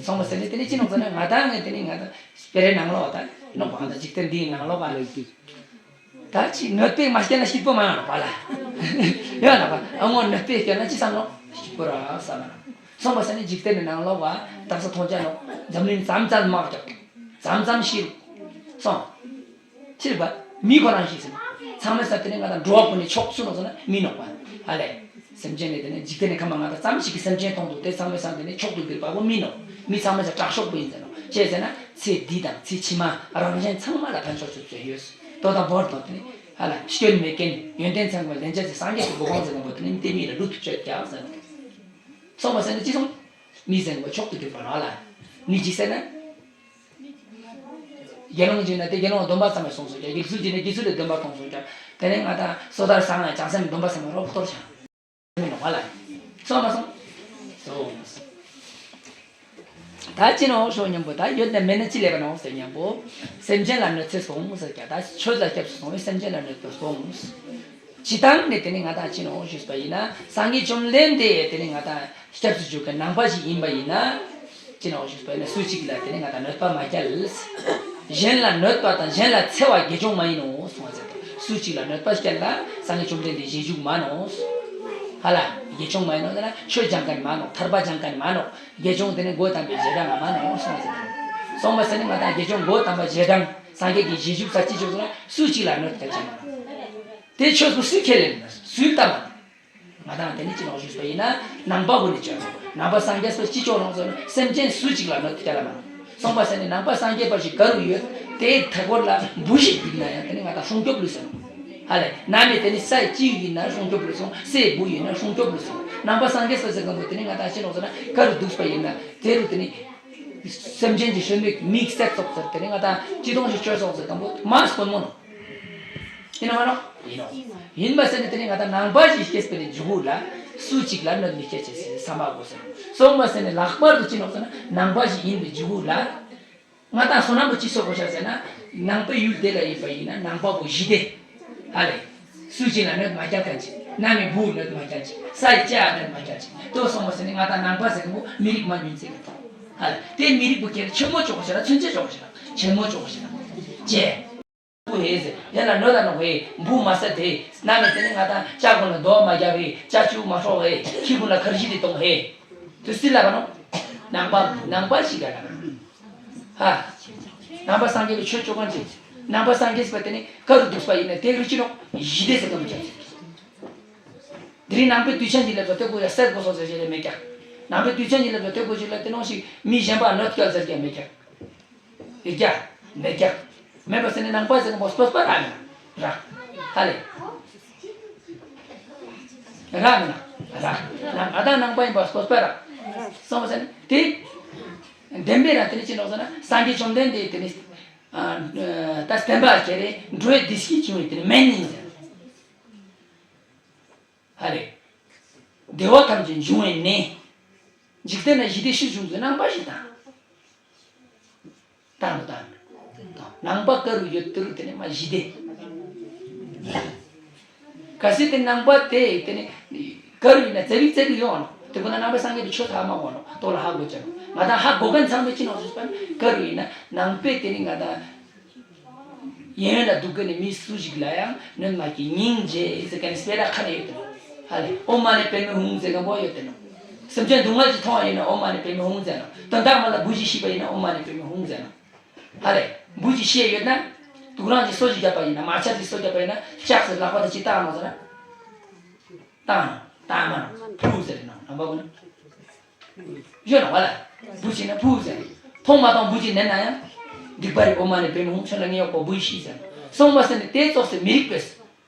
སོང་བ་ཟེར་ནས་དེ་ནི་ཅི་ནོག་ཟེར་ན་ང་དང་ངས་དེ་ནི་ང་དང་སྤེ་རའི་ནང་ལོགས་དང་ནོག་པ་ང་དང་འཇིག་རྟེན་འདིའི་ནང་ལོགས་པ། ད་ཅི་གནོད་པས་མ་སྐྱལ་ན་སྐྱིད་པོ་མ་ཡོང་ནོག་པ་ལ། ཡོད་ནོག་པ་ཨ་ངོ་གནོད་པས་སྐྱལ་ན་ཅི་བསམ་ནོག་སྐྱིད་པོ་ར་བསམ་ན། སོང་བ་ཟེར་ནས་འཇིག་རྟེན་ནི་ནང་ལོགས་པ་དག་ས་མཐོང་ཆ་ནོག་འཛམ་གླིང་ཙམ་ཙམ་དམག་རྒྱག་ཙམ་ཙམ་ཤི་རུ་སོང་། ཕྱིར་བ། མི་ཁོ་རང་ཤི་ཟིན། ཚང་མས་ས་དེ་ནས་ང་དང་འགྲོ་བ་ཀུན་ནས་ཆོག་སུ་ནོག་ཟེར་ན་མི་ནོག་པ། ཧ་ལས། སེམས་ཅན་ནི་དེ་ནས་འཇིག་རྟེན་ནི་ཁམས་ང་དང་ཙམ་ཞིག་གི་སེམས་ཅན་མཐོང་འདུག་དེ་ཚང་མས་ས་དེ་ནས་ཆོག་ཏུ་གྱུར་པ་བོ་མི་ནོག་མི་ཚང་མས་ས་དྲག་ཤོས་པོ་ཡིན་ཟེར་ནོག་ཅེས་ཟེར་ན་ཚེ་འདི་དང་ཚེ་ཕྱི་མ་རང་གཞན་ཚང་མ་ལ་ཕན་ཆོག་ཆོག་ཚོད་ཡོད། ཏོ་དང་བོར་དང་དེ་ནས་ཧ་ལ་སྐྱོན་མེད་མཁན་ཡོན་ཏན་ཚང་བའི་ལན་ཆ་ཚེ་སངས་རྒྱས་ཀྱི་གོ་འཕང་ཟེར་ན་བོ་དེ་ནས་དེ་མི་ལ་ལུས་ཐུབ་ཆོད་ཀྱང་ཟེར་ནོག་སོང་བ་ཟེར་ན་ཅི་སོང་། མི་ཟེར་ན་བོ་ཆོག་ཏུ་གྱུར་པ་ནོག་ལ། མི་ཅིག་ཟེར་ན། དགེ་སློང་བྱས་ན་དེ་དགེ་སློང་སྡོམ་པ་ཚང་མས་སོང་སོང་ཀྱང་དགེ་ཚུལ་བྱས་ན་དགེ་ཚུལ་ལས་སྡོམ་པ་ཐོང་སོང་ཀྱང་དེ་ནས་ང་དང་སོ་ཐར་སང་ལ་བྱང་སེམས་སྡོམ་པ་ཚང་མ་རོབ་གཏོར་བྱ། མི་ནོག་པ་ལ། སོང་མ་སོང་། སོང་། ད་ཅི་ནོག་ཤོག་ཉམ་པོ་ད་ཡོད་ན་མེད་ན་ཅི་ལས་པ་ནོག་ཟེར་ཉམ་པོ། སེམས་ཅན་ལ་གནོད་འཚེ་སོང་ཟེར་ཀྱང་ད་ཆོས་ལ་སྐྱབས་སུ་སོང་བས་སེམས་ཅན་ལ་གནོད་པ་སོང་། སྤྱི་བཏང་ནས་དེ་ནི་ང་དང་ཅི་ནོག་ཞུས་པ་ཡིན་ན་སངས་རྒྱས་བཅོམ་ལྡན་འདས་དེ་ནི་ང་དང་སྐྱབས་སུ་འཇུག་གི་ནང་པ་ཞིག་ཡིན་པ་ཡིན་ན། ཅི་ནོག་ཞུས་པ་ཡིན་ན་སུ་གཅིག་ལ་དེ་ནི་ང་དང་གནོད་པ་མ་སྐྱལ། གཞན་ལ་གནོད་པ་དང་གཞན་ལ་འཚེ་བ་དགེ་སྦྱོང་མ་ཡིན་ནོ་གསུངས་ཟེར། སུ་གཅིག་ལ་གནོད་པ་སྐྱལ་ལ་སངས་རྒྱས་བཅོམ་ལྡན་འདས་རྗེས་འཇུག་མ་ནོ། ཧ་ལ་དགེ་སྦྱོང་མ་ཡིན་ནོ་ཟེར་ན་ཆོས་སྦྱང་མཁན་མ་ནོ་ཐར་པ་སྦྱང་མཁན་མ་ནོ། དགེ་སྦྱོང་དེ་ནི་སྒོ་དམ་པའི་རྗེས་འབྲང་ང་མ་ནོ་གསུངས་ཟེར། གསུངས་པ་ཟེར་ནི་ང་དང་དགེ་སྦྱོང་སྒོ་དམ་པ་རྗེས་འབྲང་སངས་རྒྱས་ཀྱི་རྗེས་འཇུག་ས་ཅི་ཆོག་ཟེར་ན་སུ་གཅིག་ལ་གནོད་སྐྱལ་ཆ་མ་ནོ། དེ་ཆོས་སུ་སུས་ཁས་ལེན་ན་སུས་ལྟ་མ་ནོ། ང་དང་དེ་ནི་ཅི་ནོག་ཞུས་པ་ཡིན་ན་ནང་པ་བོ་ནི་ཆོས་ནང་པ་སངས་རྒྱས་པ་ཅི་ཆོག་ནོག་ཟེར་ན་སེམས་ཅན་སུ་གཅིག་ལ་གནོད་སྐྱལ་ལ་མ་ནོ། གསུངས་པ་ཟེར་ནི་ནང་པ་སངས་རྒྱས་པ་ཞིག་ག་རུ་ཡོད་དེའི་མཐའ་སྐོར་ལ་འབུ་ཞིག་ཡིན་ན་ཡང་དེ་ནི་ང་དང་སྲུང་སྐྱོབ་ལུས་ཟེར་ནོ། ཧ་ལས་ན་མེད་དེ་ནི་ས་ཅི་ཡིན་ན་སྲུང་སྐྱོབ་ལུས་སོང་སའི་འབུ་ཡིན་ན་སྲུང་སྐྱོབ་ལུས་སོང་ནང་པ་སངས་རྒྱས་པ་ཟེར་མཁན་པོ་དེ་ནི་ང་དང་ཅི་ནོག་ཟེར་ན་ག་རུ་འདུག་པ་ཡིན་ན་དེ་རུ་དེ་ནི་སེམས་ཅན་གྱི་གཞོན་ནུ་མིག་གསལ་ཙོག་ཟེར་དེ་ནི་ང་དང་ཅི་གཏོང་ཞིག་བཅོས་སོང་ཟེར་མཁན་པོ་མ་དཀོན་མོ་ནོ། ཡིན་ནོ་མ་ནོ། ཡིན་ནོ། ཡིན་པ་ཟེར་ནི་དེ་ནི་ང་དང་ནང་པ་ཞིག་སྐྱེས་པའི་འཇུག་གུ་ལ་སུ་གཅིག་ལ་གནོད་མི་སྐྱལ་ཅེས་ཟེར་བསམ་པ་དགོས་ཟེར། སོང་བ་ཟེར་ནི་ལྷག་པར་དུ་ཅི་ནོག་ཟེར་ན་ནང་པ་ཞིག་ཡིན་པའི་འཇུག་གུ་ལ་ང་དང་བསོད་ནམས་པོ་ཅི་གསོག་དགོས་ཤག་ཟེར་ན་ནང་པའི་ཡུལ་དེ་ལ་ཡིན་པ་ཡིན་ན་ནང་པ་པོ་ཞི་བདེ། ཧ་ལས། སུ་གཅིག་ལ་གནོད་མ་སྐྱལ་མཁན་ཅིག་ན་མི་འབུ་གནོད་མ་སྐྱལ་ཅིག་ས་ཡི་ལྕགས་གནོད་མ་སྐྱལ་ཅིག་ལྟོས་སོང་བ་ཟེར་ནི་ང་དང་ནང་པ་ཟེར་མཁན་པོ་མི་རིགས་མ་ཉུང་ཚེ་གི་ཐོག་ཧ་ལས་དེ་མི་རིགས་པོ་ཁྱེར་ཆེན་མོ་ཆོག་ཤག་ལ་ཚུན་ཆད་ཆོག་ཤག་ཆེན་མོ་ཆོག་ཤག་ཅེས། བུ་ཧེ་ཟེར་ཡ་ལ་གནོད་ད་ནོ་ཧེ་འབུ་མ་ཟ་དེ་ན་མེད་དེ་ནི་ང་དང་ལྕགས་ཀུན་ལ་རྡོ་མ་རྒྱབ་ཧེ་ལྕགས་ཆུ་མ་ཧྲོག་ཧེ་ཁྱི་ཀུན་ལ་ཁར་ཤི་དེ་གཏོང་ཧེ། དུ་སི་ལ་ག་ནོ། ནང་པ་ནང་པ་ཞིག་ག་ལ་ཧ། ནང་པ་སངས་རྒྱས་པའི་ཆོས་ཅོ་མཁན་ཅིག་ནང་པ་སངས་རྒྱས་པ་དེ་ནི་ག་རུ་འདུག་པ་ཡིན་ན་དེ་རུ་ཅི་ནོ་ཞི་བདེ་ཟེར་ག་མི་ཅག་ཅིག་དེ་རིང་ནང་པའི་དུས་ཆེན་གྱི་ལེབ་ལ་ལྟོས་དགོས་ཡ་སད་དགོས་སོ་ཟེར་ཞེས་ལས་མེད་ཀྱག་ནང་པའི་དུས་ཆེན་གྱི་ལེབ་ལ་ལྟོས་དགོས་ཞེས་ལ་དེ་ནོ་ཞིག་མི་གཞན་པ་གནོད་སྐྱལ་ཟེར་ཀྱག་མེད་ཀྱག་ཡོད་ཀྱག་མེད་ཀྱག་མེད་པ་ཟེར་ནས་ནང་པ་ཟེར་མཁན་པོ་སྤོབས་པ་རག་མེད་ན་རག་ཧ་ལས། རག་མེད་ན་རག་ནང་ང་དང་ནང་པ་ཡིན་པ་སྤོབས་པ་རག་སོང་བ་ཟེར་ནས་དེ་བདེན་པའི་རང་དེ་ནི་ཅི་ནོག་ཟེར་ན་སངས་རྒྱས་བཅོམ་ལྡན་འདས་དེ་ནི་ད་བསྟན་པ་ཁྱེར་རེ་འགྲོ་བའི་བདེ་སྐྱིད་བྱུང་བའི་དེ་ནི་སྨན་ཡིན་ཟེར། ཧ་ལས། བདེ་བ་ཐམས་ཅད་འབྱུང་བའི་གནས། འཇིག་རྟེན་ན་ཞི་བདེ་ཕྱིར་བྱུང་ཚུལ། ནང་པ་ཞིག་དང་། དང་དང་། ནང་པ་ག་རུ་ཡོད་དེ་རུ་དེ་ནི་མ་ཞི་བདེ། གལ་སྲིད་དེ་ནང་པ་དེ་དེ་ནི་ག་རུ་ཡིན་ན་ཙེ་བིག་ཙེ་བིག་ཡོང་ནོ། དེ་ཁོ་ན་ནང་པ་སངས་རྒྱས་པའི་ཆོས་ཐ་མ་གོ་ནོ། ཏོ་ལ་ཧ་གོ་ཅན་ནོ། ང་དང་ཧ་གོ་མཁན་ཚང་མས་ཅི་ནོ་ཟེར་ན། ག་རུ་ཡིན་ན་ནང་པས་དེ་ནི་ང་དང་གཡས་གཡོན་ལ་འདུག་གི་ནི་མི་སུ་ཞིག་ལ་ཡང་གནོད་མ་སྐྱེལ། སྙིང་རྗེ་ཟེར་ག་ནི་སྤེ་ར་ཁ་ནས་ཡོད་དེ་ནོ། ཧ་ལེ། ཨོཾ་མ་ཎི་པདྨེ་ཧཱུྃ་ཟེར་མཁན་པོ་ཡོད་དེ་ནོ། སེམས་ཅན་སྡུག་བསྔལ་ཅིག་མཐོང་བ་ཡིན་ན་ཨོཾ་མ་ཎི་པདྨེ་ཧཱུྃ་ཟེར་ནོ། དོན་དག་མ་ལ་འབུ་ཅིག་ཤི་བ་ཡིན་ན་ཨོཾ་མ་ཎི་པདྨེ་ཧཱུྃ་ཟེར་ནོ། ཧ་ལེ། འབུ་ཅིག་ཤི་ཡོད་ན། དུག་རང་གི་སོ་ཅིག་བརྒྱབ་པ་ཡིན་ན། མ་ཆ་ཅིག་སོ་བརྒྱབ་པ་ཡིན་ན། ལྕགས་སུ་ལག་པ་དང་ཅིག་བཏགས་ནོ་ཟེར་ན། བཏགས་ནོ། བཏགས་མ་ནོ། ཕུ་ཟེར་ནོ། ནང་པ་ཀུན་ནི། ཡོད་ནོ་བ་ལ། འབུ་ཅིག་ན་ཕུ་ཟེར་ནོ། མཐོང་མ་མཐོང་འབུ་ཅིག་ནན་ན་ཡང་། སྡིག་པ་རེད། ཨོཾ་མ་ཎི་པདྨེ་ཧཱུྃ། ཁྱོད་ལ་ངས་གཡོག་པོ་འབུ་ཡིས་ཤི་ཟེར་ནོ། སོང་བ་ཟེར་ནས་དེ་ཙོགས་སེ་མི་རིགས་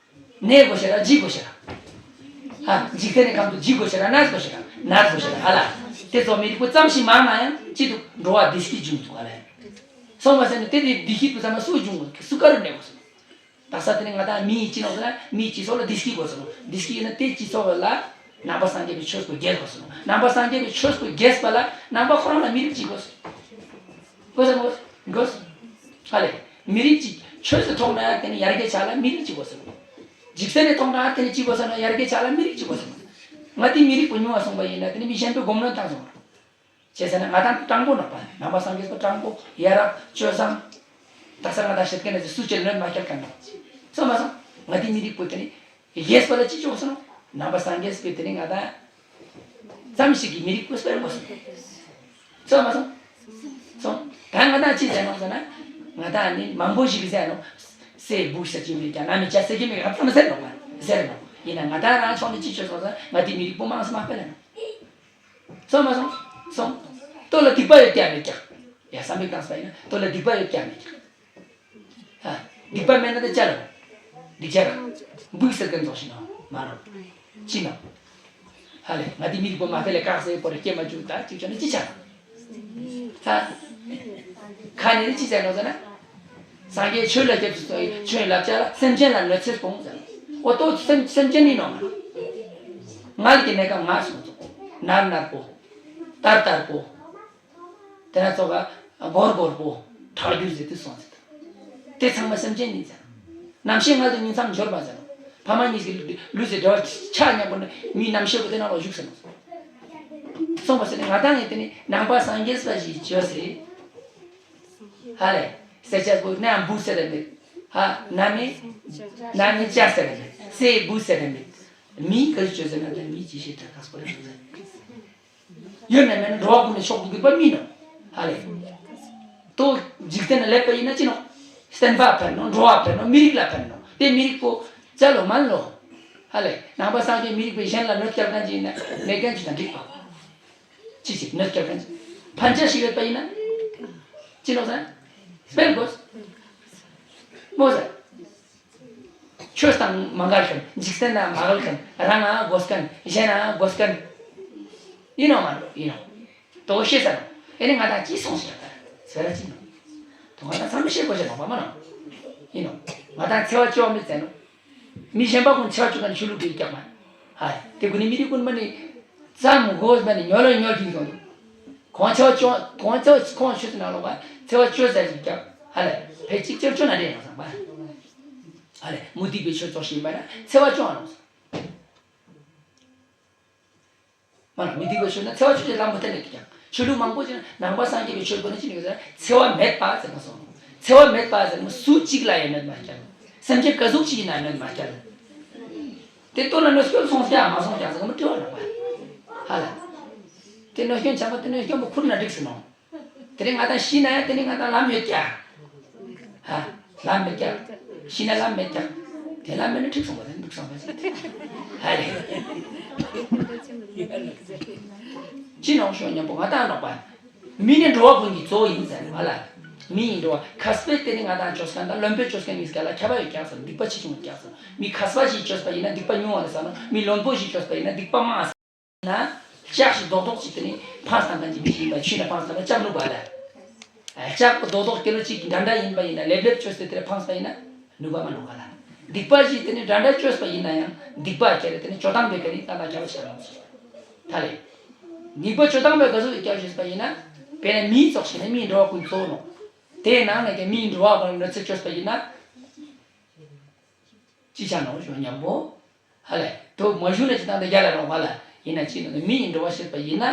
པས། གནས་དགོས་ཤེས་ར་འཇིག་དགོས་ཤེས་ར། ཨ། འཇིག་རྟེན་ནི་ཁམས་དུ་འཇིག་དགོས་ཤེས་ར། གནས་དགོས་ཤེས་ར། གནས་དགོས་ཤེས་ར། ཧ་ལ། དེ་ཙོགས་མི་རིགས་པོ་ཙམ་ཞིག་མང་ན་ཡང་ཅི་འདུག་འགྲོ་བ་བདེ་སྐྱིད་འབྱུང་འདུག་ཨ་ལ། སོང་བ་ཟེར་ནས་དེ་དེ་བདེ་སྐྱིད་པོ་ཙམ་མ་སུ་འབྱུང་དགོས། སུ་ག་རུ་གནས་དགོས་སོང་། ད་ས་དེ་ནི་ང་དང་མི་ཡི་སྤྱི་ནོ་ཟེར་ན། མིའི་སྤྱི་ཚོགས་ལ་བདེ་སྐྱིད་དགོས་སོང་། བདེ་སྐྱིད་ཡིན་ན་དེ་སྤྱི་ཚོགས་ལ་ནང་པ་སངས་རྒྱས་པའི་ཆོས་སྐུ་རྒྱས་དགོས་སོང་། ནང་པ་སངས་རྒྱས་པའི་ཆོས་སྐུ་རྒྱས་པ་ལ་ནང་པ་ཁོ་རང་ལ་མི་རིགས་གཅིག་དགོས་སོང་། དགོས་སོང་། དགོས་སོང་། ཧ་ལེ། མི་རིགས་གཅིག་ཆོས་སུ་ཐོག་ན་དེ་ནི་ཡར་རྒྱས་ཆགས་ལ་མི་རིགས་གཅིག་དགོས་སོང་། འཇིག་རྟེན་ནས་ཐོག་ན་དེ་ནི་གཅིག་དགོས་སོང་ན། ཡར་རྒྱས་ཆགས་ལ་མི་རིགས་གཅིག་དགོས་སོང་། ང་དེ་མི་རིགས་པོ་ཉུང་བ་སོང་བ་ཡིན་ན་དེ་ནི་མི་གཞན་པའི་སྒོམ་ལོན་བཏང་སོང་། བྱས་ཙང་ན་ང་དང་དྲང་པོ་ནོ་བ། ནང་པ་སངས་རྒྱས་པ་དྲང་པོ། ཡ་རབས་སྤྱོད་བཟང་། ད་ས་ང་དང་བཤད་མཁན་ནི་སུ་ཅི་ལ་གནོད་མ་སྐྱེལ་མཁན་ནོ། སོང་མ་སོང་། ང་དེ་མི་རིགས་པོ་དེ་ནི་རྒྱས་པ་ལ་ཅི་ཅོག་སོང་ནོ། ནང་པ་སངས་རྒྱས་པའི་དེ་ནི་ང་དང་ཙམ་ཞིག་གི་མི་རིགས་པོ་སྤེལ་དགོས་སོང་། སོང་མ་སོང་། སོང་། ད་ང་དང་ཅི་ཟེར་ནོ་ཟེར་ན། ང་དང་ནི་མང་པོ་ཞིག་གིས་ཟེར་ནོ། སྲས་འབུ་ཟེར་གྱི་མེད་ཀྱང་། ནང་མི་ཅ་ཟེར་གྱི་མེད་ཀྱང་། ཙམ་ཟེར་ནོ་བ། ཟེར་ནོ། ཡིན་ན་ང་དང་རང་ཕྱོགས་ནས་ཅི་ཅོག་སོང་ཟེར་ན། ང་དེ་མི་རིགས་པོ་མང་སུ་མ་སྤེལ་ནོ། སོང་མ་སོང་། སོང་། ལྟོ་ལ་སྡིག་པ་ཡོད་ཀྱང་མེད་ཀྱང་། ཡ་བསམ་པའི་སྟངས་པ་ཡིན་ན་ལྟོ་ལ་སྡིག་པ་ཡོད་ཀྱང་མེད་ཀྱང་། ཨ། སྡིག་པ་མེད་ན་ད་ཅ་ལ། སྡིག་ཅ་ར། འབུ་ཟེར་མཁན་ཙོགས་ཤིག་ནོ། མ་རོ། ཅི་ནོ། ཧ་ལེ། ང་དེ་མི་རིགས་པོ་མ་སྤེལ་ལེ་བཀག་ཟེར་པོ་རེ་སྐྱེ་མ་བཅུག་ད་ཅིག་ཆོག་ན་ཅི་ཆ། ཧ། ཁ་ནས་ནི་ཅི་ཟེར་ནོ་ཟེར་ན། སངས་རྒྱས་ཆོས་ལ་སྐྱབས་སུ་མཆི། ཆོས་ལབ་བྱ་ལ་སེམས་ཅན་ལ་གནོད་འཚེ་སྤོང་ཟེར། འོ་ལྟོ་སེམས་སེམས་ཅན་ཡིན་ནོ། ང་ལ་གི་གནས་སྐབས་ང་སོང་ཙོག་ནར་ནར་པོ། ལྟར་ལྟར་པོ། དེ་ན་ཙོག་ག་སྒོར་སྒོར་པོ། ཁྲག་རྒྱུ་ཟེར་དུས་སོང་ཟེར། དེ་ཚང་མ་སེམས་ཅན་ཡིན་ཟེར། རྣམ་ཤེས་མངལ་དུ་ཉིང་མཚམས་སྦྱོར་བ་ཟེར། ཕ་མ་གཉིས་ཀྱི་ལུས་ལུས་སུ་འབྲེལ་བ་ཆ་མཉམ་པོ་ནི་མིའི་རྣམ་ཤེས་པོ་དེ་ནང་ལ་བཞུགས་ཟེར་ནོ། སོང་བ་ཟེར་ནས་ང་དང་ངས་དེ་ནི་ནང་པ་སངས་རྒྱས་པ་ཞིག་བྱོས་ཟེར། ཧ་ལེ། སེ་ཅ་བུ་ན་འབུ་ཟེར་ར་མེད། ཧ། ན་མེ། ན་མེ་ཅ་ཟེར་ར་མེད། སྲས་འབུ་ཟེར་ར་མེད། མི་ག་ཚོད་བྱོས་ཟེར་ན་ད་མི་ཅི་ཤེས་ད་ག་སོ་རེད་ཟེར། ཡོད་ན་མེད་ན་འགྲོ་བ་ཀུན་ནས་མཆོག་ཏུ་གྱུར་པ་མིན་ནོ། ཧ་ལེ། ལྟོ་འཇིག་རྟེན་ལ་སླེབས་པ་ཡིན་ན་ཅི་ནོ། བསྟན་པ་ཕན་ནོ། འགྲོ་བ་ཕན་ནོ། མི་རིགས་ལ་ཕན་ནོ། དེ་མི་རིགས་པོ་ཅ་ལོ་མན་ལོ། ཧ་ལེ། ནང་པ་སངས་རྒྱས་མི་རིགས་པའི་གཞན་ལ་གནོད་སྐྱེལ་མཁན་ཅིག་ཡིན་ན་མེད་མཁན་ཅིག་དང་འགྲིག་པ། ཅི་ཞིག་གནོད་སྐྱེལ་མཁན་ཅིག་ཕན་ཆ་ཞིག་ཡོད་པ་ཡིན་ན། ཅི་ནོ་ཟེར། སྤེལ་དགོས། མོ་ཟེར། ཆོས་དང་མ་འགལ་མཁན། འཇིག་རྟེན་དང་མ་འགལ་མཁན། རང་ང་དགོས་མཁན། གཞན་ང་དགོས་མཁན། ཡིན་ནོ་མ་རེད། ཡིན་ནོ། དོ་ཤེས་ས་ནོ། ཨེ་ནི་ང་དང་ཅི་སོང་ཟེར་ད། ཟེར་ར་ཅི་ནོ། དོ་ང་དང་ཚང་མ་ཤེས་དགོས་ཤེས་ནོ་བ་མ་ནོ། ཡིན་ནོ། ང་དང་འཚེ་བ་ཅོ་མི་ཟེར་ནོ། མི་གཞན་པ་ཀུན་འཚེ་བ་ཅོ་མཁན་ཆོས་ལུགས་དེ་རྒྱག་མ། ཧ། དེ་ཀུན་ནི་མི་རིགས་ཀུན་མ་ནི། ཙམ་དགོས་མ་ནི་ཉོ་ལ་ཉོ་གི་སོང་། གོང་ཆེ་བ་ཅོ་གོང་ཆེ་བ་ཁོང་ཆོས་ཟེར་ན་ལོག་པ་འཚེ་བ་ཅོ་ཟེར་ཞིག་རྒྱག་ཧ་ལེ། ཕལ་ཆེར་ཅོ་ཅོ་ན་རེད་ནོ་བསམ་པ། ཧ་ལེ། མུ་སྟེགས་པའི་ཆོས་ཙོགས་ཤིག་ཡིན་པ་ན་འཚེ་བ་ཅོ་ཨ་ནོ། མ་ན་མུ་སྟེགས་པའི་ཆོས་ན་འཚེ་བ་ཆོས་ཀྱི་ལམ་པོ་དེ་ནས་ཀྱང་ཆོས་ལུགས་མང་པོ་ཅིག་ནང་པ་སངས་རྒྱས་པའི་ཆོས་པོ་ནི་ཅི་ནས་ཟེར་འཚེ་བ་མེད་པ་ཟེར་ན་སོང་། འཚེ་བ་མེད་པ་ཟེར་ན་སུ་གཅིག་ལ་ཡང་གནོད་མ་སྐྱེལ། སེམས་ཅན་ག་ཟུག་ཅིག་ཡིན་ན་གནོད་མ་སྐྱེལ། དེ་ལྟོ་ལ་གནོད་སྐྱོན་སོང་ཀྱང་མ་སོང་ཀྱང་ཟེར་ག་མི་དྲི་བ་ལ་བ། ཧ་ལ། དེ་གནོད་སྐྱོན་ཆགས་པ་དེ་གནོད་སྐྱོན་པོ་ཁུར་ན་འགྲིག་ཟེར་ནོ། དེ་རིང་ང་དང་ཤི་ན་ཡང་དེ་ནི་ང་དང་ལམ་ཡོད་ཀྱང་། ཧ། ལམ་མེད་ཀྱང་། ཤི་ན་ལམ་མེད་ཀྱང་། དེ་ལམ་མེད་ན་འགྲིག་སོང་བ་དེ་འདུག་སོང་བ་ཟེར། ཧ་ལེ། ཅི་ནོག་ཤོག་མཉམ་པོ་ང་དང་ནོག་པ། མི་ནི་འགྲོ་བ་ཀུན་གྱི་གཙོ་བོ་ཡིན་ཟེར་བ་ལ། མི་ཡིན་འགྲོ་བ་མཁས་པས་དེ་ནི་ང་དང་ཆོས་མཁན་དང་བླུན་པོས་ཆོས་མཁན་གཉིས་ཀ་ལ་ཁྱད་པར་ཡོད་ཀྱང་ཟེར། སྡིག་པ་ཆེ་ཆུང་ཡོད་ཀྱང་ཟེར། མི་མཁས་པ་ཞིག་ཆོས་པ་ཡིན་ན་སྡིག་པ་ཉུང་བ་རེད་ཟེར་ནོ། མི་བླུན་པོ་ཞིག་ཆོས་པ་ཡིན་ན་སྡིག་པ་མང་ཟེར། ན། ལྕགས་ཤིག་རྡོག་རྡོག་ཅིག་དེ་ནི་འཕངས་བཏང་མཁན་གྱི་མི་ཞིག་ཡིན་པ། ཆུ་ནས་འཕངས་བཏང་ན་ལྕགས་ནུབ་པ་ལ། ལྕགས་པོ་རྡོག་རྡོག་ཀི་ལོ་གཅིག་འདྲ་འདྲ་ཡིན་པ་ཡིན་ན་ལེབ་ལེབ་བཅོས་ཏེ་དེར་འཕངས་པ་ཡིན་ན་ནུབ་པ་མ་ནུབ་ག་ལ། སྡིག་པ་ཞིག་དེ་ནི་འདྲ་འདྲ་བཅོས་པ་ཡིན་ན་ཡང་སྡིག་པ་ཁྱེར་དེ་ནི་བཅོས་སྟངས་དེ་ག་ནི་ད་ལྟ་རྒྱ་བ་ཤར་ལ་སོང་། ཧ་ལས། སྡིག་པ་བཅུ་ཐམ་པའི་ག་ཟུག་གི་སྐྱབས་ཞུས་པ་ཡིན་ན། དཔེར་ན་མིའི་ཚོགས་ཤིག་ནས་མིའི་འགྲོ་བ་ཀུན་གཙོ་བོ་ནོ། དེའི་ནང་ནས་ཀྱང་མིའི་འགྲོ་བ་ཀུན་ལ་གནོད་འཚེ་བཅོས་པ་ཡིན་ན། ཅི་ཆ་ནོ་ཞུ་མཉམ་པོ། ཧ་ལས། དུ་མ་ཞུ་ན་ཅི་ཐང་དུ་རྒྱ་ལ་རོགས་པ་ལ་ཡིན་ན་ཅི་ནོ་མིའི་འགྲོ་བ་ཤེས་པ་ཡིན་ན།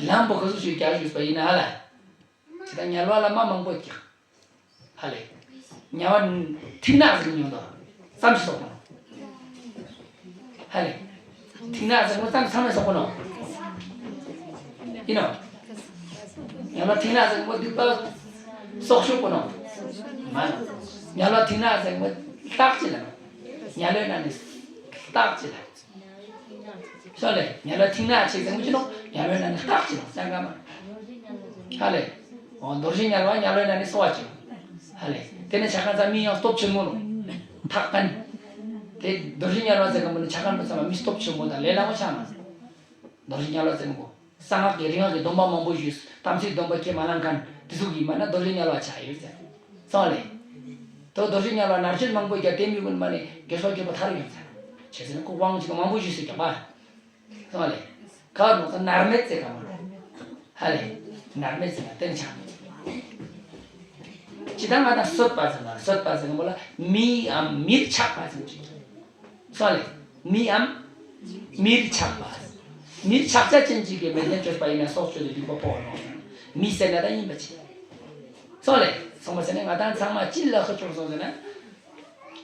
ལམ་པོ་ག་ཟུག་ཞུ་སྐྱབས་ཞུས་པ་ཡིན་ན་ཧ་ལས། ཇི་ལྟར་དམྱལ་བ་ལ་མ་མང་པོ་ཀྱང་། ཧ་ལས། དམྱལ་བ་ཐིག་ནག་ཟིག་ཉོན་དོ། ཙམ་ཞིག་སོགས་པ་ནོ། ཧ་ལས། ཐིག་ནག་ཟིག་མོ་ཙམ་ཙམ་ཞིག་སོགས་པ་ནོ། ཡིན་ནོ། དམྱལ་བ་ཐིག་ནག་ཟིག་མོ་སྡིག་པ་སོགས་ཞུགས་པ་ནོ། མ་ནོ། དམྱལ་བ་ཐིག་ནག་ཟིག་མོ་རྟགས་ཅི་ལ་ནོ། དམྱལ་བའི་ནང་ནས་རྟགས་ཅི་ལ། སོ་ལེ། དམྱལ་བ་ཐིག་ནག་ཆེ་ཟེར་མི་ཅི་ནོ། དམྱལ་བའི་ནང་ནས་རྟགས་ཅི་ནོ་ཙང་ག་མ། ཧ་ལས། འོ་རྡོ་རྗེ་དམྱལ་བ་དམྱལ་བའི་ནང་ནས་གསོ་བ་ཅི་ནོ། ཧ་ལས། དེ་ནས་ཆ་ཁང་ཚ་མི་ཡང་སྟོབས་ཆེན་མོ་ནོ། ཐག་ཀན། དེ་རྡོ་རྗེ་དམྱལ་བ་ཟེར་ག་མི་ནི་ཆ་ཁང་པ་ཚ་མ་མི་སྟོབས་ཆེན་མོ་དང་ལས་སླ་མོ་ཆགས་མ། རྡོ་རྗེ་དམྱལ་བ་ཟེར་གོ། གསང་སྔགས་ཀྱི་རིག་སྔགས་ཀྱི་སྡོམ་པ་མང་པོ་ཞུས། དམ་ཚིག་སྡོམ་པ་ཁས་མ་བླངས་མཁན་དེ་ཚོ་གིས་མ་ན་རྡོ་རྗེ་དམྱལ་བ་ཆགས་ཡོད་ཟེར། སོང་ལེ། དོ་རྡོ་རྗེ་དམྱལ་བ་ནར་སྤྱོད་མང་པོ་རྒྱབ་དེ་མི་ཀུན་མ་ནས་དགེ་སོགས་སྐྱེས་བུ་ཐར་ཡོང་ཟེར། བྱས་ཟེར་ན་ཁོ་དབང་ཅིག་མང་པོ་ཞུས་ཟེར་ཀྱང་པ། སོང་ལེ། ཁ་ནོ་ས་ནར་མེད་ཟེར་ག་མ། ཧ་ལེ། ནར་མེད་ཟེར་ན་བསྟན་ཆགས། ཇི་ལྟར་ང་དང་གསོད་པ་ཟེར་ན་གསོད་པ་ཟེར་ག་མོ་ལ་མིའམ་མིར་ཆགས་པ་ཟེར་གྱི། སོང་ལེ། མིའམ་མིར་ཆགས་པ། མིར་ཆགས་ཆ་ཅན་ཅིག་གིས་མེ་འདོན་བཅོས་པ་ཡིན་ན་སྲོག་གཅོད་དེ་སྡིག་པ་ཕོག་ནོ། མི་ཟེར་ན་ད་ཡིན་པ་ཅི། སོང་ལེ། སོང་བ་ཟེར་ན་ང་དང་ཚང་མ་ཅི་ལ་ཁ་ཆོག་སོང་ཟེར་ན།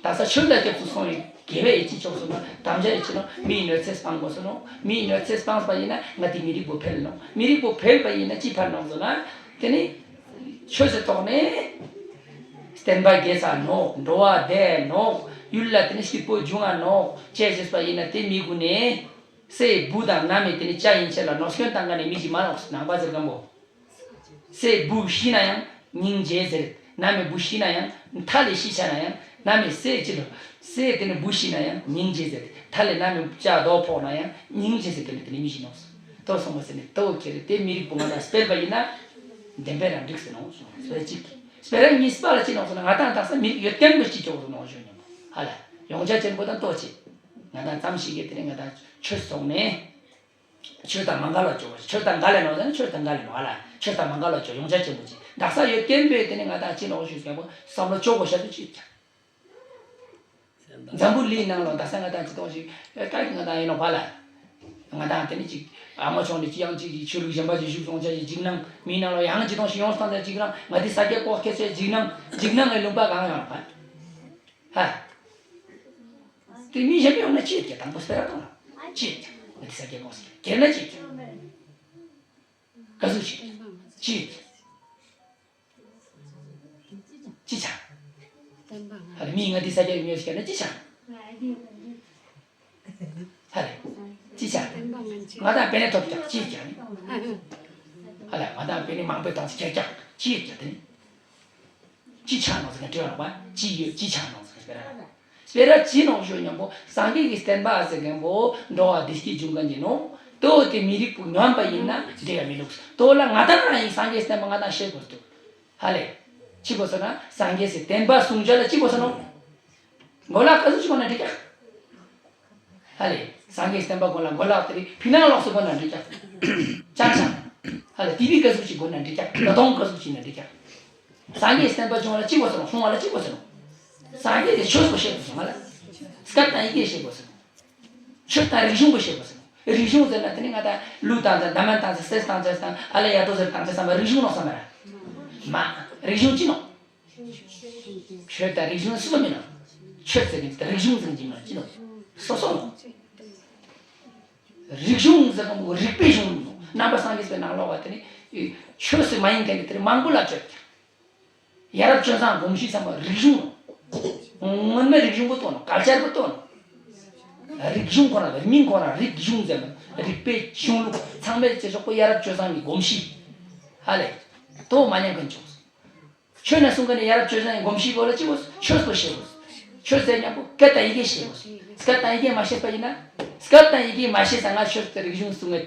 ད་ས་ཆོས་ལ་སྐྱབས་སུ་སོང་བའི་དགེ་བའི་ཡིད་ཀྱིས་ཆོག་སོང་ན་དམ་བཅའ་ཡིད་ཀྱིས་ནོ་མིའི་གནོད་འཚེ་སྤང་དགོས་སོ་ནོ། མིའི་གནོད་འཚེ་སྤངས་པ་ཡིན་ན་ང་དེ་མི་རིགས་པོ་འཕེལ་ནོ། མི་རིགས་པོ་འཕེལ་བ་ཡིན་ན་ཅི་ཕར་ནོ་ཟེར་ན། དེ་ནི། ཆོས་སུ་རྟོགས་ནས། བསྟན་པ་རྒྱས་ས་ནོག་འགྲོ་བ་བདེ་ནོག་ཡུལ་ལ་དེ་ནི་སྐྱིད་པོ་འབྱུང་ང་ནོག་ཅེས་བྱས་པ་ཡིན་ན་དེ་མི་དགོས་ནས། སྲས་བུ་དང་མནའ་མས་དེ་ནི་ཅ་ཡིན་ཆེ་ལ་ནོར་སྐྱོན་བཏང་ག་ནས་མི་ཞིག་མ་ནོག་ནང་པ་ཟེར་གམ་པོ། སྲས་བུ་ཤི་ན་ཡང་སྙིང་རྗེ་ཟེར། མནའ་མས་བུ་ཤི་ན་ཡང་མཐའ་ལས་ཤི་ཆ་ན་ཡང་མནའ་མས་སྲས་ཅི་ལོ། སྲས་དེ་ནི་བུ་ཤི་ན་ཡང་སྙིང་རྗེ་ཟེར། མཐའ་ལས་མནའ་མས་ཅ་རྡོ་ཕོག་ན་ཡང་སྙིང་རྗེ་ཟེར་དེ་ནི་དེ་ནི་མི་ཤི་ནོག་ཏོ་སོང་བ་ཟེར་ནས་ཏོ་ཁྱེར་དེ་མི་རིགས་པོ་ང་དང་སྤེལ་བ་ཡིན་ན། བདེན་པའི་རང་འགྲིག་ཟེར་ནོག་སོང་སྤེལ་གཅིག་སྤེལ་རང་གཉིས་པ་ལ་ཅི་ནོག་ཟེར་ན་ང་དང་དག་ས་མི་རིགས་ཡོད་མཁན་པོ་ཅི་ཆོག་ཟེར་ནོག་ཞུ་ནོག་ཧ་ལ་ཡོངས་ཆ་ཅན་པོ་དང་ཏོ་ཅི། ང་དང་ཙམ་ཞིག་གིས་དེ་ནས་ང་དང་ཆོས་སོང་ནས། ཆོས་དང་མ་འགལ་བ་ཅོག་ཆོས་དང་འགལ་ལེ་ནོག་ཟེར་ན་ཆོས་དང་འགལ་ལེ་ནོག་ཧ་ལ་ཆོས་དང་མ་འགལ་བ་ཅོག་ཡོངས་ཆ་ཅན་པོ་ཅི། དག་ས་ཡོད་མཁན་པོས་དེ་ནས་ང་དང་ཅི་ནོག་ཞུ་ཟེར་པོ་བསམ་བློ་ཅོག་གོ་ཤ་ཚུ་ཅི་ཀྱང་། འཛམ་བུ་གླིང་ནང་ལོ་ད་ས་ང་དང་ཅི་གཏོང་ཞིག་ཨེ་ད་ང་དང་ཡིན་ནོ་བ་ལ། ང་དང་དེ་ནི་ཅིག་ཨ་མ་ཆུང་ནས་ཅི་ཡང་ཅིག་ཆོས་ལུགས་གཞན་པ་ཅིག་ཞུགས་སོང་ཆ་ཞིག་འཇིགས་སྣང་མི་ནང་ལོ་ཡང་ཅི་གཏོང་ཞིག་ཡོང་སྟངས་ཅིག་འཇིགས་སྣང་ང་དེ་ས་སྐྱ་ལྐོག་ཁྱེར་ཆ་འཇིགས་སྣང་འཇིགས་སྣང་གི་ལུང་པ་གང་ཡོང་བ། ཧ། དེ་མི་གཞན་པ་ཡོང་ན་ཅི་ཡོད་ཀྱི་དང་པོ་སྤེ་ར་གཏོང་ལ་ཅི་ཡོད་ཀྱི་ང་དེ་ས་སྐྱ་ལྐོག་ཁྱེར་ན་ཅི་ཡོད་ཀྱི། ག་ཟུག་ཅིག་ཅི་ཡོད་ཀྱི། ཅི་ཆ། ཧ་ལས་མིའི་ང་དེ་ས་སྐྱ་ཡོད་ཀྱི་ན་ཅི་ཆ། ཧ་ལས། ཅི་ཆ། ང་དང་པེ་ནེ་ཐོབ་ཀྱང་ཅི་ཡོད་ཀྱི། ཧ་ལས་ང་དང་པེ་ནེ་མང་པོའི་དང་ཅི་ཁྱེར་ཀྱང་ཅི་ཡོད་ཀྱི་དེ་ནི། ཅི་ཆ་ནོག་ཟེར་མཁན་དྲི་བ་ལོག་པ་ཅི་ཡོད་ཅི་ཆ་ནོག་ཟེར་མཁན་སྤེ་ར། སྤེ་ར་ཅི་ནོག་ཞུ་སྙམ་པོ་སངས་རྒྱས་ཀྱི་བསྟན་པ་ཟེར་མཁན་པོ་འགྲོ་བ་བདེ་སྐྱིད་འབྱུང་མཁན་གྱི་ནོག་དོ་དེ་མི་རིགས་པོ་ཉམས་པ་ཡིན་ན་འགྲིག་ག་མི་འདུག་དོ་ལ་ང་དང་རང་ཡིན་སངས་རྒྱས་བསྟན་པ་ང་དང་ཤེས་དགོས་འདུག་ཧ་ལས། ཅི་དགོས་ཟེར་ན་སངས་རྒྱས་སི་བསྟན་པ་སྲུང་བྱ་ལ་ཅི་དགོས་ཟེར་ནོག་མགོ་ལག་ག་ཟུག་ཅིག་དགོས་ན་འགྲིག་ཀྱག་ཧ་ལས། སངས་རྒྱས་བསྟན་པ་དགོན་ལ་མགོ་ལག་དེ་རིང་ཕི་ནང་ལོགས་སུ་དགོན་ན་འགྲིག་ཀྱག་ཅང་ཤང་། ཧ་ལས་ཏི་བི་ག་ཟུག་ཅིག་དགོན་ན་འགྲིག་ཀྱག་ད་དུང་ག་ཟུག་ཅིག་ན་འགྲིག་ཀྱག་སངས་རྒྱས་བསྟན་པ་སྐྱོང་བ་ལ་ཅི་དགོས་ཟེར་ནོག་སྲུང་བ་ལ་ཅི་དགོས་ཟེར་ནོག་སངས་རྒྱས་དེ་ཆོས་པོ་ཤེས་དགོས་སོ་ང་ལ། སྐད་དང་ཡི་གེ་ཤེས་དགོས་ཟེར་ནོག་ཆོས་དང་རིག་གཞུང་པོ་ཤེས་དགོས་ཟེར་ནོག་རིག་གཞུང་ཟེར་ན་དེ་ནི་ང་དང་གླུ་བཏང་ཚར་འདབ་མ་བཏང་ཚར་གསེར་བཏང་ཚར་དང་ཨ་ལ་ཡ་ཏོ་ཟེར་བཏང་ཚར་བསམ་པ་རིག་གཞུང་ནོག་བསམ་པ་ར། མ། རིག་གཞུང་ཅི་ནོག་ཆོས་དང་རིག་གཞུང་སོ་སོ་མིན་ནོག་ཆོས་ཟེར་མཁན་དེ་རིག་གཞུང་ཟེར་མཁན་ཅི་ནོག་སོ་སོ་ནོག་རིག་གཞུང་ཟེར་མཁན་པོ་རིག་པའི་གཞུང་ནོག་རྣམ་པ་སངས་རྒྱས་པའི་ནང་ལོགས་པ་དེ་ནི་ཆོས་སུ་མ་ཡིན་མཁན་དེ་དེ་ནི་མང་པོ་ལ་བརྗོད་ཀྱང་། ཡ་རབས་སྤྱོད་བཟང་སྒོམ་གཞི་ཚང་མ་རིག་གཞུང་ནོག་སྔོན་མའི་རིག་གཞུང་པོ་གཏོང་ནོག་གལ་ཆེར་པོ་གཏོང་ནོག་རིག་གཞུང་ཁོ་ན་མིང་ཁོ་ན་རིག་གཞུང་ཟེར་ན་རིག་པའི་གཞུང་ལུགས་ཚང་མའི་བྱེད་ཕྱོགས་པོ་ཡ་རབས་སྤྱོད་བཟང་གི་སྒོམ་གཞི། ཧ་ལས། དོ་མ་ཉམས་མཁན་བྱུང་། ཆོས་ནས་གསུང་མཁན་ནི་ཡ་རབས་སྤྱོད་བཟང་གི་སྒོམ་གཞི་པོ་ལ་ཅི་བོ་ཆོས་པོ་ཤེས་བོ། ཆོས་ཟེར་མཉམ་པོ་སྐད་དང་ཡི་གེ་ཤེས་བོ། སྐད་དང་ཡི་གེ་མ་ཤེས་པ་ཡིན་ན། སྐད་དང་ཡི་གེ་མ་ཤེས་ཙང་ང་ཆོས་དེ་རིག་གཞུང་གསུང་ངེ།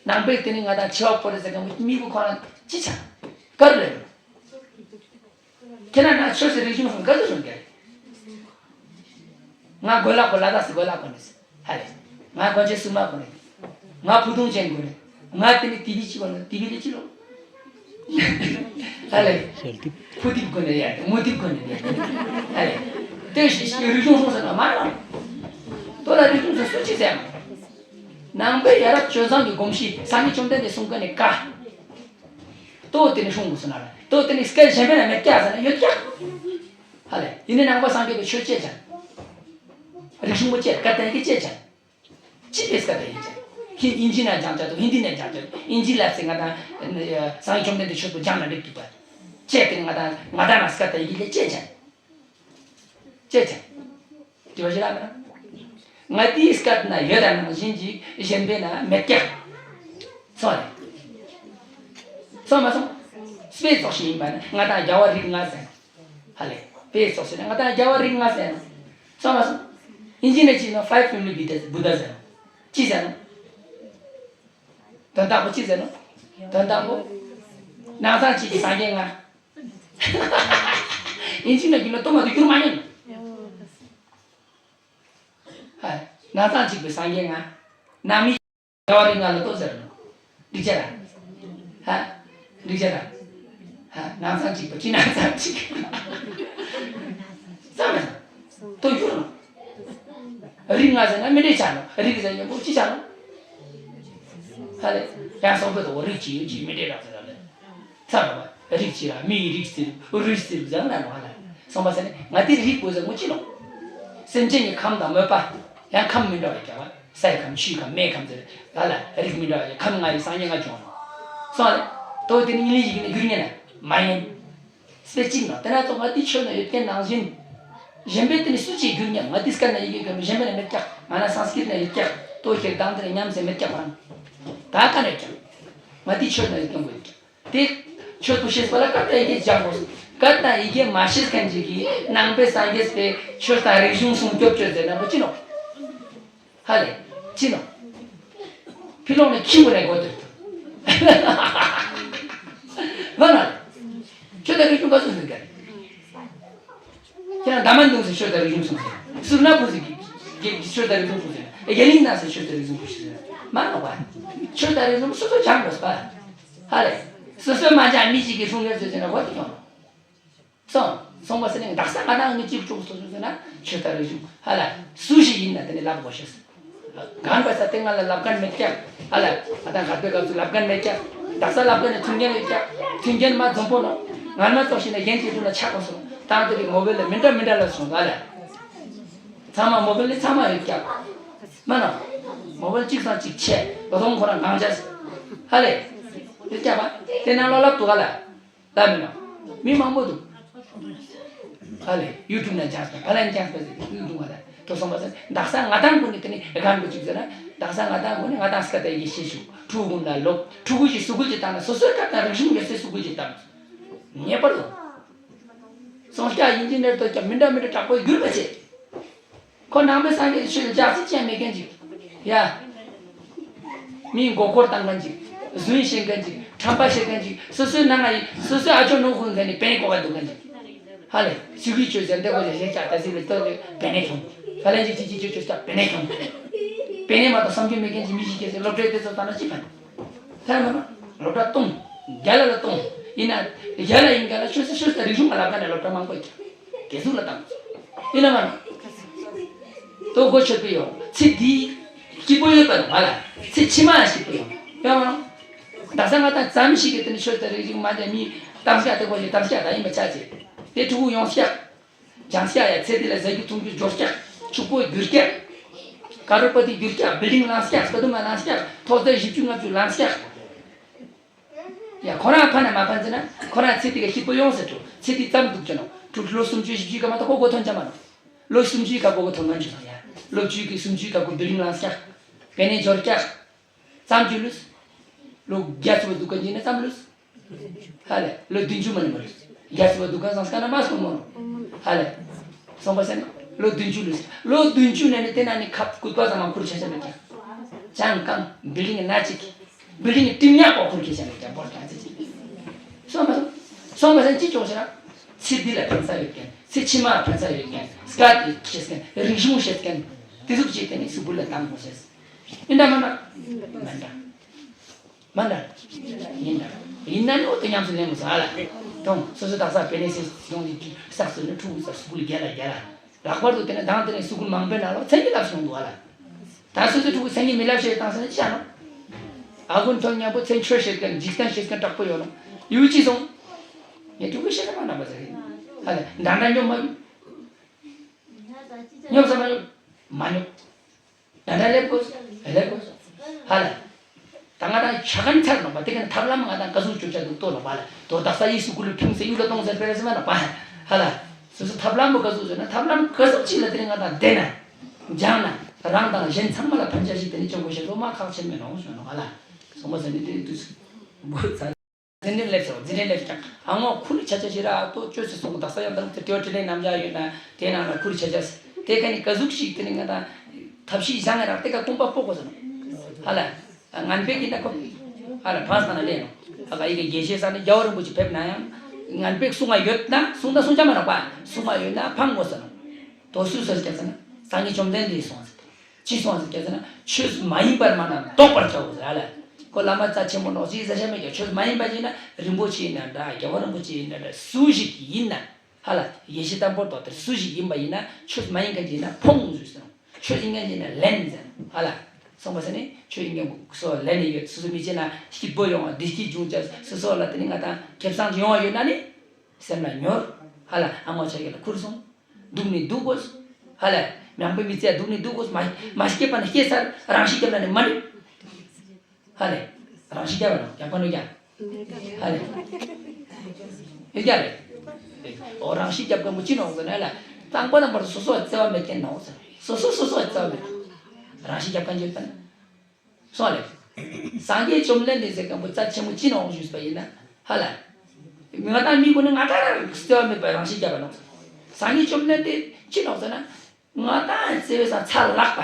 ནང་པའི་དེ་ནི་ང་དང་ཆེ་བ་པོ་རེད་ཟེར་མཁན་པོ་མི་བོ་ཁོ་རང་ཅི་ཆ། དཀར་རེད། ཁྱེད་རང་ན་ཆོས་སི་རིག་གཞུང་སོང་ག་ཚོད་སོང་ག་ང་གོ་ལ་གོ་ལ་དག་སི་གོ་ལ་གོ་ནི་སི་ཧ་ལས། ང་གོན་ཆས་སྲུང་མ་གོན་ནས། ང་ཕུ་ཐུང་ཅན་གོན་ནས། ང་དེ་ནི་ཏི་བི་ཅི་གོན་ནས། ཏི་བི་ལས་ཅི་ལོ། ཧ་ལས། ཕུ་ཐིབ་གོན་ནས་ཡ། མོ་ཐིབ་གོན་ནས་ཡ། ཧ་ལས། དེ་ཞིག་ཞིག་རིག་གཞུང་སྲུང་ཟེར་ན་མ་རེད། དོ་ལ་རིག་གཞུང་ཟེར་སུ་ཅི་ཟེར་ན། ནང་པའི་ཡ་རབས་སྤྱོད་བཟང་གི་གོམས་གཤིས་སངས་རྒྱས་བཅོམ་ལྡན་འདས་གསུང་མཁན་ནི་ཀ། དོ་དེ་ནི་སྲུང་དགོས་སོ་ན་ར། དོ་དེ་ནི་སྐད་གཞན་པ་ན་མེད་ཀྱག་ཟེར་ན་ཡོད་ཀྱག། ཧ་ལས། ཡིན་ནི་ནང་པ་སངས་རྒྱས་པའི་ཆོས་བཅད་ཅན། རིག་གཞུང་པོ་བཅད། སྐད་དང་ཡི་གེ་བཅད་ཅན། ཅི་ཕེ་སྐད་དང་ཡི་གེ་བཅད། ཧིན་ཨིན་ཇི་ནས་སྦྱང་བྱ་དང་ཧིན་དི་ནས་སྦྱང་བྱ། ཨིན་ཇི་ལབ་ཚེ་ང་དང་སངས་རྒྱས་བཅོམ་ལྡན་འདས་ཆོས་པོ་སྦྱང་ན་འགྲིག་གི་པ། བཅད་དེ་ང་དང་ང་དང་ན་སྐད་དང་ཡི་གེ་ལས་བཅད་ཅན། བཅད་ཅན། དྲི་བ་ཞིག་ལ་མེད་ན། ང་དེའི་སྐད་ན་ཡོད་དང་ནང་བཞིན་གྱི་གཞན་པའི་ན་མེད་ཀྱག། སོང་རེད། སོང་མ་སོང་། དཔེ་ཙོགས་ཤིག་ཡིན་པ་ན་ང་དང་རྒྱལ་བ་རིགས་ལྔ་ཟེར། ཧ་ལས། དཔེ་ཙོགས་ཤིག་ན་ང་དང་རྒྱལ་བ་རིགས་ལྔ་ཟེར། སོང་མ་སོང་། ཨིན་ཇི་ནས་ཅི་ན་five family Buddha Buddha ཟེར། ཅི་ཟེར་ནོ། དོན་དག་པོ་ཅི་ཟེར་ནོ། དོན་དག་པོ། ནང་ཚང་གཅིག་གི་སངས་རྒྱས་ལྔ། ཨིན་ཇི་ནས་རྒྱུ་ན་ལྟོ་མ་དུ་རྒྱུ་མ་ཉན། ཧ། ནང་ཚང་གཅིག་པའི་སངས་རྒྱས་ལྔ། ནང་མི། རྒྱལ་བ་རིགས་ལྔ་ལ་ལྟོ་ཟེར་ནོ། འགྲིག་ཅེ་ར། ཧ། འགྲིག་ཅེ་ར། ཧ། ནང་ཚང་གཅིག་པ་ཅི་ནང་ཚང་གཅིག་ཙམ་མེད། ལྟོ་རྒྱུ་ར། རིགས་ལྔ་ཟེར་ན་མི་འགྲིག་ཆ་ནོ། རིགས་ཟེར་ཡོད་པོ་ཅི་ཆ་ནོ། ཧ་ལས། ཡང་སོང་པོ་དོ་རིགས་ཅི་ཡོད་ཅི་མི་འགྲིག་ར་ཟེར་ར་ལས། ཚ་ར་བ། རིགས་ཅི་ར་མི་ཡི་རིགས་ཟེར་རུ་རིགས་ཟེར་རུ་ཟེར་ན་ནོ་ཧ་ལ། སོང་པ་ཟེར་ནི་ང་དེ་རིགས་པོ་ཟེར་ངོ་ཅི་ལོ། སེམས་ཅན་གྱི་ཁམས་དང་མོས་པ། ཡང་ཁམས་མི་འདྲ་བ་རྒྱ་བ། སའི་ཁམས། ཆུའི་ཁམས། མེའི་ཁམས་ཟེར། ད་ལ་རིགས་མི་འདྲ་བ་ཁམས་ལྔ་ཡི་སངས་རྒྱས་ལྔ་བྱུང་། སོང་ལ། དོ་དེ་ནི་ཉིད་ལས་ཡིག་ནི་རྒྱུར་ཉན་ན་མ་ཡིན། དཔེ་གཅིག་ནང་དེ་ན་ཙོགས་ང་དེ་ཆོས་ན་ཡོད་མཁན་ནང་བཞིན། གཞན་པའི་དེ་ནི་སུ་ཅིག་རྒྱུར་ཉན། ང་དེ་སྐད་ན་ཡི་གེ་གམ་གཞན་པ་ན་མེད་ཀྱག། ང་ན་སང་སྐྲིད་ན་ཡོད་ཀྱག། དོ་ཁྱེར་དང་དེ་ན་མཉམ་ཟེར་མེད་ཀྱག་མ་རང་། ད་ག་ན་ཡོད་ཀྱག། ང་དེ་ཆོས་ན་ཡོད་མཁན་པོ་ཡོད་ཀྱག། དེ་ཆོས་པོ་ཤེས་པ་ལ་སྐད་དང་ཡི་གེ་སྦྱང་དགོས། སྐད་དང་ཡི་གེ་མ་ཤེས་མཁན་ཅིག་གིས་ནང་པའི་སངས་རྒྱས་པའི་ཆོས་དང་རིག་གཞུང་སྲུང་སྐྱོབ་བྱོས་ཟེར་ན་པོ་ཅི་ནོ། ཧ་ལས། ཅི་ནོ། ཕི་ལོག་ནས་ཁྱི་བོ་རེ་གོ་དུ། མ་ན། ཆོས་དང་རིག་གཞུང་ག་ཚོད་ཟེར་ག་ཁྱེད་རང་ད་མ་འདུག་ཟེར་ཆོས་དང་རིག་གཞུང་སྲུང་ཟེར། སུར་ན་ཕུ་ཟེར་གི་གི་ཆོས་དང་རིག་གཞུང་སྲུང་ཟེར། ཡ་ལིང་ན་ཟེར་ཆོས་དང་རིག་གཞུང་སྲུང་ཟེར། མ་ནོ་བ། ཆོས་དང་རིག་གཞུང་སོ་སོ་སྦྱང་དགོས་པ། ཧ་ལས། སོ་སོའི་མ་སྦྱང་མི་ཞིག་གིས་སྲུང་ཡོད་ཟེར་ཟེར་ན་གོ་དེ་ཡོང་། སོང་། སོང་བ་ཟེར་ནས་དག་ས་ང་དང་ངའི་གཅིག་གྲོགས་སོ་སོ་ཟེར་ན་ཆོས་དང་རིག་གཞུང་ཧ་ལ་སུ་ཞིག་ཡིན་ན་དེ་ནས་ལབ་དགོས་ཤེས། གང་བ་ས་དེ་ང་ལ་ལབ་མཁན་མེད་ཀྱག། ཧ་ལ་ང་དང་ག་པའི་སྐབས་སུ་ལབ་མཁན་མེད་ཀྱག། དག་ས་ལབ་མཁན་ནི་མཐུན་རྐྱེན་ཡོད་ཀྱག། མཐུན་རྐྱེན་མ་འཛོམས་པོ་ནོ། ང་མ་ཙོགས་ཤིག་ན་གཞན་གྱི་དུས་ལ་ཆགས་དགོས་སོང་། དང་དེ་རིགས་མོ་བེལ་ལ་མི་འདྲ་མི་འདྲ་ལ་སོང་། ཧ་ལ་ཚང་མ་མོ་བེལ་ནི་ཚང་མ་ཡོད་ཀྱག། མ་ན་མོ་བེལ་གཅིག་སང་གཅིག་ཆེ། ལོ་ཐོང་ཁོ་རང་གང་བྱས། ཧ་ལས་ཡོད་ཀྱག་པ། དེ་ནང་ལོ་ལབ་འདུག་ག་ལ། ལ་མི་ན། མི་མང་པོ་འདུག། ཨ་ལས་ཡུ་ཊུབ་ན་སྦྱངས་པ་ཕ་ལན་སྦྱངས་པ་ཟེར་ཡུ་ཊུབ་བ་ལ་དོ་སོང་བ་ཟེར། དག་ས་ང་དང་ཀུན་ནི་དེ་ནི་གང་དགོས་ཅིག་ཟེར་ན། དག་ས་ང་དང་ཀུན་ནི་ང་དང་སྐད་དང་ཡི་གེ་ཤེས་ཤུགས་ཕྲུ་གུ་ཀུན་ལ་ལོབས། ཕྲུ་གུ་ཞིག་སུ་གུ་ཅིག་བཏང་ན་སོ་སོའི་སྐད་དང་རིག་གཞུང་ཡོད་སའི་སུ་གུ་ཅིག་བཏང་། ངེས་པར་དུ། སོང་སྐྱ་ཡིན་གྱི་ནེར་དོ་སྐྱ་མི་འདྲ་མི་འདྲ་དྲག་པོ་བསྒྱུར་པ་བྱེད། ཁོ་ནང་པའི་སངས་རྒྱས་ཆོས་ལ་རྒྱགས་ཚིག་ཅན་མེད་མཁན་ཅིག། ཡ། མིའི་མགོ་སྐོར་བཏང་མཁན་ཅིག། རྫུན་བཤད་མཁན་ཅིག། ཁྲམ་པ་བཤད་མཁན་ཅིག། སོ་སོའི་ནང་ང་ཡི་སོ་སོའི་ཨ་ཅོ་ནོར་ཁུལ་མཁན་ནི་པེ་ནེ་ཀོ་བ་འདུག་མཁན་ཅིག། ཧ་ལས་ཚིག་གི་ཆོས་ཟེར་འདི་གོ་ཞེས་བཤད་ཀྱག། ད་ཚིག་ལ་ལྟོས་ཏེ་པེ་ནེ་ཁྱོང་། ཧ་ལས་ཅིག་ཅིག་ཅིག་ཅིག་ཅིག་ཅིག་པེ་ནེ་ཁྱོང་། པེ་ནེ་མ་གཏོགས་བསམ་རྒྱུ་མེད་མཁན་ཅིག་མི་ཞིག་སྐྱེས་ཚེ་སློབ་གྲྭའི་དེ་ཚོ་བཏང་ན་ཅི་ཕན། ཐལ་མ་ན། སློབ་གྲྭ་སྟོང་། རྒྱ་ལ་ལ་སྟོང་། ཡིན་ན། རྒྱ་ལ་ཡིན་ག་ལ་ཆོས་སྲིད་ཆོས་སྲིད་རིག་གཞུང་ང་ལབ་ག་ནས་སློབ་གྲྭ་མང་པོ་ཡོད་ཀྱང་། དགེ་ཟུག་ལ་བཏང་། ཡིན་ན་མ་ན། དོ་གོ་ཆོད་པའི་ཡོང་། ཚེ་འདི། སྐྱིད་པོ་ཡོད་པ་ནོ་ང་ལ། ཚེ་ཕྱི་མ་ཡང་སྐྱིད་པོ་ཡོང་། ཡོང་མ་ན། ད་ས་ང་དང་ཙམ་ཞིག་གི་དེ་ནི་ཆོས་སྲིད་རིག་གཞུང་མ་འདྲ་མི། གཏམ་སྐྱག་དེ་གོ་ཞིག་གཏམ་སྐྱག་ད་ཡིན་པ་ཆ་ཆེ། དེ་ཕྲུ་གུ་ཡོང་སྐྱག། ཅང་ཤ་ཡ་ཚེ་འདི་ལ་ཟ་རྒྱུ་འཐུང་རྒྱུ་འབྱོར་སྐྱག། ཕྱུག་པོ་འགྱུར་སྐྱག། ཀ་རོ་པ་ཏི་འགྱུར་སྐྱག། བི་ལིང་ལངས་སྐྱག། སྟོད་དུ་མ་ལངས་སྐྱག། ཐོག་རྩེག་བཞི་བཅུ་ལྔ་བཅུ་ལངས་སྐྱག། ཡ་ཁོ་རང་ཕན་ན་མ་ཕན་ཟེར་ན་ཁོ་རང་ཚེ་འདི་ག་སྐྱིད་པོ་ཡོང་ཟེར་འགྲོ། ཚེ་འདི་ཙམ་འདུག་ཅེ་ནོ། ཕྲུ་གུ་ལོ་སུམ་ཅུ་བཞི་བཅུའི་སྐབས་མ་གཏོགས་ཁོ་གོ་ཐོན་ཅང་མ་ནོ། ལོ་སུམ་ཅུའི་སྐབས་གོ་གོ་ཐོན་མ་འཇུ་སོང་ཡ། ལོ་བཅུའི་གི་སུམ་ཅུའི་སྐབས་གོ་བི་ལིང་ལངས་སྐྱག། པེ་ནེ་འབྱོར་སྐྱག། ཙམ་ཅུ་ལུས། ལོ་བརྒྱད་ཅུ་བ་འདུག་ག་འཇིག་ན་ཙམ་ལུས། ཧ་ལས། ལོ་བདུན་ཅུ་མ་ནི་མ་ལུས། བརྒྱད་ཅུ་བ་འདུག་ག་སང་སྐ་ན་མ་སོང་མོ། ཧ་ལས། སོང་པ་སེ་ན། ལོ་བདུན་ཅུ་ལུས། ལོ་བདུན་ཅུ་ནས་ནི་དེ་ན་ནི་ཁབ་སྐུད་པ་ཙམ་མ་ཁུར་ཆ་ཆ་མེད་ཀྱང་། ཅང་ཀང་བི་ལིང་ན་ཅིག། བི་ལིང་ཏིང་ཉག་པོ་ཁུར་ཁེ་ཆ་མེད་ཀྱང་བོར་ཀྱང་ཚེ་ཅིག། སོང་པ་སོང་། སོང་པ་སེ་ཅི་ཅོག་ཤེ་ན། ཚེ་འདི་ལ་ཕན་ས་ཡོད་མཁན། ཚེ་ཕྱི་མ་ལ་ཕན་ས་ཡོད་མཁན། སྐད་དེ་ཤེས་མཁན། རིག་གཞུང་ཤེས་མཁན། དེ་ཟུག་ཅིག་དེ་ནི་སུ་བུ་ལ་བཏང་དགོས་ཤེས། ཡིན་འདྲ་མ་འདྲ། མ་འདྲ། མ་འདྲ། ཡིན་འདྲ། ཡིན་ན་ནི་འོ་དེ་ཉམས་སུ་ལེན་དགོས་ས་ཨ་ལ། དང་སོ་སོ་དག་ས་པེ་ནེ་སི་སི་ཡོང་དེ་བསགས་སོ་ནི་ཕྲུ་གུ་ས་སུ་གུལ་རྒྱལ་ལ་རྒྱལ་ལ། ལྷག་པར་དུ་དེ་ནས་དང་དེ་ནས་སུ་གུལ་མང་པོའི་ནང་ལ་མཚན་གྱི་ལབ་སོང་འདུག་ཨ་ལ། ད་སོ་སོའི་ཕྲུ་གུ་མཚན་གྱི་མི་ལབ་བཤད་བཏང་ས་ནི་ཅི་བྱ་ནོ། ཨ་ཁུ་མཐོ་མཉམ་པོ་མཚན་ཆོས་བཤད་མཁན་འཇིག་རྟེན་བཤད་མཁན་དྲག་པོ་ཡོད་ནོ། ཡུལ་ཅི་སོང་། ངས་ཕྲུ་གུ་བཤད་ན་མ་ན་པ་ཟེར་གི། ཨ་ལ་འདྲ་འདྲ་སྙོམས་མ་སྙོམས། སྙོམས་ས་མ་སྙོམས། མ་སྙོམས། ད་ལྟ་སླེབས་དགོས། སླེབས་དགོས། ཧ་ལ། ད་ང་དང་ཆ་ག་ནས་ཚར་ནོག་པ་དེ་ག་ནས་ཐབས་ལམ་ང་དང་ག་ཟུག་བཅོ་བྱ་འདུག་ལྟོས་ནོག་པ་ལ། དོ་དག་ས་ཡིས་སུ་ཀུ་ལུ་ཕུང་སེ་ཡུལ་ལ་གཏོང་ཟེར་པེ་རེ་སེ་མ་ནོག་པ། ཧ་ལ། སོ་སོ་ཐབས་ལམ་པོ་ག་ཟུག་བཟོས་ན་ཐབས་ལམ་ག་ཟུག་ཅིག་ལ་དེ་ནས་ང་དང་བསྡད་ན། སྦྱངས་ན། རང་དང་གཞན་ཚང་མ་ལ་ཕན་ཆ་ཞིག་དེ་ནས་བྱུང་དགོས་ཤེས་ལོ་མ་ཁག་ཆེན་མེད་ནོག་ཞུ་ནོག་ཧ་ལ། སོང་པ་ཟེར་ནས་དེ་དུས་སུ། འགོ་ཚ། འཛིན་གྲྭ་སླེབས་སོང་། འཛིན་གྲྭ་སླེབས་ཀྱང་ཨ་ངོ་ཁུ་རི་ཆ་ཆ་ཞིག་ར་ཨ་ཏོ་བཅོས་སུ་སོང་། དག་ས་ཡང་དང་དེ་ཏེའོ་དྲི་ལེན་རྣམ་གཞག་ཡོད་ན་དེ་ནང་ན་ཁུ་རི་ཆ་ཆ་དེ་ག་ནི་ག་ཟུག་ཞིག་དེ་ནི་ང་དང་ཐབས་ཤེས་བཞག་ང་རང་དེ་ག་ཀུན་པ་སྤོ་དགོས་སོང་། ཧ་ལ། ངན་པས་ཀྱི་ན་ཁོ། ཧ་ལ་བང་ས་ན་ལེན་ནོ། ཨ་ག་ཡི་གེ་དགེ་བཤེས་ས་ནི་རྒྱལ་བ་རིན་པོ་ཆེ་ཕེབས་ན་ཡང་། ངན་པས་གསུང་ང་ཡོད་ན་གསུང་ད་གསུང་ཆ་མ་ནོག་པ། གསུང་ང་ཡོད་ན་ཕང་དགོས་སོང་། དོ་སུ་སོ་སྐྱ་ས་ན་སངས་རྒྱས་བཅོམ་ལྡན་འདས་སོང་ཟེར། ཅི་སོང་ཟེར་སྐྱ་ཟེར་ན་ཆོས་མ་ཡིན་པར་མ་ན་བཟློག་པར་བྱའོ་ཟེར་ཨ་ལ། ཁོ་བླ་མ་རྩ་ཆེན་པོ་ནོག་ཅི་ཟེར་ཤ་མེད་ཀྱང་ཆོས་མ་ཡིན་པ་ཡིན་ན་རིན་པོ་ཆེ་ཡིན་ན་འདྲ་རྒྱལ་བ་རིན་པོ་ཆེ་ཡིན་ན་འདྲ་སུ་ཞིག་ཡིན་ན་ཧ་ལ་ཡེ་ཤེས་དམ་པོར་རྟོགས་ཏེ་སུ་ཞིག་ཡིན་པ་ཡིན་ན་ཆོས་མ་ཡིན་མཁན་ཅིག་ཡིན་ན་ཕོངས་ཟེར་སོང་། ཆོས་ཡིན་མཁན་ཅིག་ཡིན་ན་ལེན་ཟེར་ཧ་ལ། སོང་པ་ཟེར་ནས་ཆོས་ཡིན་མཁན་སོ་ལེན་ནས་ཡོད། སོ་སོ་མི་བྱེད་ན་སྐྱིད་པོ་ཡོང་བ་བདེ་སྐྱིད་འབྱུང་བྱ་སོ་སོ་ལ་དེ་ནི་ང་དང་ཁེ་བཟང་ཅིག་ཡོང་བ་ཡོད་ན་ནི་སེམས་ལ་མྱོར་ཧ་ལ་ཨ་ངོ་ཆ་གེ་ལ་ཁུར་སོང་། སྡུག་ནི་སྡུག་དགོས། ཧ་ལས། མྱང་པོའི་མི་ཚེ་སྡུག་ནི་སྡུག་དགོས། མ་མ་སྐྱེས་པ་ནི་སྐྱེས་ཚར། རང་ཤི་རྒྱབ་ན་ནི་མ་འགྲིག་ཧ་ལས། རང་ཤི་རྒྱབ་ན་རྒྱབ་ཁ་ནོ་རྒྱ། ཧ་ལས། ཡོད་རྒྱ་རེད། འོ་རང་ཤི་རྒྱབ་ཁ་མོ་ཅི་ནོག་ཟེར་ན་ལ། དང་པོ་དང་པོ་སོ་སོ་བརྩེ་བ་མེད་མཁན་ནོག་ཟེར། སོ་སོ་སོ་སོ་བརྩེ་བ་མེད། རང་ཤི་རྒྱབ་ཁ་འཇོད་པ་ན། སོང་ལེ། སངས་རྒྱས་བཅོམ་ལྡན་འདས་ཟེར་མཁན་པོ་རྩ་ཆེན་མོ་ཅི་ནོག་ཞུས་པ་ཡིན་ན། ཧ་ལ། ང་དང་མི་ཀུན་ནི་ང་དང་རང་བརྩེ་བ་མེད་པར་རང་ཤི་རྒྱབ་པ་ནོག་སངས་རྒྱས་བཅོམ་ལྡན་འདས་ཅི་ནོག་ཟེར་ན། ང་དང་བརྩེ་བའི་སང་ཚ་ལག་པ།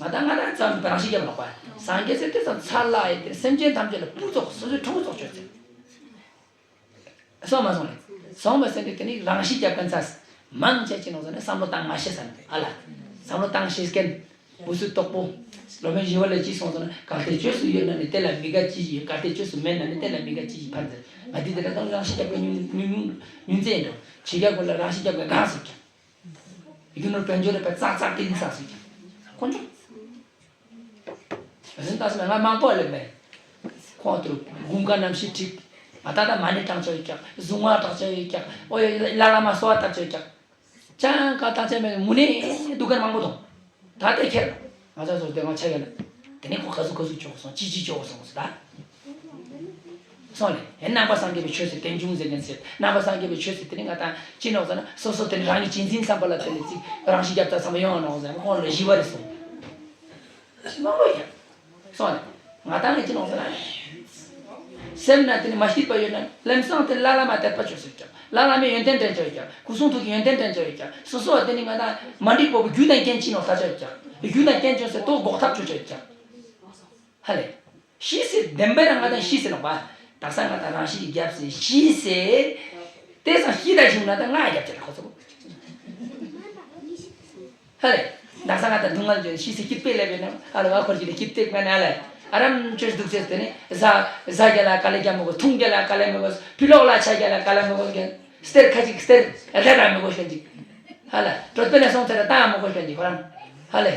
ང་དང་ང་དང་རྩ་བ་མེད་པར་རང་ཤི་རྒྱབ་པ་ནོག་པ། སངས་རྒྱས་ཟེར་དེ་སང་ཚ་ལག་ཡིན་ཏེ་སེམས་ཅན་ཐམས་ཅད་ལ་སྤུ་ཙོག་སོ་སོའི་ཕྲུ་གུ་ཙོག་བཅོས་ཚེ། སོང་མ་སོང་ལེ། སོང་མ་སོང་དེ་དེ་ནི་རང་ཤི་རྒྱབ་མཁན་ཚ། མང་ཆེ་ཅི་ནོག་ཟེར་ན་བསམ་བློ་བཏང་མ་ཤེས་ས་ནི་ཨ་ལ། བསམ་བློ་བཏང་ཤེས་མཁན། འུ་ཚུགས་དོག་པོ། སློབ་དཔོན་ཞི་བ་ལྷས་ཅི་གསུངས་སོང་ན་གལ་ཏེ་བཅོས་སུ་ཡོད་ན་ནི་དེ་ལ་མི་དགའ་ཅི་ཞིག་ཡོད། གལ་ཏེ་བཅོས་སུ་མེད་ན་ནི་དེ་ལ་མི་དགའ་ཅི་ཞིག་ཕར་འཛིན། ང་འདི་དེ་ལ་དང་རང་ཤི་རྒྱབ་མཁན་ཉུང་ཉུང་ཉུང་ཉུང་ཙེ་ཡིན་འགྲོ། ཕྱི་རྒྱལ་ཁོ་ལ་རང་ཤི་རྒྱབ་མཁན་གང་སུ་ཀྱང་། རྒྱུ་ནོར་དཔལ་འབྱོར་རེ་པ་ཙག་ཙག་དེ་ཡིན་ས་སུ་ཀྱང་། དཀོན་མཆོག་ཨ་ནི་ད་སོ་ང་མང་པོ་ལེབ་མེད། ཁོང་དུ་དགུན་ཁ་གནམ་གཤིས་འཁྲིག་ང་ད་ལྟ་མ་ཎི་བགྲང་ཆོག་ཡོད་ཀྱག་གཟུངས་སྔགས་བགྲང་ཆོག་ཡོད་ཀྱག་ཨོ་ཡ་ལ་ལ་མ་གསོལ་བ་བཏབ་ཆོག་ཡོད་ཀྱག་ཅང་ག་བཏང་ཆ་མེད་མུ་ནས་འདུག་མཁན་མང་པོ་འདུག་ད་ལྟའི་ཁྱེར། ང་ཚོ་ཚོ་དེ་ང་ཆ་ཡོད་ན། དེ་ནས་ཁོ་ག་ཟུག་ག་ཟུག་ཆོག་སོང་ཅི་ཅི་ཆོག་སོང་ཟེར་ད། སོང་ལེ། ཡང་ནང་པ་སངས་རྒྱས་པའི་ཆོས་སུ་རྟེན་འབྱུང་ཟེར་མཁན་ཟེར། ནང་པ་སངས་རྒྱས་པའི་ཆོས་སུ་དེ་ནི་ང་དང་ཅི་ནོག་ཟེར་ན་སོ་སོ་དེ་ནི་རང་གི་བྱིན་ཟིན་བསམ་པ་ལ་དེ་ནི་ཅིག་རང་ཤི་རྒྱབ་ཚར་བསམ་པ་ཡོང་ནོག་ཟེར་ན་ཁོང་ལ་ཞི་བ་རེད་སོང་། མང་པོ་ཡོད། སོང་ལེ། ང་དང་ངས་ཅི་ནོག་ཟེར་ན། སེམས་ན་དེ་ནི་མ་སྐྱིད་པ་ཡོད་ན་ལམ་སང་དེ་ལ་ལ་མ་དད་པ་ཆོས་ཟེར་ཀྱང་། ལ་ལ་མའི་ཡོན་ཏན་དྲན་ཆོག་ཡོད་ཀྱང་། སྐུ་གསུང་ཐུགས་ཀྱི་ཡོན་ཏན་དྲན་ཆོག་ཡོད་ཀྱང་། སོ་སོ་བ་དེ་ནི་ང་དང་མ་འགྲིག་པོ་རྒྱུ་དང་རྐྱེན་ཅི་ནོག་ལྟ་ཆོག་ཡོད་ཀྱང་། རྒྱུ་དང་རྐྱེན་ཅོ་སེ་ཏོག་འགོག་ཐབས་ཆོ་ཆོག་ཡོད་ཀྱང་། ཧ་ལེ། ཤི་སེ་བདེན་པ་རང་ང་དང་ཤི་སེ་ནོག་པ། དག་ས་ང་དང་རང་ཤི་རྒྱབ་སེ་ཤི་སེ། དེ་སང་ཤི་ད་བྱུང་ན་ད་ང་རྒྱབ་ཆེ་ལ་ཁོ་ཚོ། ཧ་ལེ། དག་ས་ང་དང་སྡུག་བསྔལ་བྱུང་ཤི་སེ་སྐྱིད་པའི་ལས་པའི་ནང་ཨ་ལ་བ་འཁོར་གྱི་ལས་སྐྱིད་པའི་ང་ནི་ཨ་ལེ། ཨ་རམ་ཆོས་སྡུག་ཚེ་དེ་ནི་ཟ་ཟ་རྒྱ་ལ་དཀའ་ལས་རྒྱ་མི་དགོས། འཐུང་རྒྱ་ལ་དཀའ་ལས་མི་དགོས། ཕི་ལོག་ལ་ཆ་རྒྱ་ལ་དཀའ་ལས་མི་དགོས་མཁན། སྟེར་ཁ་ཅིག་སྟེར་རེ་ར་མི་དགོས་མཁན་ཅིག་ཧ་ལེ། གྲོད་པ་ནས་སོང་ཚེ་ར་ཏང་མི་དགོས་མཁན་ཅིག་ཁོ་རང་། ཧ་ལེ།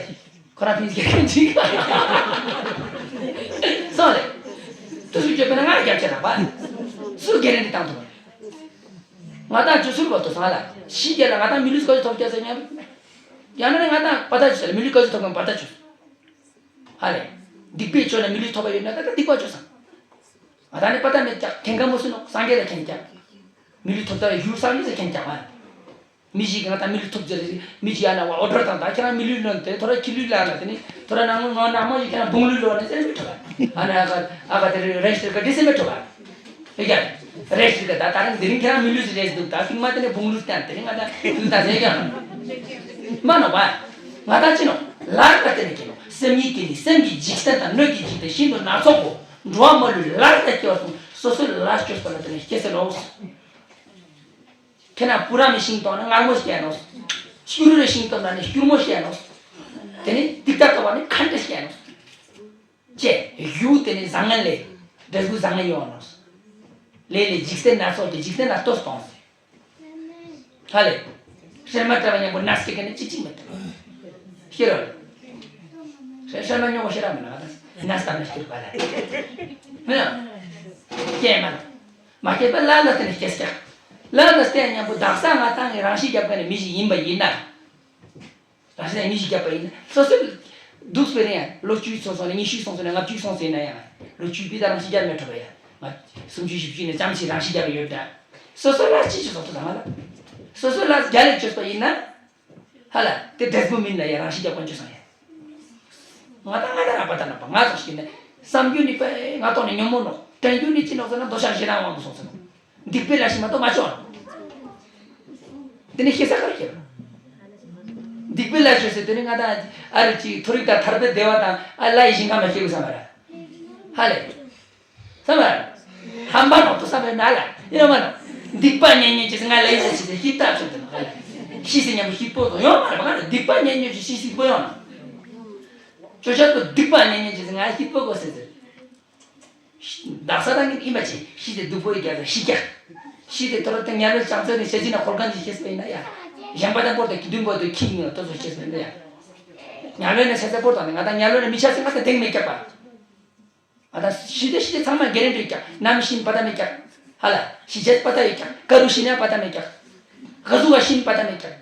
ཁོ་རང་ཕིན་སྐྱེ་ཁན་ཅིག་སོང་ལེ། དུ་སུ་སྐྱོད་པ་ན་ང་རྒྱབ་ཆེ་ན་པ། སུ་གེ་རེ་འདི་བཏང་ཐུབ་པ། ང་དང་ཇུ་སུར་བ་དུ་སང་ལ། ཤི་རྒྱལ་ལ་ང་དང་མི་ལུས་སྐོར་ཐོབ་ཀྱག་ཟེར་ཉམ། ཡང་ན་ནི་ང་དང་པ་ད་ཇུ་སལ་མི་ལུས་སྐོར་ཐོབ་ཀྱང་པ་ད་ཇུ། ཧ་ལེ། སྡིག་པའི་ཕྱོགས་ནས་མི་ལུས་ཐོབ་པ་ཡོད་ན་ད་ད་སྡིག་པ་ཇུ་སང་། ང་དང་ནི་པ་ད་མེད་ཀྱག་ཁེན་ག་མོ་སུ་ནོ་སངས་རྒྱས་ལ་ཁེན་ཀྱག་མི་ལུས་ཐོབ་ད་ཡུལ་སངས་རྒྱས་ལ་ཁེན་ཀྱག་མ། མི་ཞིག་གིས་ང་དང་མི་ལུས་ཐོབ་ཟེར་རེད། མི་ཞིག་ཡང་ན་བ་ཨོ་ཌར་བཏང་ད་ཁྱེད་རང་མི་ལུས་ལོན་ཏེ་ཐོ་ར་ཁྱི་ལུས་ལ་ན་དེ་ནི་ཐོ་ར་ནང་ངོ་ནང་མོ་ཞིག་ཁྱེད་རང་བུང་ལུས་ལོན་ནས་ཟེར་མི་ཐོབ་ཨ། ཨ་ནི་ཨ་ག་ཨ་ག་དེ་རེ་རེ་ཤི་ཏི་ག་དེ་ཟེར་མི་ཐོབ་ཨ། ཨེ་ཀྱ་རེ་ཤི་ཏི་ག་ད་ད་རང་དེ་རིང་ཁྱེད་རང་མི་ལུས་ཟེར་རེད་འདུག་ད་ཐིག་མ་དེ་ནི་བུང་ལུས་བསྟན་དེ་རིང་ང་ད་དུ་ད་ཟེར་ཀྱང་མ་ནོ་བ། ང་ད་ཅི་ནོ་ལར་ད་དེ་ནི་ཀྱི་ནོ་སེམས་ཉིད་ཀྱི་ནི་སེམས་ཀྱི་འཇིག་རྟེན་དང་སྣོད་ཀྱི་འཇིག་རྟེན་ཤིན་ཏུ་སྣ་ཚོགས་པོ་འགྲོ་བ་མ་ལུས་ལར་ད་སྐྱེ་བ་སོང་སོ་སོའི་ལ་སྐྱོ་སྤ་ལ་དེ་ནི་སྐྱེ་ས་ལོ། ཁྱེད་ན་པུ་ར་མི་ཤིང་བཏོག་ན་མངར་མོ་སྐྱེ་ནོ། སྐྱུ་རུ་རེ་ཤིང་བཏོག་ན་ནི་སྐྱུར་མོ་སྐྱེ་ནོ། དེ་ནི་སྡིག་ད་བཏོག་པ་ནི་ཁ་འདྲེ་སྐྱེ་ནོ། ཅེས་གཞུག་དེ་ནས་བཟང་ངན་ལས། འབྲས་བུ་བཟང་ངན་ཡོང་ནོ། ལས་ལས་འཇིག་རྟེན་སྣ་ཚོགས་ཀྱི་འཇིག་རྟེན་ལ་ལྟོས་གཏོང་ཟེར། ཧ་ལས། སྲན་མ་བཀྲ་བ་མཉམ་པོ་ན་སྐྱེ་མཁན་ནི་གཅིག་གཅིག་མི་ཐུབ། ཤེས་རོགས། སྲན་མ་སྨྱོ་བོ་ཤེས་ར་མི་ན་ད་ན་སྟབས་ན་སྐྱེ་རུ་བ་ལ། མི་ན། སྐྱེ་མ་ལ། མ་སྐྱེས་པ་ལ་ལ་བརྟེན་ནས་སྐྱེས་ཀྱང་། ལ་ལ་བརྟེན་མཉམ་པོ་བདག་ས་ང་ཏང་གི་རང་ཤི་རྒྱབ་མཁན་ནི་མི་ཞིག་ཡིན་པ་ཡིན་ན། རང་ཤི་ན་མི་ཞིག་རྒྱབ་པ་ཡིན་ན་སོ་སོའི་སྡུག་སྤེལ་ཡང་ལོ་བཅུ་སོང་སོང་ནས་ཉི་ཤུ་སོང་སོང་ནས་ལྔ་བཅུ་སོང་སོང་ཡིན་ན་ཡང་ལོ་བཅུ་པའི་ད་རང་ཤི་རྒྱབ་མེད་འགྲོ་བ་ཡ། ང་སུམ་ཅུ་བཞི་བཅུ་ནས་ཙམ་ཞིག་རང་ཤི་རྒྱབ་ཡོད་ད། སོ་སོ་ལ་ཅི་ཅི་སོང་སོང་ང་ལ། སོ་སོ་ལ་རྒྱ་ལས་བཅོས་པ་ཡིན་ན། ཧ་ལ་དེ་འབྲས་བུ་མིན་ན་ཡ་རང་ཤི་རྒྱབ་ཀོན་ཅི་སོང་ཡ། ང་དང་ང་དང་ར་པ་ད་ན་པ་ང་ཚོ་ཞིག་ནས་བསམ་རྒྱུ་ནི་པ་ང་ཐོག་ནས་ཉོན་མོ་ནོ་དྲན་རྒྱུ་ནི་ཅི་ནོ་ཟེར་ན་འདོད་ཆགས་ཞེ་སྡང་དབང་དུ་སོང་ཟེར་ནོ། སྡིག་པའི་ལས་ཤིག་མ་གཏོགས་མ་བྱུང་། དེ་ནི་ཤེས་ས་ག་རེ་ཤེས། སྡིག་པའི་ལས་བྱོས་ཟེར་དེ་ནི་ང་དང་ཨ་རི་ཅིག་མཐོ་རིག་དང་ཐར་པའི་བདེ་བ་དང་ཨ་ལ་ཡི་ཞིང་ཁམས་ལ་ཤེས་དགོས་ས་མ་རེད། ཧ་ལས། ས་མ་རེད། ཧམ་པ་ནོ་ཏོ་ས་མ་རེད་ན་ལ་ཡིན་མ་ནོ། སྡིག་པ་ཉེ་ཉེ་ཅེས་ང་ལ་ཡི་ཟེར་ཞིག་ཟེར་ཤི་ཏ་ཆོད་དེ་ནོ་ཧ་ལས། ཤི་ཟེར་ཉམ་པོ་ཤི་པོ་དོ་ཡོང་མ་རེད་པ་ང་ལ་སྡིག་པ་ཉེ་ཉེ་ཅེས་ཤི་ཟིག་པོ་ཡོང་ནོ། ཅོ་ཅག་ཏུ་སྡིག་པ་ཉེ་ཉེ་ཅེས་ང་ཤི་པོ་གོ་ཟེར་ཟེར། བདག་ས་དང་ཡིན་པ་ཅིག་ཤི་སྟེ་སྡུག་པོ་ཡི་རྒྱབ་ལ་ཤི་རྒྱག་ཤི་སྟེ་དོ་ར་དེ་ཉལ་བའི་ལྕགས་ཚོད་ནས་བྱེད་ཀྱི་ན་ཧོལ་གང་ཅིག་ཤེས་པ་ཡིན་ན་ཡ། གཞན་པ་དང་པོར་དེ་ཀི་དུན་པོ་དེ་ཁྱི་ཡིན་ན་ཏོ་ཚོ་ཤེས་པ་ཡིན་ན་ཡ། ཉལ་བའི་ནས་བྱེད་ས་པོར་དང་ནི་ང་དང་ཉལ་བའི་ནས་མི་ཆ་སེ་ང་དང་དེང་མི་རྒྱག་པ། ང་དང་ཤི་སྟེ་ཤི་སྟེ་ཚང་མ་གེ་རེ་འདྲི་རྒྱག་ནམ་ཤི་ན་པ་ཏ་མི་རྒྱག་ཧ་ལ་ཤི་ཆད་པ་ཏ་ཡི་རྒྱག་ཀ་རུ་ཤི་ན་པ་ཏ་མི་རྒྱག་ག་ཟུག་ག་ཤི་ན་པ་ཏ་མི་རྒྱག་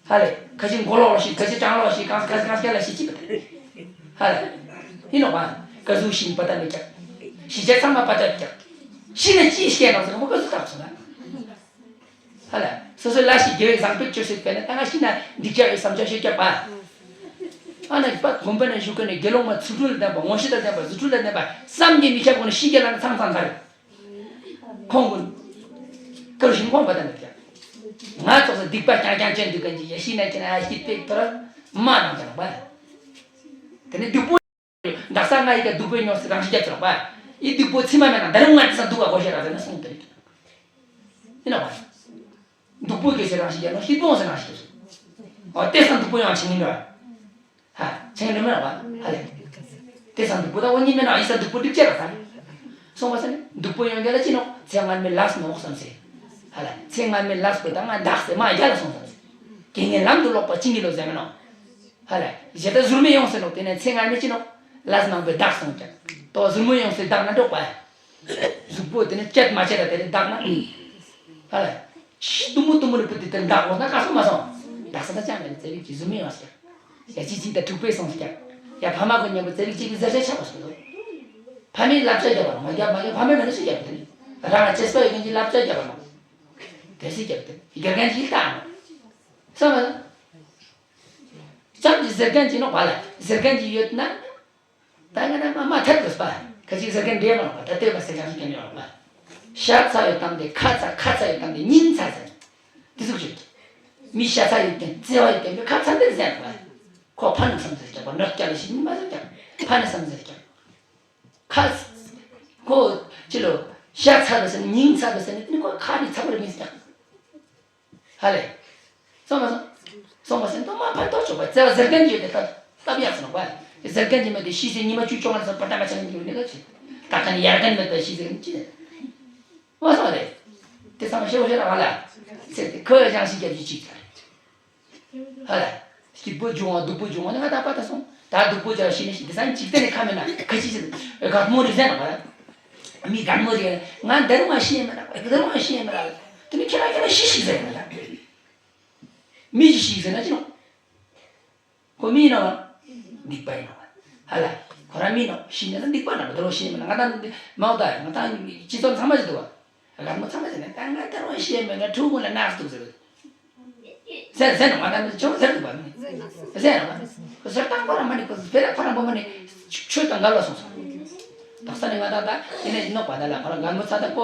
ཧ་ལས། ཁ་ཅིག་མགོ་ལོག་ལ་ཤི། ཁ་ཅིག་བྲང་ལོག་ལ་ཤི། གང་ག་གང་སྐད་ལ་ཤི་ཅི་པ་དེ། ཧ་ལས། ཡིན་ནོ་བ། ག་ཟུག་ཤི་ན་པ་ཏ་མི་རྒྱག་ཤི་ཆད་ཚང་མ་པ་ཏ་རྒྱག་ཤི་ན་ཅི་སྐད་ནོ་ཟེར་མོ་ག་ཟུག་བཏགས་སོང་ན། ཧ་ལས། སོ་སོའི་ལ་ཤི་དགེ་བའི་བཟང་པོའི་སྤྱོད་ཚུལ་དཔེར་ན་ད་ང་ཤི་ན་འགྲིག་ཅག་ཡོད་བསམ་ཅག་ཤེས་རྒྱག་པ། ཨ་ན་པ་དགོན་པ་ནས་བཞུགས་ཀ་ནས་དགེ་སློང་མ་ཚུལ་ཁྲིམས་ལ་ལྡན་པ་ངོ་ཤེས་དང་ལྡན་པ་རྫུ་འཕྲུལ་ལ་ལྡན་པ་བསམ་གྱིས་མི་ཁྱབ་ཁོང་ནས་ཤི་རྒྱག་ལ་ན་ཚང་ཚང་ཚར། ཁོང་ཀུན། ཀར་ཞིང་ཁོང་པ་དང་མི་འདྲ། ང་ཚོགས་སུ་སྡིག་པ་རྐྱང་རྐྱང་ཅན་འདུག་ག་ཅི་ཡ་ཤི་ན་ཅི་ན་ཡ་ཤི་པེག་ཏོ་ར་མ་དང་ཅན་པ། དེ་ནི་སྡུག་པོ། འདག་ས་ང་ཡི་ག་སྡུག་པོའི་ཉོག་སི་རང་ཤི་རྒྱབ་ཚར་པ། ཡི་སྡུག་པོ་ཚི་མ་མེད་ན་ད་རུང་ང་ཅི་ས་སྡུག་ག་གོ་ཤེས་ར་ཟེར་ན་སོང་དེ་རེད། ཡིན་ནོ་བ། སྡུག་པོ་གེ་སེ་རང་ཤི་རྒྱབ་ནོ་ཤི་པོང་སེ་རང་ཤི་རྒྱབ་སོང་། ཨོ་དེ་སང་སྡུག་པོ་ཡང་ཆིང་ཡིན་ར། ཧ། ཆེན་རེ་མེ་ར་བ། ཧ་ལེ། དེ་སང་སྡུག་པོ་དང་འོ་གཉིས་མེད་ན་ཨི་ས་སྡུག་པོ་འགྲིག་ཅེས་ར་ཧ། སོང་བ་ས་ནི་སྡུག་པོ་ཡོང་རྒྱ་ལ་ཅི་ནོག་ཚེ་སྔ་མའི་ལས་ནོག་བསམ་སེ། ཧ་ལེ། ཚེ་སྔ་མའི་ལས་པོ་དང་ང་འདག་སེ་མ་རྒྱ་ལ་སོང་བསམ་སེ། རྐྱེན་ངན་ལམ་དུ་ལོག་པ་ཅི་ནི་ལོ་ཟེར་མེ་ནོག་ཧ་ལེ། ཞེ་ད་ཟུར་མོ་ཡོང་སེ་ནོག་དེ་ནས་ཚེ་སྔ་མའི་ཅི་ནོག་ལས་ནང་པའི་འདག་སོང་ཀྱང་། ཏོ་ཟུར་མོ་ཡོང་སེ་འདག་ན་འགྲོགས་པ། གཟུགས་པོ་དེ་ནི་བཅད་མ་བཅད་ད་དེ་ནི་འདག་ན། ཧ་ལེ། ཤི་གཏུམ་མོ་གཏུམ་མོ་ནི་བུ་དེ་དེར་འདག་འོ་ན་ག་སོང་མ་སོང་། འདག་ས་ད་ཅང་མེད་ནི་ཙེ་རིག་གི་ཟུར་མོ་ཡོང་སེ། ཡ་ཅི་ཅི་ད་དྲུག་པའི་སོང་སེ་ཀྱང་། ཡ་ཕ་མ་གོ་མཉམ་པོ་ཙེ་རིག་ཅིག་གི་ཟེར་ཟེར་ཆགས་པ་སོང་དོ། ཕ་མའི་བསླབ་བྱ་རྒྱབ་པ་ནོ་མ་རྒྱབ་མ་རྒྱབ་ཕ་མའི་མ་ནི་སུ་རྒྱབ་དེ་ནི། རང་ལ་བྱེད་སྤེལ་ཡོད་མཁན་གྱི་བསླབ་བྱ་རྒྱབ་པ་ནོ། དེ་སུ་རྒྱབ་དེ་ནི་རྒྱལ་མཁན་གྱིས་ལྟ་ནོ། སོང་མ་སོང་། ཅང་གི་ཟེར་མཁན་གྱི་ནོ་བ་ལ་ཟེར་མཁན་གྱི་ཡོད་ན། ད་ང་ན་མ་མ་ཐད་དུ་སྤ། ཁ་ཅིག་ཟེར་མཁན་འདྲེས་མ་ལོག་པ་ད་ལྟོས་པ་ཟེར་ཀྱང་ཞིག་ཀྱང་མི་ལོག་པ། ཤ་ཚ་ཡོད་དམ་དེ་ཁ་ཚ་ཁ་ཚ་ཡོད་དམ་དེ་སྙིང་ཚ་ཟེར། དེ་ཟུག་ཞིག་མི་ཤ་ཚ་ཡོད་ཀྱང་བརྩེ་བ་ཡོད་ཀྱང་མི་ཁ་ཚ་འདིར་ཟེར་ལོག་པ། ཁོ་ཕ་ནི་བསམ་ཟེར་ཀྱང་པ་ནག་སྐྱ་ལ་ཞིག་མི་མ་ཟེར་ཀྱང་ཕ་ནི་བསམ་ཟེར་ཀྱང་། ཁ། ཁོ་ཅི་ལོ། ཤ་ཚ་དུ་ཟེར་ནི་སྙིང་ཚ་དུ་ཟེར་ནི་དེ་ནི་ཁོ་ཁ་ནི་ཚ་བར་མི་ཟེར་ཀྱང་། ཧ་ལེ། སོང་མ་སོང་། སོང་མ་སོང་། དུ་མ་ཕན་ཐོགས་ཆོག་པ་བརྩེ་བ་ཟེར་མཁན་གྱི་ཡོད་དེ་ལྟ་ལྟ་ཡག་སོང་པ། ཟེར་མཁན་གྱི་མེད་དེ་ཤི་ཟེར་ཉི་མ་བཅུ་བཅོ་ལྔ་ལ་སོང་པ་ལྟ་མ་ཆ་མཁན་གྱི་ཡོད་ནི་ག་ཆེ། ད་ཁ་ནི་ཡར་མཁན་མེད་པ་ཤི་ཟེར་ནི་ཅི་ཟེར། མ་སོང་རེད། དེ་ཚང་མ་ཤེས་བོ་ཤེས་ར་ཧ་ལ། ཟེར་ཏེ་ཁོ་ཡ་ཅང་ཤི་རྒྱབ་ཀྱི་ཅིག་ཚར། ཧ་ལ། སྐྱིད་པོ་བྱུང་བ་སྡུག་པོ་བྱུང་བ་ནི་ང་དང་པ་ད་སོང་། ད་སྡུག་པོ་བྱ་བ་ཤི་ནི་ཤི་དེ་ཚང་འཇིག་རྟེན་ནི་ཁ་མེད་ན་ཁ་ཅི་ཟེར། དགའ་མོ་རེད་ཟེར་ན་པ། མི་དགའ་མོ་རེད། ང་འདིར་མ་ཤི་ཡིན་མེད་ན་འདིར་མ་ཤི་ཡིན་མེད་ན། དེ་ནི་ཁྱེད་རང་ཁྱེད་རང་ཤི་ཤི་ཟེར་ཡིན་མེད་ན། མི་ཞིག་ཤི་ཟེར་ན་ཅི་ནོ། ཁོ་མི་ཡིན་ནོ། སྡིག་པ་ཡིན་ནོ། ཧ་ལ། ཁོ་རང་མི་ཡིན་ནོ་ཤི་ནས་ན་སྡིག་པ་ན་པ་འདིར་མ་ཤི་ཡིན་མེད་ན་ང་དང་མ་འོ་ད་ང་དང་སྤྱི་ཚོགས་ཚང་མ་ཞིག་འདུག་བ། རྒན་མོ་ཚང་མ་ཟེར་ནས་ད་ང་ད་རུང་ཤེས་མེད་ན་ཕྲུ་གུ་ལ་ནག་འདུག་ཟེར། ཟེར་ཟེར་ནོ་ང་ད་ནི་ཅོ་ཟེར་འདུག་པ་མི་ཟེར་ནོ་ང་ཟེར་ཏང་ཁོ་རང་མ་ནི་ཁོ་བེ་ར་ཁོ་རང་པོ་མ་ནི་ཆོས་དང་འགལ་བ་སོང་སོང་། དག་ས་ནི་ང་ད་ད་ཡིན་ནས་ནོག་པ་ད་ལ་ཁོ་རང་རྒན་མོ་ཚ་ད་ཁོ་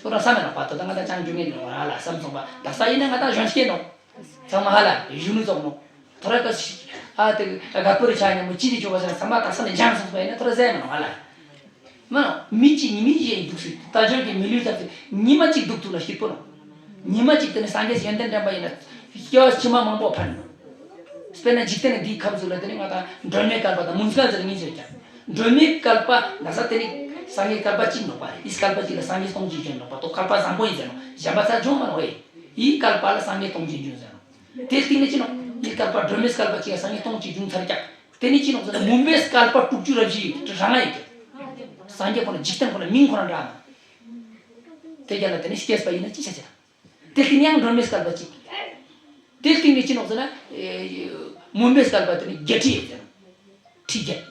ཁོ་རང་བསམ་མེད་ནོག་པ་ད་ད་ང་ད་ཅང་འཇུ་ངེས་ནོག་རང་ལ་བསམ་སོང་པ་དག་ས་ཡིན་ནས་ང་ད་གཞོན་སྐྱེས་ནོག་ཚང་མ་ཧ་ལ་གཞོན་ནུ་ཙོག་ནོག་ཐོ་ར་ཀ་ཤི། ཨ་དེ་དགའ་པོ་རེ་ཆགས་ཉམ་པོ་ཅི་རེ་བྱོས་པ་ཟེར་ན་བསམ་པ་དག་ས་ནས་འཇང་སོང་པ་ཡིན་ན་ཐོ་ར་ཟེར་མ་ནོ་ང་ལ། མ་ནོ་མི་གཅིག་ཉི་མ་གཅིག་ཡིན་འདུག་ཟེར་ད་ཆོས་ཀྱི་མི་ལུས་ཐབས་ཟེར་ཉི་མ་གཅིག་སྡུག་ཐུག་ལ་སྐྱིད་པོ་ནོ། ཉི་མ་གཅིག་དེ་ནས་སངས་རྒྱས་ཡོན་ཏན་དྲན་པ་ཡིན་ན་སྐྱེ་བ་ཕྱི་མ་མང་པོ་ཕན་ནོ། དཔེར་ན་འཇིག་རྟེན་ནི་འདིའི་ཁམས་སུ་ལ་དེ་ནི་ང་དང་སྒྲོན་མེ་བསྐལ་པ་དང་མུན་སྐལ་ཟེར་གཉིས་ཟེར་ཀྱང་ སྒྲོན་མེའི་བསྐལ་པ་ན་ས་དེ་ནི་སངས་རྒྱས་བསྐལ་པ་གཅིག་ནོག་པ། ཨི་བསྐལ་པ་གཅིག་ལ་སངས་རྒྱས་སྟོང་གཅིག་བྱོན་ནོག་པ། དོ་བསྐལ་པ་བཟང་པོ་ཡིན་ཟེར་ནོག། གཞན་པ་ཚ་འབྱུང་མ་ནོག་ཨེ། ཨི་བསྐལ་པ་ལ་སངས་རྒྱས་སྟོང་གཅིག་བྱོན་ཟེར་ནོག། དེ་སྟེང་ནས་ཅི་ནོག། ཨི་བསྐལ་པ་སྒྲོན་མེའི་བསྐལ་པ་གཅིག་ལ་སངས་རྒྱས་སྟོང་གཅིག་བྱུང་ཚར་ཀྱག། དེ་ནས་ཅི་ནོག་ཟེར་ན་མུན་པའི་བསྐལ་པ་དྲུག་ཅུ་རེ་བཞི་རང་ཡོད་ཀྱག། སངས་རྒྱས་ཁོ་ན་འཇིག་རྟེན་ཁོ་ན་མིང་ཁོ་རང་འདྲ་ནོག། དེ་རྒྱ་ལ་དེ་ནས་སྐྱེས་པ་ཡིན་ན་ཅི་བྱ་ཅི་ན། དེ་སྟེང་ནས་ཡང་སྒྲོན་མེའི་བསྐལ་པ་གཅིག། དེ་སྟེང་ནས་ཅི་ནོག་ཟེར་ན། ཨེ། མུན་པའི་བསྐལ་པ་དེ་ནི་བརྒྱད་ཁྲི་ཡོད་ཟེར། ཁྲི་བརྒྱད།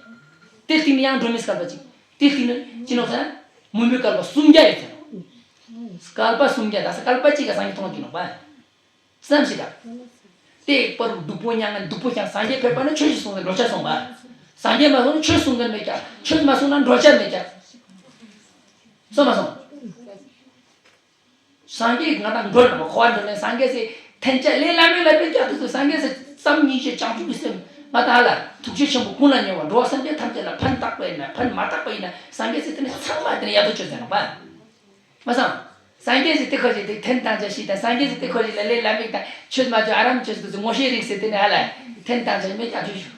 དེ་སྟེང་ནས་ཡང་སྒྲོན་མེའི་བསྐལ་པ་གཅིག། དེ་སྟེང་ནས་ཅི་ནོག་ཟེར་ན། མུན་པའི་བསྐལ་པ་སུམ་བརྒྱ་ཡོད་ཟེར། བསྐལ་པ་སུམ་བརྒྱ་ད་ས་བསྐལ་པ་གཅིག་ག་སངས་རྒྱས་སྟོང་གཅིག་ནོག་པ། བསམ་ཤེས་དང་། དེ་བར་སྡུག་པོ་མྱངས་ན་སྡུག་པོ་ཀྱང་སངས་རྒྱས་ཕེབས་པ་ན་ཆོས་ཤིག་གསུངས་ཏེ་འགྲོ་ཆ་སོང་པ། སངས་རྒྱས་མ་གསུངས་ན་ཆོས་གསུང་མཁན་མེད་ཀྱག། ཆོས་མ་གསུངས་ན་འགྲོ་ཆ་མེད་ཀྱག། སོང་མ་སོང་། སངས་རྒྱས་ང་དང་འགྲོ་ལ་མ་འཁོར་བ་འགྲོ་ལ་སངས་རྒྱས་སི་འཐེན་ཆ་ལས་ལ་མེད་ལ་མེད་ཀྱག། དུས་སུ་སངས་རྒྱས་སི་བསམ་ཉིད་ཀྱི་བྱང་ཆུབ་ཀྱི་སེམས་ང་དང་ལ་ཐུགས་རྗེ་ཆེན་པོ་ཀུན་ལ་མྱུར་བ་འགྲོ་བ་སེམས་ཅན་ཐམས་ཅད་ལ་ཕན་བཏགས་པ་ཡིན་ན་ཕན་མ་བཏགས་པ་ཡིན་ན་སངས་རྒྱས་སི་དེ་ནི་ཚང་མ་དེ་ནི་ཡག་ཏུ་ཆོས་ཟེར་ནོག་པ། མ་སོང་། སངས་རྒྱས་སི་དེ་ཁོ་ཞིག་དེ་འཐེན་བཏང་ཆ་ཞིག་དང་སངས་རྒྱས་སི་དེ་ཁོ་ཞིག་ལ་ལས་ལ་མེད་དང་ཆོས་མ་ཆོས་ཨ་རམ་ཆོས་དུས་སུ་ངོ་ཤེས་རིག་སི་དེ་ནི་ཧ་ལ་འཐེན་བཏང་ཆ་མེད་ཀྱག་ཆོས་ཞུ།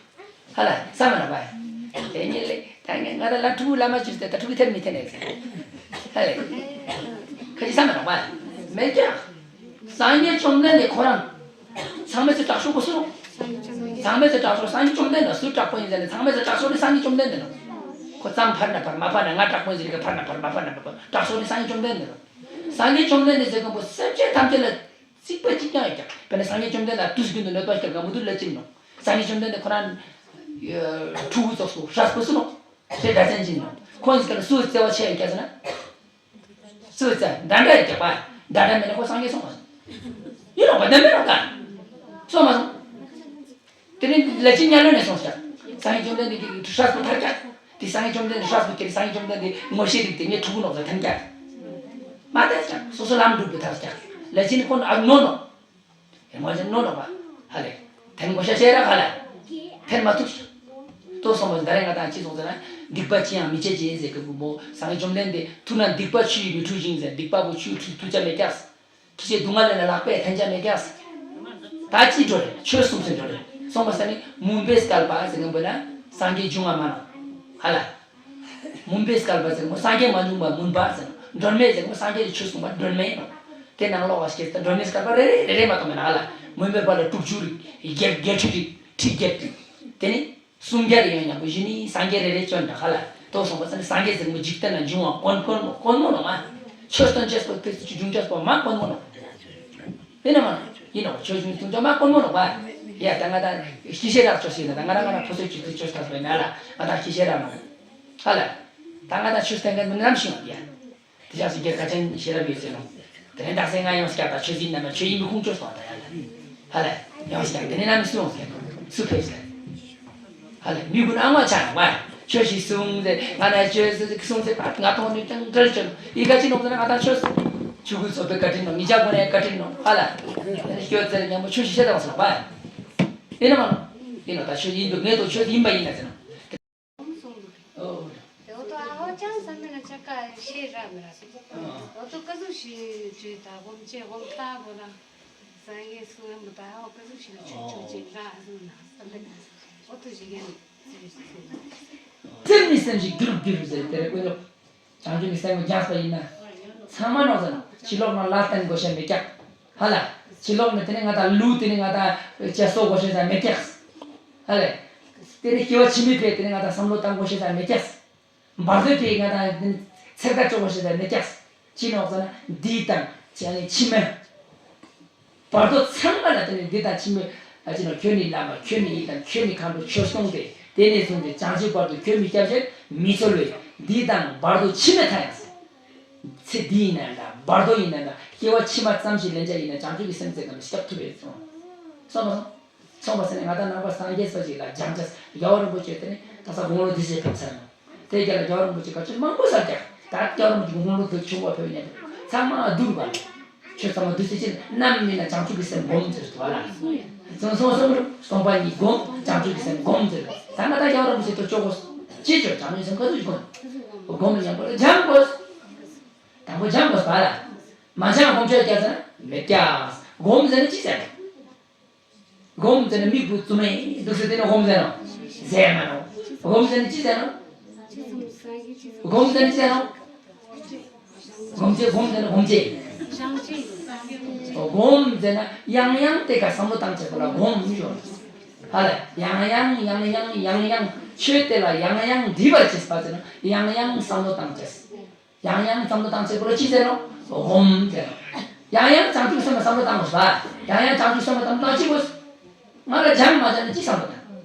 ཧ་ལ་བསམ་མ་ལ་བ། དེ་ཉིད་ལས་ད་ངས་ང་ད་ལ་ཕྲུ་གུ་བླ་མ་བཅུ་སྟེ་ད་ཕྲུ་གུ་ཐེར་མི་ཐེར་ནས་ཟེར། ཧ་ལས། ཁ་ཅིག་བསམ་མ་ལ་བ། མེད་ཀྱང་། སངས་རྒྱས་བཅོམ་ལྡན་འདས་ཁོ་རང་། ཚང་མས་ཚེ་དྲག་ཤོས་པོ་སུ། ཚང་མས་ཚེ་དྲག་ཤོས་སངས་རྒྱས་བཅོམ་ལྡན་འདས་སུ་དྲག་པོ་ཡིན་ཟེར་ནས་ཚང་མས་ཚེ་དྲག་ཤོས་ནི་སངས་རྒྱས་བཅོམ་ལྡན་འདས་ནོ། ཁོ་ཙམ་ཕར་ན་ཕར་མ་ཕར་ན་ང་དྲག་པོ་ཡིན་ཟེར་གི་ཕར་ན་ཕར་མ་ཕར་ན་ཕར་དྲག་ཤོས་ནི་སངས་རྒྱས་བཅོམ་ལྡན་འདས་ནོ། སངས་རྒྱས་བཅོམ་ལྡན་འདས་ཟེར་མཁན་པོ་སེམས་ཅན་ཐམས་ཅད་ལ། རྩིག་པ་གཅིག་ཀྱང་ཡོད་ཀྱང་། དཔེར་ན་སངས་རྒྱས་བཅོམ་ལྡན་འདས་ལ་དུས་རྒྱུན་དུ་གནོད་པ་སྐྱེལ་ག་མི་འདུག་ལབ་ཀྱིན་ནོ། སངས་རྒྱས་བཅོམ་ལྡན་འདས་ཁོ་རང་ཕྲུ་གུ་ཙོགས་སུ་ཧྲ་སྐུ་སུ་ནོ། ཞེས་སྒྲ་ཅན་གྱིན་ནོ། ཁོང་གི་སྐབས་སུ་བརྩེ་བ་ཆེ་ཡོད་ཀྱང་ཟེར་ན། སུ་བརྩེ་འདྲ་འདྲ་ཡོད་ཀྱང་པ། འདྲ་འདྲ་མེད་ན་ཁོ་སངས་རྒྱས་སོང་མ་སོང་། ཡིན་ནོ་པ་འདྲ་མེད་ནོ་ཀ། སོང་མ་སོང་། དེ་ནི་ལས་ཅན་དམྱལ་བ་ནས་སོང་ཤག། སངས་རྒྱས་བཅོམ་ལྡན་འདས་ཀྱི་ཧྲ་སྐུ་ཐར་ཀྱག། དེ་སངས་རྒྱས་བཅོམ་ལྡན་འདས་ཧྲ་སྐུ་ཁྱེར་སངས་རྒྱས་བཅོམ་ལྡན་འདས་ངོ་ཤེས་རིག་དེ་ངའི་ཕྲུ་གུ་ནོག་ཟེར་ཐན་ཀྱག། མ་ཐན་ཀྱག། སོ་སོ་ལམ་སྒྲུབ་པའི་ཐར་ཀྱག། ལས་ཅན་ཁོ་ནོ་ཨ་ནོ་ནོ། ངོ་ཅན་ནོ་ནོ་བ། ཧ་ལས། ཐན་ངོ་ཤ་ཤེས་ར་ཧ་ལ། ཐན་མ་ཐུབ། ཏོ་སོང་བ་ཟླ་རེ་ང་དང་ཅི་སོང་ཟེར་ན། སྡིག་པ་ཅི་ཡང་མི་བྱེད་ཅིང་ཟེར་གི་བུ་མོ་སངས་རྒྱས་བཅོམ་ལྡན་འདས་ཐུགས་ན་སྡིག་པ་ཆུ་ཡིས་མི་འཁྲུ་ཞིང་ཟེར། སྡིག་པ་བུ་ཆུ་ཡིས་འཁྲུ་ཐུབ་ཅག་མེད་ཀྱག། ཁྱི་ཆེ་སྡུག་བསྔལ་ལས་ལ་ལག་པས་འཐེན་ཅག་མེད་ཀྱག། ད་ཅི་འགྲོ་རེད་ཆོས་གསུངས་ཟེར་འགྲོ་རེད་སོང་བ་ས་ནི་མུན་པའི་བསྐལ་པ་ཟེར་གི་བུ་ན་སངས་རྒྱས་འབྱུང་བ་མ་ནོ། ཧ་ལ། མུན་པའི་བསྐལ་པ་ཟེར་མོ་སངས་རྒྱས་མ་འབྱུང་བ་མུན་པ་ཟེར། སྒྲོན་མེ་ཟེར་མོ་སངས་རྒྱས་ཀྱི་ཆོས་གསུངས་པ་སྒྲོན་མེ་ཡིན་ནོ། དེ་ནང་ལོགས་ལ་སྐྱེས་ཏེ་སྒྲོན་མེའི་བསྐལ་པ་རེ་རེ་རེ་རེ་མ་གཏོགས་མེད་ན་ཧ་ལ། མུན་པའི་བར་ལ་དྲུག་ཅུ་རིགས་བརྒྱད་བརྒྱད་ཁྲི་རིགས་ཁྲི་བརྒྱད་རིགས། དེ་ནི་སུམ་བརྒྱ་རེ་ཡོད་མཉམ་པོ་བཞི་ནི་སངས་རྒྱས་རེ་རེ་བྱོན་ན་ཧ་ལ། དོ་སོང་བ་ས་ནི་སངས་རྒྱས་ཟེར་མོ་འཇིག་རྟེན་ན་འབྱུང་བ་དཀོན་དཀོན་དཀོན་མོ་ནོ་མ། ཆོས་སྟོན་ཅེས་པོ་དེ་ཚོ་འབྱུང་ཅེས་པོ་མ་དཀོན་མོ་ནོ། ཡིན་ནམ་མ་ནོ། ཡིན་ནོ། ཆོས་བཞིན་དུ་འཇོག་མ་དཀོན་མོ་ནོ་བ། ཡ་ད་ང་ད་སྐྱི་ཤེས་རག་ཆོས་ཤིག་ན་ད་ང་ར་ང་ར་ཕོ་སོའི་ཆུ་ཚོད་ཆོས་ཐག་པའི་ན་ལ་ང་ད་སྐྱི་ཤེས་རག་མ་ནོ། ཧ་ལ། ད་ང་ད་ཆོས་སྟོན་མཁན་མི་ནམ་ཞིག་ཡོང་ཡ། དེ་ཞག་སུ་རྒྱལ་ཁ་ཅན་ཤེས་རབ་ཡོད་ཟེར་ནོ། དེ་ནས་དག་སེ་ང་ཡོང་སྐྱག་ད་ཆོས་ཡིན་ནམ་ཆོས་ཡིན་མི་ཁུངས་ཆོས་སོང་ད་ཡ་ལ། ཧ་ལ། ཡོང་སྐྱག་དེ་ནས་ནམ་སུ་ཡོང་ཟེར་ནོ། སུ་ཕེབས་ཟེར། ཧ་ལས་མི་ཀུན་ཨ་ང་ཆ་ནང་བ། ཆོས་ཤིག་གསུངས་ཏེ་ང་ནས་ཆོས་ཟེར་གསུངས་ཏེ་ང་ཐོག་ནས་ཀྱང་འབྲེལ་བྱོས། ཡི་ག་ཅི་ནོག་ཟེར་ན་ང་དང་ཆོས་ཆུ་ཁུ་ཚོ་པའི་བཀའ་དྲིན་ནོ་ངི་ཅག་ཀུན་ནས་བཀའ་དྲིན་ནོ་ཧ་ལ། ཤོད་ཟེར་ཉམ་པོ་ཆོས་ཤིག་བཤད་དང་ཟེར་བ། ཡིན་ནམ་མ་ནོ། ཡིན་ནོ་ད་ཆོས་ཡིན་འདུག་ངས་ཏོ་ཆོས་ཡིན་པ་ཡིན་ན་ཟེར་ནོ། ཨོ། དེ་འོ་ཏོ་ཨ་ཧོ་ཅང་ས་མེད་ན་ཆ་ཀ་ཤེས་ར་མི་ར་ཟེར། འོ་ཏོ་ཀ་ཟུག་ཤིག་ཆོས་ད་སྒོམ་ཆེ་སྒོམ་ལྟ་དགོས་ན། སངས་རྒྱས་གསུང་ཡང་མི་ད་ཧོ་ཀ་ཟུག་ཤིག་ལ་ཆོས་ཆོས་ཅིག་ལ་ཟུག་ན་ས་མེད་ན་འོ་ཏོ་ཞིག་ཡང་ཟེར་ཟེར་ཟེར། སེམས་ནི་སེམས་ཤིག་རྒྱུ་རུ་རྒྱུ་རུ་ཟེར་དེ་རེ་ཀུན་རུ། བྱང་ཆུབ་ཀྱི་སེམས་ཀྱི་སྦྱངས་པ་ཡིན་ན། ཚང་མ་ནོར་ཟེར་ན་ཕྱི་ལོགས་ན་ལ་བརྟེན་དགོས་ཤེས་མེད་ཀྱག། ཧ་ལ། ཕྱི་ལོགས་ནས་དེ་ནི་ང་དང་ལུས་དེ་ནི་ང་དང་བཅད་གསོ་དགོས་ཤེས་ཟ་མེད་ཀྱག། ཧ་ལ། དེ་ནི་སྐྱེ་བ་ཕྱི་མའི་ཕན་དེ་ནི་ང་དང་བསམ་བློ་བཏང་དགོས་ཤེས་ཟ་མེད་ཀྱག། བར་དོའི་ཕན་ང་དང་དེ་ནི་ཚེར་ཁ་གཅོག་དགོས་ཤེས་ཟ་མེད་ཀྱག། ཅི་ནོག་ཟེར་ན་འདི་དང་ཕྱི་མ། བར་དོ་ཚང་མ་ལ་དེ་ནི་འདི་དང་ཕྱི་མ་ཨ་ཅི་ན་ཁྱོད་ནི་བླ་མ་ཁྱོད་ནི་ཡི་དམ་ཁྱོད་ནི་མཁའ་འགྲོ་ཆོས་སྐྱོང་སྟེ་དེ་ནས་བཟུང་སྟེ་བྱང་ཆུབ་བར་དུ་ཁྱོད་མི་སྐྱབས་ཕྱིར་མི་འཚོལ་བས་འདི་དང་བར་དོ་ཕྱི་མ་མཐའ་ཡང་ཟེར། ཚེ་འདི་ཡིན་ན་འདྲ་བར་དོ་ཡིན་ན་འདྲ་སྐྱེ་བ་ཕྱི་མ་ཙམ་ཞིག་ལེན་བྱ་ཡིན་ན་བྱང་ཆུབ་ཀྱི་སེམས་ཚེ་གམ་སྐྱབས་ཐུབ་པས་སོང་། སོང་པ་སོང་། སོང་པ་ཟེར་ནས་ང་དང་ནང་པ་སངས་རྒྱས་སོགས་ཞིག་ལ་སྦྱང་བྱ་རྒྱལ་བ་རིན་པོ་ཆེ་དེ་ནི་ད་ས་དགུང་ལོ་འདི་ཞེས་ཕེབས་ཚར་ནོ། དེ་རྒྱ་ལ་རྒྱལ་བ་རིན་པོ་ཆེ་ག་ཚོད་མང་པོ་ཟེར་ཀྱང་ད་རྒྱལ་བ་རིན་པོ་ཆེ་དགུང་ལོ་དུ་ཆུང་བ་ཕེབས་ཉན་ཚང་མ་བསྡུར་བ། ཆོས་ཚང་མ་བསྡུར་ཚེ་ཕྱིར་ནམ་མིན་ན་བྱང་ཆུབ་ཀྱི་སེམས་སྒོམ་ཟེར་དུ་བ་ལ། སོང་སོང་སོང་རུ་སྟོང་པ་ཉིད་སྒོམ་བྱང་ཆུབ་ཀྱི་སེམས་སྒོམ་ཟེར། ད་ང་ད་རྒྱལ་བ་རིན་པོ་ཆེ་དུ་ཆོག་གོ། ཅི་ཆོག་བྱང་ཆུབ་སེམས་ག་ཚོད་ཅིག་སྒོམ། སྒོམ་ཉམ་པོ་ལ་སྦྱང་དགོས། དང་པོ་སྦྱང་དགོས་བ་ལ། མ་སྦྱང་སྒོམ་ཆོག་རྒྱ་ཟེར་ན་མེད་ཀྱག། སྒོམ་ཟེར་ན་ཅི་ཟེར། སྒོམ་ཟེར་ན་མིག་བུ་བཙུམ་མེ་འདུག་ཟེར་དེ་ནི་སྒོམ་ཟེར་ནོ། ཟེར་མ་ནོ། སྒོམ་ཟེར་ན་ཅི་ཟེར་ནོ། སྒོམ་ཟེར་ན་ཅི་ཟེར་ནོ། སྒོམ་བྱེད། སྒོམ་ཟེར་ན་སྒོམ་བྱེད། སྒོམ་ཟེར་ན་ཡང་ཡང་དེ་ག་བསམ་བློ་བཏང་བྱེད་པ་ལ་སྒོམ་ཞུ། ཧ་ལས། ཡང་ཡང་ཡང་ཡང་ཡང་ཡང་ཆོས་དེ་ལ་ཡང་ཡང་འདྲིས་པར་བྱེད་པ་ཟེར་ན་ཡང་ཡང་བསམ་བློ་བཏང་བྱེད། ཡང་ཡང་བསམ་བློ་བཏང་བྱེད་པ་ལ་ཅི་ཟེར་ནོ། སྒོམ་ཟེར་ནོ། ཡང་ཡང་བྱང་ཆུབ་སེམས་ལ་བསམ་བློ་བཏང་དགོས་པ། ཡང་ཡང་བྱང་ཆུབ་སེམས་ལ་བསམ་བློ་བཏང་ཅི་དགོས། ང་ལ་སྦྱང་མ་སྦྱང་ནི་ཅི་བསམ་པ་དང་།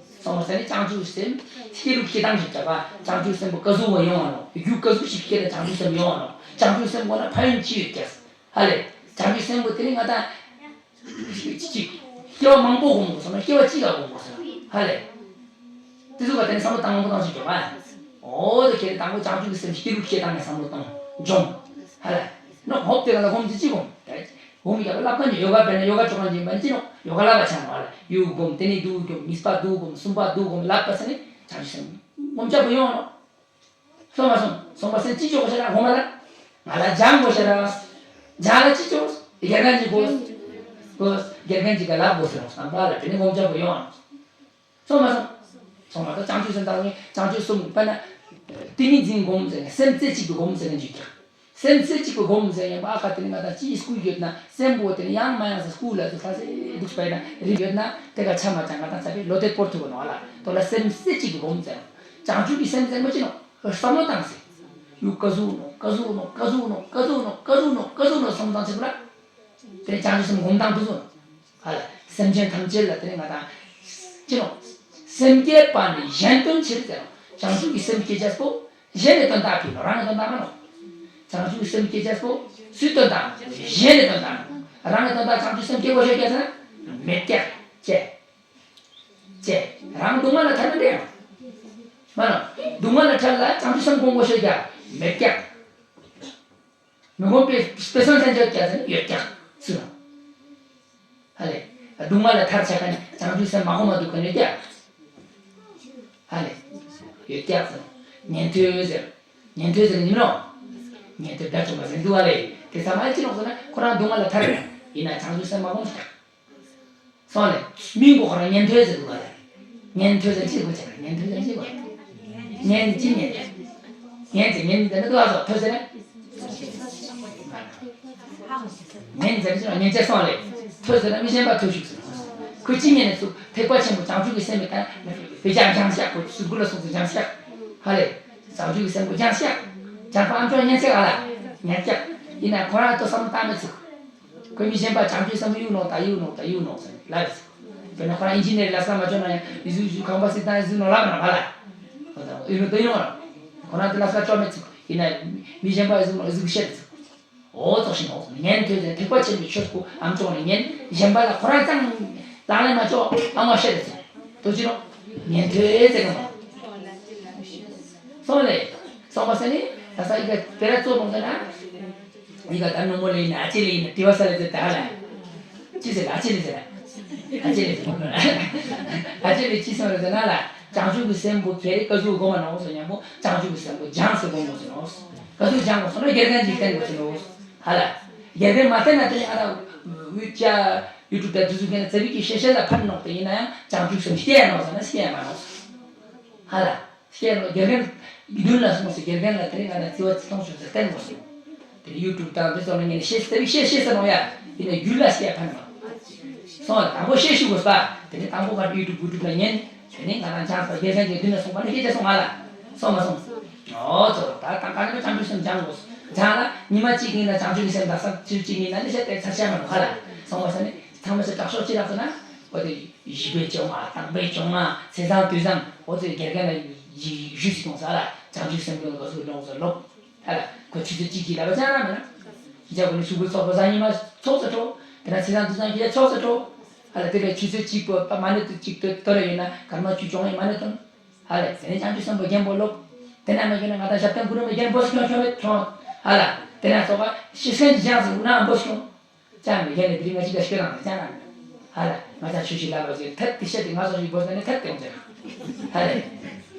སོང་བ་ཟེར་ནི་བྱང་ཆུབ་སེམས་སྐྱེ་ལུགས་སྐྱེ་སྟངས་ཤིག་བྱ་བ། བྱང་ཆུབ་སེམས་པོ་ག་ཟུག་བ་ཡོང་བ་ནོ། རྒྱུ་ག་ཟུག་ཞིག་སྐྱེ་ན་བྱང་ཆུབ་སེམས་ཡོང་བ་ནོ། བྱང་ཆུབ་སེམས་པོ་ན་ཕན་ཡོན་ཅི་ཡོད་ཀྱག། ཧ་ལས། བྱང་ཆུབ་སེམས་པོ་དེ་ནི་ང་དང་གཅིག་སྐྱེ་བ་མང་པོ་སྒོམ་དགོས་སོང་ན་སྐྱེ་བ་གཅིག་ལ་སྒོམ་དགོས་སོང་། ཧ་ལས། དེ་ཚོ་ག་དེ་ནི་བསམ་བློ་བཏང་མང་པོ་བཏང་ཞིག་འཇོག་པ། འོ་དེ་ཁྱེད་དང་པོ་བྱང་ཆུབ་ཀྱི་སེམས་སྐྱེ་ལུགས་སྐྱེ་སྟངས་ནས་བསམ་བློ་བཏང་སྦྱོང་། ཧ་ལས། ནོ་ཧོབ་དེ་ག་ལ་སྒོམ་དེ་ཅི་སྒོམ། སྒོམ་ཡག་པོ་བསླབ་མཁན་ནི་ཡོ་ག་དཔེར་ན་ཡོ་ག་ཅོག་གང་ཡིན་པ་ཅི་ནོ། ཡོ་ག་བསླབ་པ་ཆགས་མ་ལ་ཡུ་སྒོམ། དེ་ནས་དུ་སྒོམ། གཉིས་པ་དུ་སྒོམ། གསུམ་པ་དུ་སྒོམ་བསླབ་པ་ས་ནི་བྱང་ཆུབ་སེམས་སྒོམ་ཆགས་པོ་ཡོང་ནོ། སོང་མ་སོང་། སོང་པ་སེམས་ཅི་ཅོག་གོ་ཤ་ར་སྒོམ་ལ། ང་ལ་སྦྱང་གོ་ཤ་ར། སྦྱང་ལ་ཅི་ཅོག་དགེ་རྒན་གྱི་གོ་དགེ་རྒན་གྱི་ག་ལ་གོ་ཟེར་བསམ་པ་ལ་དེ་ནི་སྒོམ་ཆགས་པོ་ཡོང་ནོ། སོང་མ་སོང་། སོང་མ་སོང་། བྱང་ཆུབ་སེམས་དང་བྱང་ཆུབ་སེམས་དཔེར་ན། ཏིང་ངེ་འཛིན་སྒོམ་ཟེར་ནས་སེམས་རྩེ་གཅིག་ཏུ་སྒོམ་ཟེར་ནས་འཇུག་ཀྱང་། སེམས་རྩེ་གཅིག་ཏུ་སྒོམ་ཟེར་ཡང་པ་ཨ་ཁ་དེ་ནི་ང་དང་ཅིའི་སྐུལ་ཡོད་ན་སེམས་པོ་དེ་ནི་ཡང་མ་ཡང་ཟེར་སྐུལ་ལ་ཟེར་ས་སེ་འདུག་པས་ན་རིག་ཡོད་ན་དེ་ག་ཆ་མ་ཅང་ང་དང་ཚ་བའི་ལོ་དེ་སྐོར་ཐུབ་ནོ་ཨ་ལ་དོ་ལ་སེམས་རྩེ་གཅིག་ཏུ་སྒོམ་ཟེར། བྱང་ཆུབ་ཀྱི་སེམས་ཟེར་མ་ཅི་ནོ། བསམ་བློ་བཏང་ཟེར། ཡུ་ཀ་ཟུག་ནོ་ཀ་ཟུག་ནོ་ཀ་ཟུག་ནོ་ཀ་ཟུག་ནོ་ཀ་ཟུག་ནོ་ཀ་ཟུག་ནོ་བསམ་བཏང་ཟེར་བ་ལ། དེ་བྱང་ཆུབ་སེམས་སྒོམ་སྟངས་དེ་ཚོ། ཧ་ལ། སེམས་ཅན་ཐམས་ཅད་ལ་དེ་ནི་ང་དང་། ཅི་ནོ། སེམས་བསྐྱེད་པ་ནི་གཞན་དོན་ཕྱིར་ཟེར་ནོ། བྱང་ཆུབ་ཀྱི་སེམས་བསྐྱེད་བྱས་པོ། གཞན་ནི་དོན་དག་ཕུད་ནོ་རང་ནི་དོན་དག་མ་ནོ། བྱང་ཆུབ་ཀྱི་སེམས་བསྐྱེད་བྱས་པོ། སུའི་དོན་དག་མ་ནོ། གཞན་ནི་དོན་དག་མ་ནོ། རང་ནི་དོན་དག་བྱང་ཆུབ་སེམས་བསྐྱེད་དགོས་ཤེས་ཀྱང་ཟེར་ན། མེད་ཀྱག་ཅེ། ཅེ། རང་སྡུག་བསྔལ་ལ་ཐར་ན་འདྲེ་ཡང་། མ་ནོ། སྡུག་བསྔལ་ལ་ཐར་ལ་བྱང་ཆུབ་སེམས་སྒོམ་དགོས་ཤེས་ཀྱང་མེད་ཀྱག། མི་སྒོམ་པའི་དཔེ་བཟང་ཅན་ཅོག་ཀྱང་ཟེར་ན་ཡོད་ཀྱང་ཚུལ་ལ། ཧ་ལས། སྡུག་བསྔལ་ལ་ཐར་ཆ་ཁན་བྱང་ཆུབ་སེམས་མ་སྒོམ་མ་འདུག་ག་ཡོད་ཀྱང་། ཧ་ལས། ཡོད་ཀྱང་ཟེར། ཉན་ཐོས་ཟེར། ཉན་ཐོས་ཟེར་ཉིན་རོ། ཉན་ཐོས་དགྲ་བཅོམ་པ་ཟེར་འདུག་ཨ་ལས། དེ་ཚང་མ་ཅི་ནོག་ཟེར་ན་ཁོ་རང་སྡུག་བསྔལ་ལ་ཐར་ཡིན་ན་བྱང་ཆུབ་སེམས་མ་སྒོམ་ཟེར། སོང་ལེ། མིང་གོ་ཁོ་རང་ཉན་ཐོས་ཟེར་འདུག་ག་ལེ། ཉན་ཐོས་ཟེར་ཅི་གོ་ཆ་ཉན་ཐོས་ཟེར་ཅི་གོ། ཉན་ཅི་ཉན། ཉན་ཟེར་ཉན་ཟེར་ན་འདུག་ཨ་སོ་ཐོས་ཟེར་ན། ཉན་ཟེར་ཅི་ཉན་ཅེ་སོང་ལེ། ཐོས་ཟེར་ན་མི་གཞན་པ་ཐོས་ཤིག་ཟེར། ཁོས་ཅི་ཉན་ནས་ཚུགས་ཐེག་པ་ཆེན་པོ་བྱང་ཆུབ་ཀྱི་སེམས་མི་ལྟར་བེ་ཅག་སྦྱང་ཤག་གོ་ཚུལ་དགུ་ལ་སོགས་སུ་སྦྱང་ཤག་ཧ་ལེ། བྱང་ཆུབ་ཀྱི་སེམས་པོ་སྦྱང་ཤག་སྦྱང་པ་ཨམ་ཅོག་ཉན་ཤག་ཨ་ལ་ཉན་ཤག་ཡིན་ན་ཁོ་རང་ལ་ལྟོས་བསམ་བཏང་མི་ཚུགས། ཁོས་མི་གཞན་པ་བྱང་ཆུབ་སེམས་གཡུག་ནོ་ད་གཡུག་ནོ་ད་གཡུག་ནོ་ཟེར་ལབ་ཟེར། དཔེར་ན་ཁོ་རང་ཨིན་ཇི་ནེར་ལ་ས་མ་བྱོན་ན་ཡང་ཨི་ཟུག་ཨི་ཟུག་ཁང་པ་སྲིད་དང་ཨི་ཟུག་ནོ་ལབ་ན་བ་ལ། གཡུག་ནོ་ད་གཡུག་ནོ་ར། ཁོ་རང་དེ་ལ་ས་ཅོག་མི་ཚུགས་ཡིན་ན་མི་གཞན་པ་ཨི་ཟུག་ནོ་ཨི་ཟུག་བཤད་ཚུགས། འོ་ཙོག་ཤིང་འོ་ཉན་ཐོས་ཟེར་ཐེག་པ་ཆེན་པོའི་ཆོས་སྐུ་ཨམ་ཅོག་ནས་ཉན་གཞན་པ་ལ་ཁོ་རང་ཙང་ལག་ལེན་མ་ཅོག་ཨ་མ་བཤད་ཚུགས། དོ་ཅི་ནོ། ཉན་ཐོས་ཟེར་གི་མ། སོང་ལེ། སོང་པ་ཟེར་ནི་ད་ས་ཡི་ག་དེ་ར་ཙོ་མོ་ཟེར་ན། ཡི་ག་ད་ནུ་མོ་ལེ་ཡིན་ན་ཨ་ཅེ་ལེ་ཡིན་ན་དེ་བ་ས་ལེ་ཟེར་ད་ལ། ཅི་ཟེར་ཨ་ཅེ་ལེ་ཟེར། ཨ་ཅེ་ལེ་ཟེར། ཨ་ཅེ་ལེ་ཅི་ཟེར་ཟེར་ན་ལ་བྱང་ཆུབ་ཀྱི་སེམས་པོ་ཁྱེར་རེ་ཀ་ཟུག་སྒོམ་མ་ནོ་ཟེར་ཉམ་པོ་བྱང་ཆུབ་ཀྱི་སེམས་པོ་སྦྱངས་སེ་སྒོམ་དགོས་ཟེར་ནོ། ཀ་ཟུག་སྦྱངས་དགོས་ཟེར་ན་དགེ་རྒན་གྱིས་བསྟན་དགོས་ཟེར་ནོ། ཧ་ལ། དགེ་རྒན་མ་བསྟན་ན་དེ་ནི་ཨ་ད་འུ་ཅག་ཡུ་ཊུབ་དང་དེ་ཚོ་གན་ན་ཙ་པིག་གི་ཤེས་བྱ་ལ་ཕན་ནོག་དེ་ཡིན་ན་ཡང་བྱང་ཆུབ་སེམས་སྐྱེ་ཡ་ནོག་ཟེར་ན་སྐྱེ་ཡ་མ་ནོག་ཧ་ལ། ཤེས་རོགས་དགེ་རྒན་མདུན་ལ་སོང་ཟེར་དགེ་རྒན་ལ་དེ་རིང་ང་ལ་བརྩི་བ་བརྩི་མཐོང་བྱུང་ཟེར་བསྟན་དགོས་སོ། དེ་ཡུ་ཊུབ་དང་དེ་ཚོ་ལ་ངས་ནི་ཤེས་ཟེར་བའི་ཤེས་ཤེས་ཟེར་ནོ་ཡ། ཡིན་ན་རྒྱུད་ལ་སྐྱེ་ཕན་མ། སོང་ལ་དང་པོ་ཤེས་ཞུ་དགོས་པ། དེ་ནི་དང་པོ་ང་ཡུ་ཊུབ་གུ་ཊུབ་ལ་ཉན། དེ་ནི་ང་རང་སྦྱངས་པ་དགེ་རྒན་གྱི་མདུན་ལ་སོང་པ་ནི་ཤེས་ཅེས་སོང་ང་ལ། སོང་མ་སོང་། ཨོ་ཙོ་ད་དང་ག་ནི་བྱང་ཆུབ་སེམས་སྦྱང་དགོས། སྦྱང་ལ་ཉི་མ་གཅིག་ཡིན་ན་བྱང་ཆུབ་ཀྱི་སེམས་དང་ཚེས་གཅིག་ཡིན་ན་ནི་ཤེས་ཏེ་ཚར་ཤེས་མ་ནོ་ཧ་ལ། སོང་བ་ས་ནི་ཚང་མ་ཤེས་དྲག་ཤོས་ཅི་རག་ཟེར་ན། འོ་དེ། བཞི་པའི་བཅོ་ལྔ་དང་པོའི་བཅོ་ལྔ་ཚེས་བཟང་དུས་བཟང་འོ་ཚོའི་དགེ་རྒན་ལ་ཡིག་ཞུས་སུ་གཏོང་ས་ལ་བྱང་ཆུབ་སེམས་ཀྱི་དགའ་ཚོར་ལོངས་སུ་ལོག་ཧ་ལ་ཁོ་ཆུ་ཚོད་གཅིག་གཅིག་ལ་བ་ཅང་ར་མེད་ན། ཇ་གོ་ནི་ཆུ་བུ་ཚོགས་པ་བཟང་ཉི་མ་ཚོགས་སུ་འགྲོ། དེ་ན་ཚེས་བཟང་དུས་བཟང་གི་ཚོགས་སུ་འགྲོ། ཧ་ལ་དེ་ལ་ཆུ་ཚོད་གཅིག་པོ་མ་ནི་དུ་གཅིག་ཏུ་ཏོ་ར་ཡོད་ན་གར་མ་ཆུ་བཅོ་ལྔ་ཡི་མ་ནི་དོན། ཧ་ལ་དེ་ནས་བྱང་ཆུབ་སེམས་པོ་རྒན་པོ་ལོག་དེ་ན་མ་གྱོན་ན་ང་དང་ཞབས་བརྟན་ཀུ་རུ་མི་རྒན་པོ་སུ་ཁྱོང་ཁྱོང་བས་ཁྱོང་། ཧ་ལ་དེ་ན་སོགས་པ་ཤི་སེམས་ཀྱི་ཅང་ཟིག་ན་འབོ་སུ་ཁྱོང་། ཅང་མི་རྒན་ནི་དེ་རིང་ང་ཅི་ག་ཤི་རང་ཅང་ན་མི། ཧ་ལ་ང་ཅང་ཆུ་ཤི་ལ་ལོ་ཟེར་ཐད་དེ་ཤད་དེ་ང་ཚོ་ཞིག་འབོ་ཟེར་ནི་ཐད་དེ་འོང་ཟེར། ཧ་ལ།